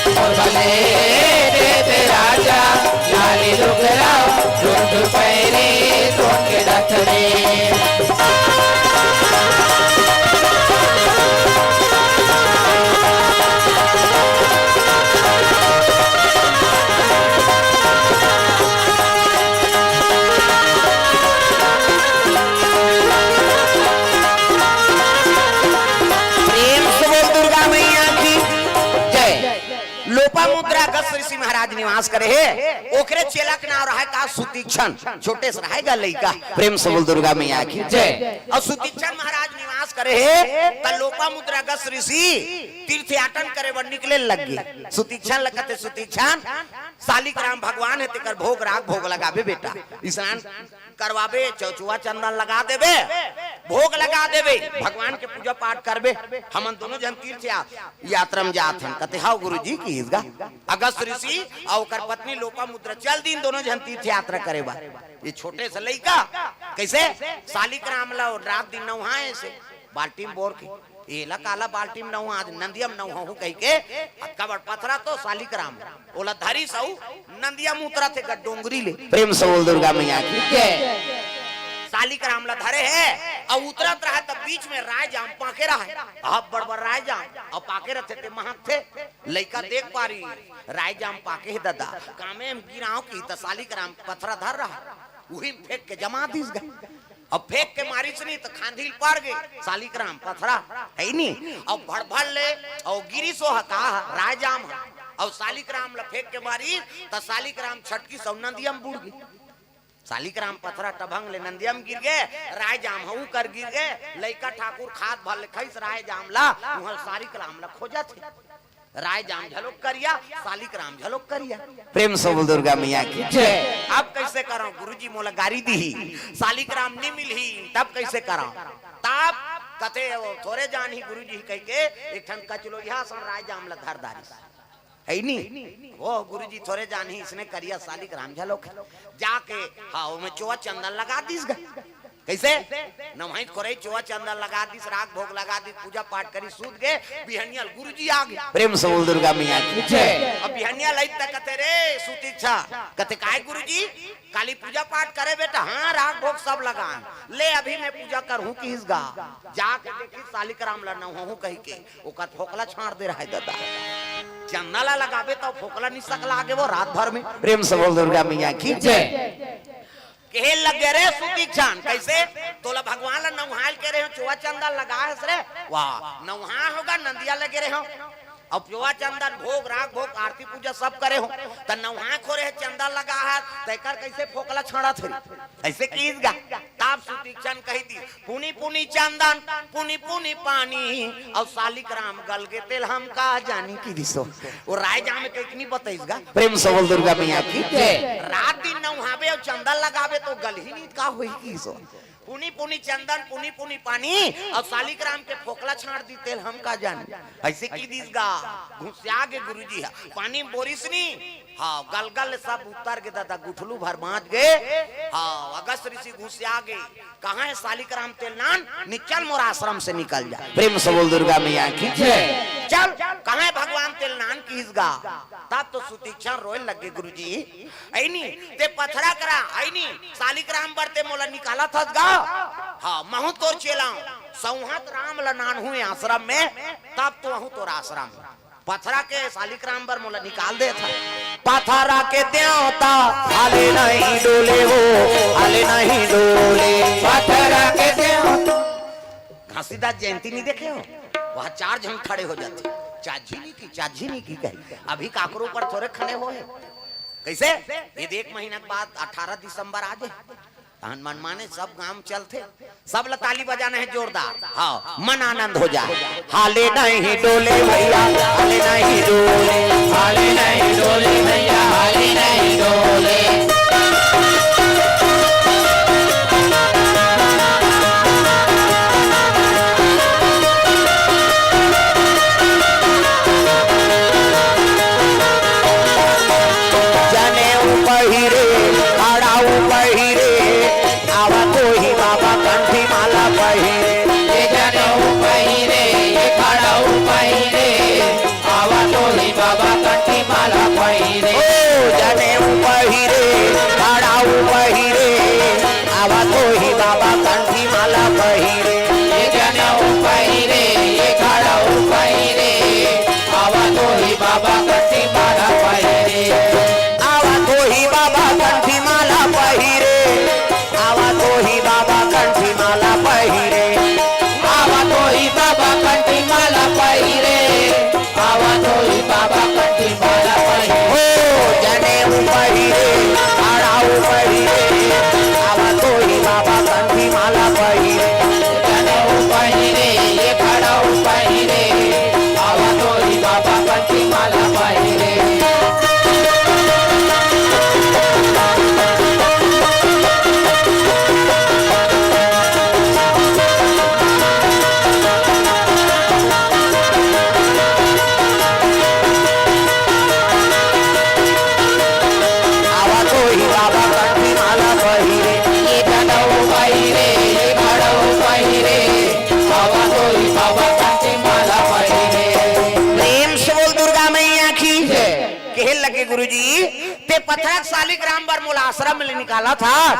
मोर बर ले देते राजा, लाली लुगरा, झुम पैरी, सोन के नथुनी। प्रेम से बोल दुर्गा मैया की जय। लोपामुद्रा अगस्त ऋषि महाराज निवास करे हे, ओकरे चेला के नांव रहे का? सुतीक्षण। छोटे से रहे गा लइका। प्रेम से बोल दुर्गा मैया की जय। अउ सुतीक्षण महाराज निवास करे हे, त लोपामुद्रा अगस्त ऋषि तीर्थयाटन करे बर निकले लग गे। सुतीक्षण ल कथे, सुतीक्षण, सालिक राम भगवान हे, तेकर भोग राग भोग लगाबे बेटा, स्नान करवाबे, चौचुआ चंदन लगा देबे, भोग लगा देबे, भगवान के पूजा पाठ करबे, हमन दोनों झन तीर्थ या-, यात्रा में जात हन। कथे, "हव गुरुजी," किहिस गा। अगस्त ऋषि अउ ओकर पत्नी लोपामुद्रा चल दिन दोनों झन तीर्थ यात्रा करे बर। ये छोटे से लइका कइसे सालिक राम ला रात दिन नउहाए से बाल्टी में बोर के, "एला काला बाल्टी में नउहा, आज नंदिया में नउहाहूं," कहिके अतका बड़ पथरा तो सालिक राम ओला धरिस अउ नंदिया में उतरत हे गा डोंगरी ले। प्रेम से बोल दुर्गा मैया की जय। सालिक राम ला धरे हे अउ उतरत रहे, तब बीच में राय जाम पाके रहे, अब बड़ बड़ राय जाम अउ पाके रहथे ते महकथे। लइका देख पारी, राय जाम पाके हे ददा, कामे में गिराव कि त सालिक राम पथरा धर रहा, उही में फेंक के जमा दिस गा। अब फेंक के मारिस नी त खांधी ल पड़ गे सालिक राम पथरा, हे नी? अब भड़भड़ ले अउ गिरिस ओ ह का ह, राय जाम ह। अउ सालिक राम ल फेंक के मारिस त सालिक राम छटकिस अउ नंदिया में बुड़ गे। सालिक राम पथरा टभंग ले नंदिया में गिर गे, राय जाम ह ऊकर गिर गे। लइका ठाकुर खात भर ले खइस राय जाम ला, उहाँ सालिक राम ला खोजत हे। राय जाम झलोक करिया, सालिक राम झलोक करिया। प्रेम से बोल दुर्गा मैया की जय। अब कइसे करंव गुरुजी, मोला गारी दिही, सालिक राम नी मिलही, तब कइसे करंव? तब कथे, "ओ थोरे जानही गुरुजी," कहिके एक ठन कचलोइहा असन राय जाम ला धर डारिस। हे नी? ओ गुरुजी थोरे जानही, इसने करिया सालिक राम झलोक हे। जाके, हाँ, ओमे चोवा चंदन लगा दिस गा। कइसे? नम्हाई खोरई चोवा चंदन लगा दिस, राग भोग लगा दिस, पूजा पाठ करिस, सूत गे, बिहनिया ल गुरुजी आ गे। प्रेम से बोल दुर्गा मैया की जय। अब बिहनिया लइस त कथे, "रे सुतीक्षा," कथे, "काय गुरुजी?" "काली पूजा पाठ करे बेटा?" "हाँ, राग भोग सब लगान।" "ले, अभी मैं पूजा करहूँ," किहिस गा। जाके देखिस सालिक राम ला नउहाहूं कहिके ओकर फोकला छांड़ दे रहे ददा। चंदन ला लगाबे त फोकला निसकला गे वो रात भर में। प्रेम से बोल दुर्गा मैया की जय। कहे लगे, "रे सुतीक्षण, कइसे? तोला भगवान ला नउहाय ल कहे रहेंव, चोवा चंदन लगाय हस रे?" "वाह, नउहाय हों गा, नंदिया ल कहे रहेंव।" अब चोवा चंदन भोग, राग भोग, आरती पूजा सब करे हों, त नउहाय खोरे हे चंदन लगाय हस, तेकर कइसे फोकला छांड़त हे? अइसे किहिस गा। तब सुतीक्षण कहि दिस, "पुनी पुनी चंदन, पुनी पुनी पानी, अउ सालिक राम गल गे तेल हम का जानी," किहिस ओ। ओ राय जाम कहिके नी बतइस गा। प्रेम से बोल दुर्गा मैया की जय। रात दिन नउहाबे अउ चंदन लगाबे त गलही नी त का होही किहिस ओ। "पुनी पुनी चंदन, पुनी पुनी पानी, अउ सालिक राम के फोकला छांड़ दिस तेल हम का जानी।" अइसे किहि दिस गा। घुसिया गे गुरुजी ह, पानी में बोरिस नी, हाँ, गलगल ले सब उतर गे ददा, गुठलू भर बांच गे। हाँ, अगस्त ऋषि घुसिया गे, "कहाँ हे सालिक राम तेल नान? निकल मोर आश्रम से निकल जा।" प्रेम से बोल दुर्गा मैया की जय। "चल, कहाँ हे भगवान तेल नान?" किहिस गा। तब तो सुतीक्षण रोय लगे, "गुरुजी, अइनी, ते पथरा करा, अइनी, सालिक राम बर ते मोला निकालत हस गा। हाँ, महूं तोर चेला हूं, सौंहत राम ल नानहूं आश्रम में, तब तो आहूं तोर आश्रम में।" पथरा के सालिक राम बर मोला निकाल देथा। पथरा के देवता हाले नहीं डोले वो, हाले नहीं डोले। पथरा के देवता। घासीदास जयंती नहीं देखे हो? वहां चार झन खड़े हो जाथे। चाझी नहीं की, चाझी नहीं की कही। अभी काकरो ऊपर थोरे खड़े होय हे। कइसे? ये देख, महीना के बाद अठारह दिसंबर आ जाए। तहन मनमाने सब गांव चलथे, सब ल ताली बजाना हे जोरदार। हाँ, मन आनंद हो जाए। हाले नहीं डोले भैया, हाले नहीं डोले, हाले नहीं डोले भैया, हाले नहीं डोले। जनेऊ पहिरे, खड़ाऊ पहिरे, आवत होही बाबा कंठी माला पहिरे। ये जनेऊ पहिरे, ये खड़ाऊ पहिरे, आवत होही बाबा कंठी माला पहिरे। ओ जनेऊ पहिरे, खड़ाऊ पहिरे, आवत होही बाबा कंठी माला पहिरे। ये जनेऊ पहिरे, ये खड़ाऊ पहिरे, आवत होही बाबा कंठी माला पहिरे। आवत होही बाबा कंठी माला पहिरे। आवत होही बाबा कंठी माला पहिरे। आवत होही बाबा कंठी माला पहिरे। आवत होही बाबा कंठी माला गुरुजी, ते पथरक सालिक राम बर मोला आश्रम ले निकालत हस,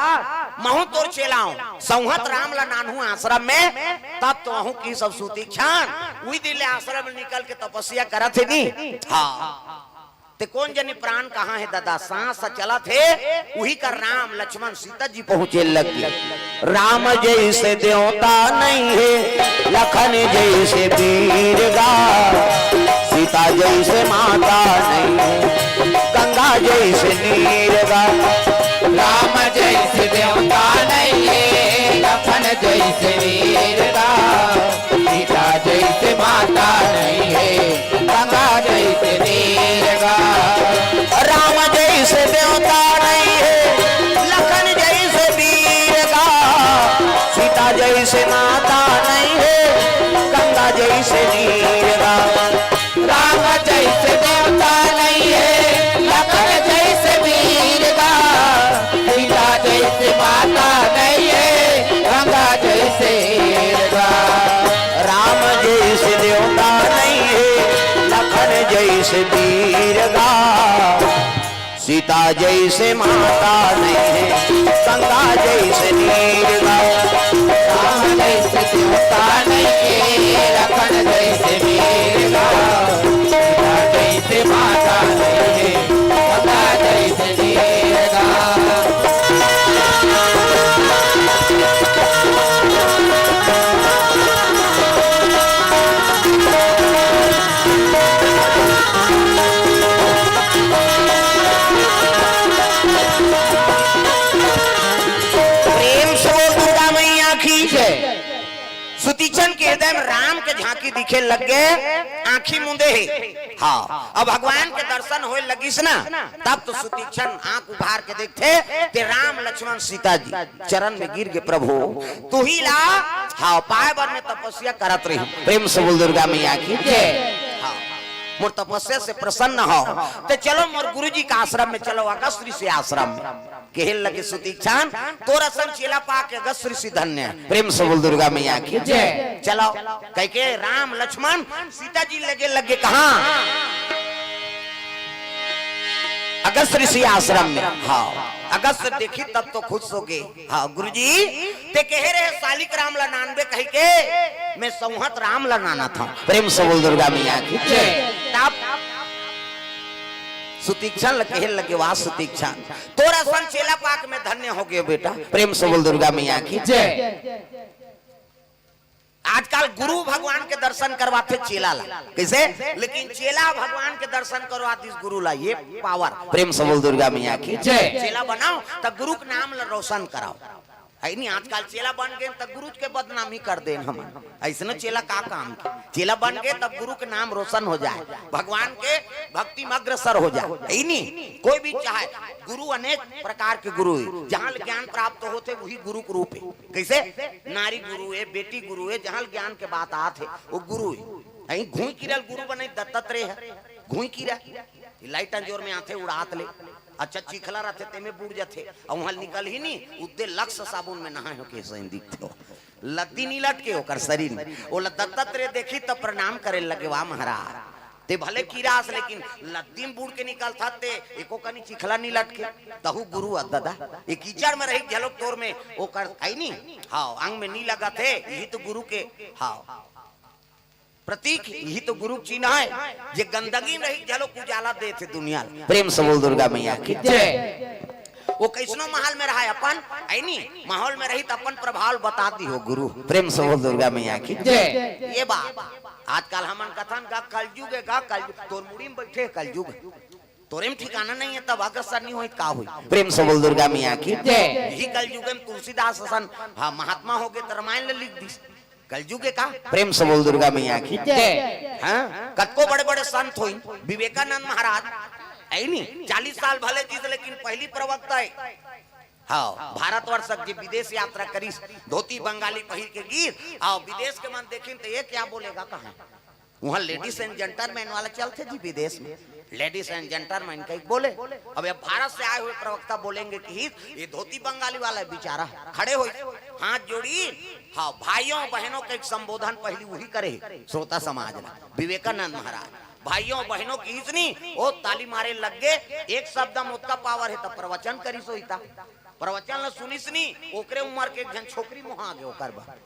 महूं तोर चेला हंव, संहत राम ला नानहूं आश्रम में, तब तो अहूं किहिस सुतीक्षण, उही दिन ले आश्रम ले निकल के तपस्या करत हे नी। हाँ। ते कोन जनी प्राण कहाँ हे ददा, सांस ह चलत हे, उही कर राम लक्ष्मण सीता जी पहुँचे लगे। राम जइसे देवता नइ हे, लखन जइसे वीर गा, सीता जइसे माता नइ हे, गंगा जइसे नीर गा। राम जइसे देवता नइ हे, लखन जइसे वीर गा, सीता जइसे माता नइ हे, गंगा जइसे नीर गा। राम जइसे देवता नइ हे, लखन जइसे वीर गा, सीता जइसे माता नइ हे, गंगा जइसे नीर गा। राम जइसे देवता नइ हे, लखन जइसे वीर गा, सीता जइसे माता नइ हे, गंगा जइसे नीर गा। राम जइसे देवता नइ हे, लखन जइसे वीर गा, सीता जइसे माता नइ हे, गंगा जइसे नीर गा। राम जइसे देवता नइ हे, लखन जइसे वीर गा, सीता जइसे माता नइ हे, गंगा जइसे नीर गा। प्रेम से बोल दुर्गा मैया की जय। सुतीक्षण के हृदय में राम के झांकी दिखे लग गे, आंखी मूंदे हे। हाँ, अब भगवान के दर्शन होए लगिस ना, तब तो सुतीक्षण आंख उभार के देखथे, ते राम लक्ष्मण सीता जी चरण में गिर गे, प्रभु तुही ला, हाँ, पाए बर में तपस्या करत रहिंव। प्रेम से बोल दुर्गा मैया की जय। हाँ, मोर तपस्या से प्रसन्न हो, ते चलो मोर गुरुजी के आश्रम में चलो, अगस्त ऋषि आश्रम में। कहे लगे सुतीक्षण, तोर असन चेला पाके अगस्त ऋषि धन्य हे। प्रेम से बोल दुर्गा मैया की जय। चलो, कहिके राम लक्ष्मण सीता जी लगे लगे कहाँ? अगस्त ऋषि आश्रम में। हाँ, अगस्त देखिस तब तो खुश हो गे। हाँ, गुरुजी, ते कहे रहे सालिक राम ला नानबे कहिके, मैं संहत राम ला नानत हंव। प्रेम से बोल दुर्गा मैया की जय। तब सुतीक्षण ल कहे लगे, वाह सुतीक्षण, तोर असन चेला पाके मैं धन्य हो गेंव बेटा। प्रेम से बोल दुर्गा मैया की जय। आजकल गुरु भगवान के दर्शन करवाथे चेला ला, कइसे? लेकिन चेला भगवान के दर्शन करवा दिस गुरु ला, ये पावर। प्रेम से बोल दुर्गा मैया की जय। चेला बनाओ त गुरु के नाम ला रोशन कराओ। हइ नी, आजकल चेला बन गेन त गुरु के बदनामी कर देन हमन। अइसने चेला का काम के? चेला बन गे तब गुरु के नाम रोशन हो जाए, भगवान के भक्ति में अग्रसर हो जाए। हइ नी, कोई भी चाहे गुरु, अनेक प्रकार के गुरु हे, जहाँ ले ज्ञान प्राप्त होथे वही गुरु के रूप हे। कइसे? नारी गुरु हे, बेटी गुरु हे, जहाँ ले ज्ञान के बात आत हे वो गुरु हे। अहीं घुई किरा ल गुरु बनाइस दत्तात्रेय हे, घुई किरा। ये लाइट अंजोर में आथे उड़ात ले, अच्छा चिखला रथे तेमे बुड़ जथे, अउ उहाँ निकलही नी, उद्दे लक्स साबुन में नहाए हो के सही दिखथे हो। लद्दी नी लटके ओकर शरीर में, ओला दत्तात्रेय देखिस त प्रणाम करे लगे, वाह महाराज, ते भले किरा अस लेकिन लद्दी में बुड़ के निकलथस ते एको कनी चिखला नी लटके, तहू गुरु अस ददा, ये कीचड़ में रहिके घलोक तोर में ओकर हइ नी, हाँ, अंग में नी लगत हे, इही तो गुरु के, हाँ। प्रतीक, इही तो गुरु के चिन्ह हे, जे गंदगी में रहिके घलोक उजाला देथे दुनिया ल। प्रेम से बोल दुर्गा मैया की जय। वो कइसनो महल में रहय अपन, हइ नी, माहौल में रही त अपन प्रभाव बता दिही गुरु। प्रेम से बोल दुर्गा मैया की जय। ये बात, आजकल हमन कथन गा कलजुग हे, गा कलजुग, तोर मुड़ी में बइठे हे कलजुग। तोरे में ठिकाना नइ हे, तब अग्रसर नइ होही त का होही? प्रेम से बोल दुर्गा मैया की जय। इही कलजुग में तुलसीदास असन, हाँ, महात्मा हो गे त रामायण ल लिख दिस। कलजुग हे का? प्रेम से बोल दुर्गा मैया की जय। हाँ, कतको बड़े-बड़े संत होइन, विवेकानंद महाराज, हइ नी, चालीस साल भले जीस, लेकिन पहिली प्रवक्ता हे। हाँ, भारतवर्ष के जे विदेश यात्रा करिस, धोती बंगाली पहिर के गिस, अउ विदेश के मन देखिन त ये क्या बोलेगा कहें? उहाँ ladies and gentlemen वाला चलथे जी विदेश में, ladies and gentlemen कहिके बोले। अब ये भारत से आए हुए प्रवक्ता बोलेंगे कि ये धोती बंगाली वाला बेचारा खड़े होइस, हाथ जोड़िस, हाँ, भाइयों बहनों कहिके संबोधन पहिली उही करे हे, श्रोता समाज ला, विवेकानंद महाराज। भाइयों बहनों, किहिस नी, ओ ताली मारे लग गे। एक शब्द म ओतका पावर हे, त प्रवचन करिस होही ता। प्रवचन ल सुनिस नी, ओकरे उमर के एक झन छोकरी मोहा गे ओकर बर।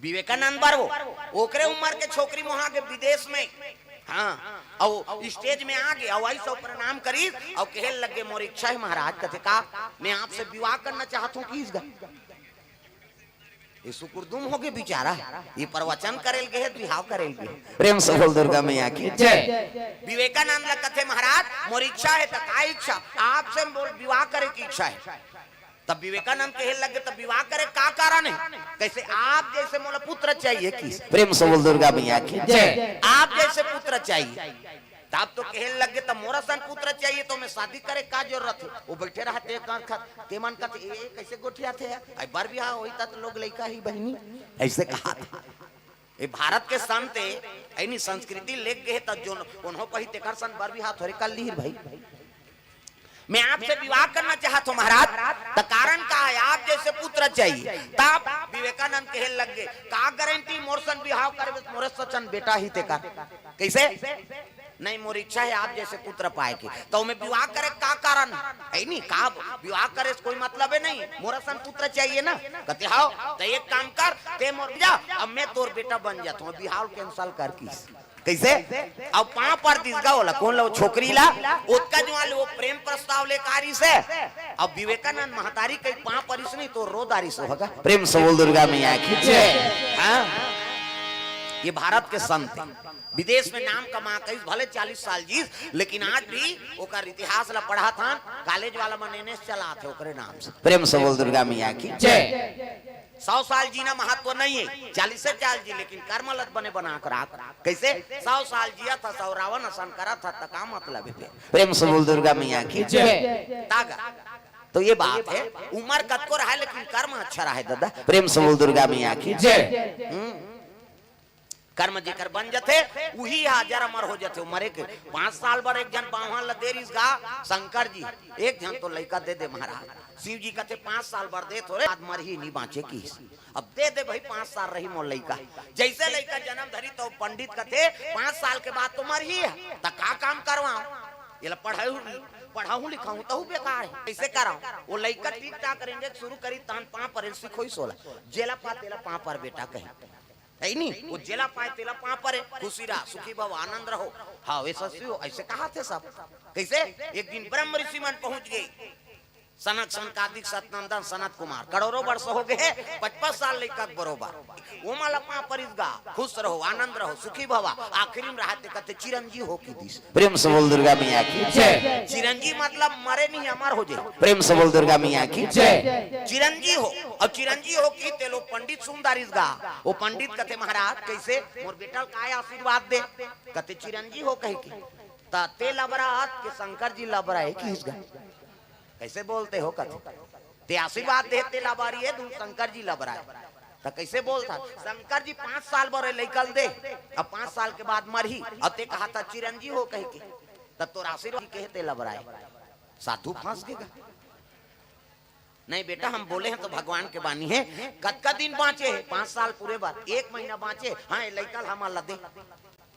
विवेकानंद बर वो, ओकरे उमर के छोकरी मोहा गे विदेश में। हाँ, अउ स्टेज में आ गे, अउ अइसे प्रणाम करिस, अउ कहे लग गे, "मोर इच्छा हे महाराज।" कथे, "का?" "मैं आपसे विवाह करना चाहत हूँ।" किहिस गा। ये सुकुरदुम हो गे बेचारा, ये प्रवचन करे ल गे हे, बिहाव करे ल गे हे। प्रेम से बोल दुर्गा मैया की जय। विवेकानंद ल कथे, "महाराज, मोर इच्छा हे।" "त का इच्छा?" "आपसे मोर विवाह करे के इच्छा हे।" तब विवेकानंद कहे लग गे, "तब विवाह करे का कारण हे?" "कइसे?" "आप जइसे मोला पुत्र चाहिए।" किहिस। प्रेम से बोल दुर्गा मैया की जय। "आप जइसे पुत्र चाहिए।" तब तो कहे लग गे, "तब मोर असन पुत्र चाहिए त मैं शादी करे का जरूरत हे?" वो बइठे रहथे, कर खत, ते मन कथे, "ए, कइसे गोठियाथे यार? अई बर बिहाव होही त लोग लइका ही बहिनी।" अइसे कहा था। ये भारत के संत हे, अइनी संस्कृति लेग गे हे, त जोन कोनो पहिथे तेकर सन बर बिहाव थोरे कर लिही भाई। "मैं आपसे विवाह करना चाहत हूँ महाराज।" "त कारण का हे?" "आप जइसे पुत्र चाहिए।" तब विवेकानंद कहे लग गे, "का गारंटी मोर सन बिहाव करबे त मोरे सचन बेटा ही तेकर?" कइसे? "नहीं, मोर इच्छा हे आप जइसे पुत्र पाए के।" "त मैं विवाह करे का कारण हे?" "हे नी, का विवाह करे से कोई मतलब हे नहीं, मोर असन पुत्र चाहिए ना।" कथे, "हव, त एक काम कर, ते मोर जा, अब मैं तोर बेटा बन जात हूँ।" बिहाव cancel कर किहिस। कइसे? अब पाँव पर दिस गा ओला, कोन ला? वो छोकरी ला। ओतका जुवार ले वो प्रेम प्रस्ताव लेके आ रिहिस हे। अब विवेकानंद महतारी के पाँव परिस नी त रो डारिस होही गा। प्रेम से बोल दुर्गा मैया की जय। हाँ? ये भारत के संत हे। विदेश में नाम कमा के भले चालीस साल जीस, लेकिन आज भी ओकर इतिहास ला पढ़त हन, कॉलेज वाला मन NS चलाथे ओकरे नाम से। प्रेम से बोल दुर्गा मैया की जय। सौ साल जीना महत्व नहीं हे, चालीस से चालीस जी, लेकिन कर्म ल बने बना के राख। कइसे? सौ साल जियत हस, सौ रावण असन करत हस, त का मतलब हे? प्रेम से बोल दुर्गा मैया की जय। तागा। तो ये बात हे, उमर कतको रहय, लेकिन कर्म अच्छा रहय दादा। प्रेम से बोल दुर्गा मैया की जय। हम्म। कर्म जेकर बन जथे, उही ह अजर अमर हो जथे। वो मरे के पाँच साल बर एक झन बाम्हन ल दे रिहिस गा शंकर जी, "एक झन तो लइका दे दे महाराज।" शिव जी कथे, "पाँच साल बर देथों रे, बाद मरही, नी बाँचे।" किहिस। "अब दे दे भाई, पाँच साल रही मोर लइका।" जइसे लइका जनम धरिस त पंडित कथे, "पाँच साल के बाद तो मरही हे, त का काम करवावं? एला पढ़ाहूँ, पढ़ाहूँ लिखाहूँ तहूँ बेकार हे, कइसे करावं?" वो लइका टिक टाक रेंगे के शुरू करिस, तहन पाँव परे ल सिखोइस ओला। "जेला पा तेला पाँव पर बेटा," कहे। हे नी? वो जेला पाय तेला पाँव परे, "खुशी रहा, सुखी भव, आनंद रहो।" हाँ, वइसा सी हो, अइसे कहाथे सब। कइसे? एक दिन ब्रह्म ऋषि मन पहुँच गे। सनक, सनकादिक, सतनंदन, सनत कुमार, करोड़ों वर्ष हो गे हे, पचपन साल लइका के बरोबर। ओमा ला पाँव परिस गा, "खुश रहो, आनंद रहो, सुखी भवा।" आखिरी में रहत हे कथे, "चिरंजी हो" किहिस। प्रेम से बोल दुर्गा मैया की जय। चिरंजी मतलब मरे नहीं, अमर हो जाए। प्रेम से बोल दुर्गा मैया की जय। चिरंजी हो, अउ चिरंजी हो किहिस ते लो पंडित सुन डारिस गा। वो पंडित कथे, "महाराज, कइसे मोर बेटा ल काय आशीर्वाद दे?" कथे, "चिरंजी हो" कहे के। त ते लबरा हस के शंकर जी लबरा हे किहिस गा। "कइसे बोलते हो?" कथे, "ते आशीर्वाद दे, ते लबरी हे, धुन शंकर जी लबरा हे।" त कइसे बोलथस? "शंकर जी पाँच साल बर लइका ल दे, अब पाँच साल के बाद मरही, अउ ते कहत हस चिरंजी हो" कहे के। त तोर आशीर्वाद कहे ते लबरा हे। साधु फंस गे गा। "नहीं बेटा, हम बोले हन तो भगवान के बानी हे।" "कतका दिन बाँचे हे?" "पाँच साल पूरे बर।" "एक महीना बाँचे?" "हाँ, ये लइका ल हमन ला दे।"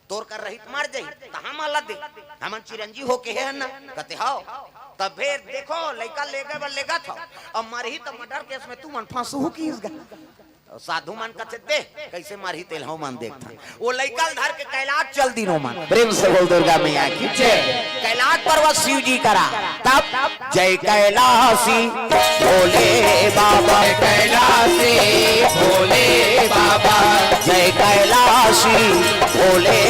"तोर कर रही त मर जाही, त हमन ला दे, हमन चिरंजी हो कहे हन ना।" कथे, "हव।" "तब फेर देखो, लइका लेगे बर लेगत हव, अब मरही त murder case में तुमन फंसहू" किहिस गा। अउ साधु मन कथे, "दे, कइसे मरही तेला हमन देखथन।" वो लइका ल धर के कैलाश चल दिस ओमन। प्रेम से बोल दुर्गा मैया की जय। कैलाश पर्वत शिव जी करा, तब जय कैलाशी भोले बाबा, जय कैलाशी भोले बाबा, जय कैलाशी भोले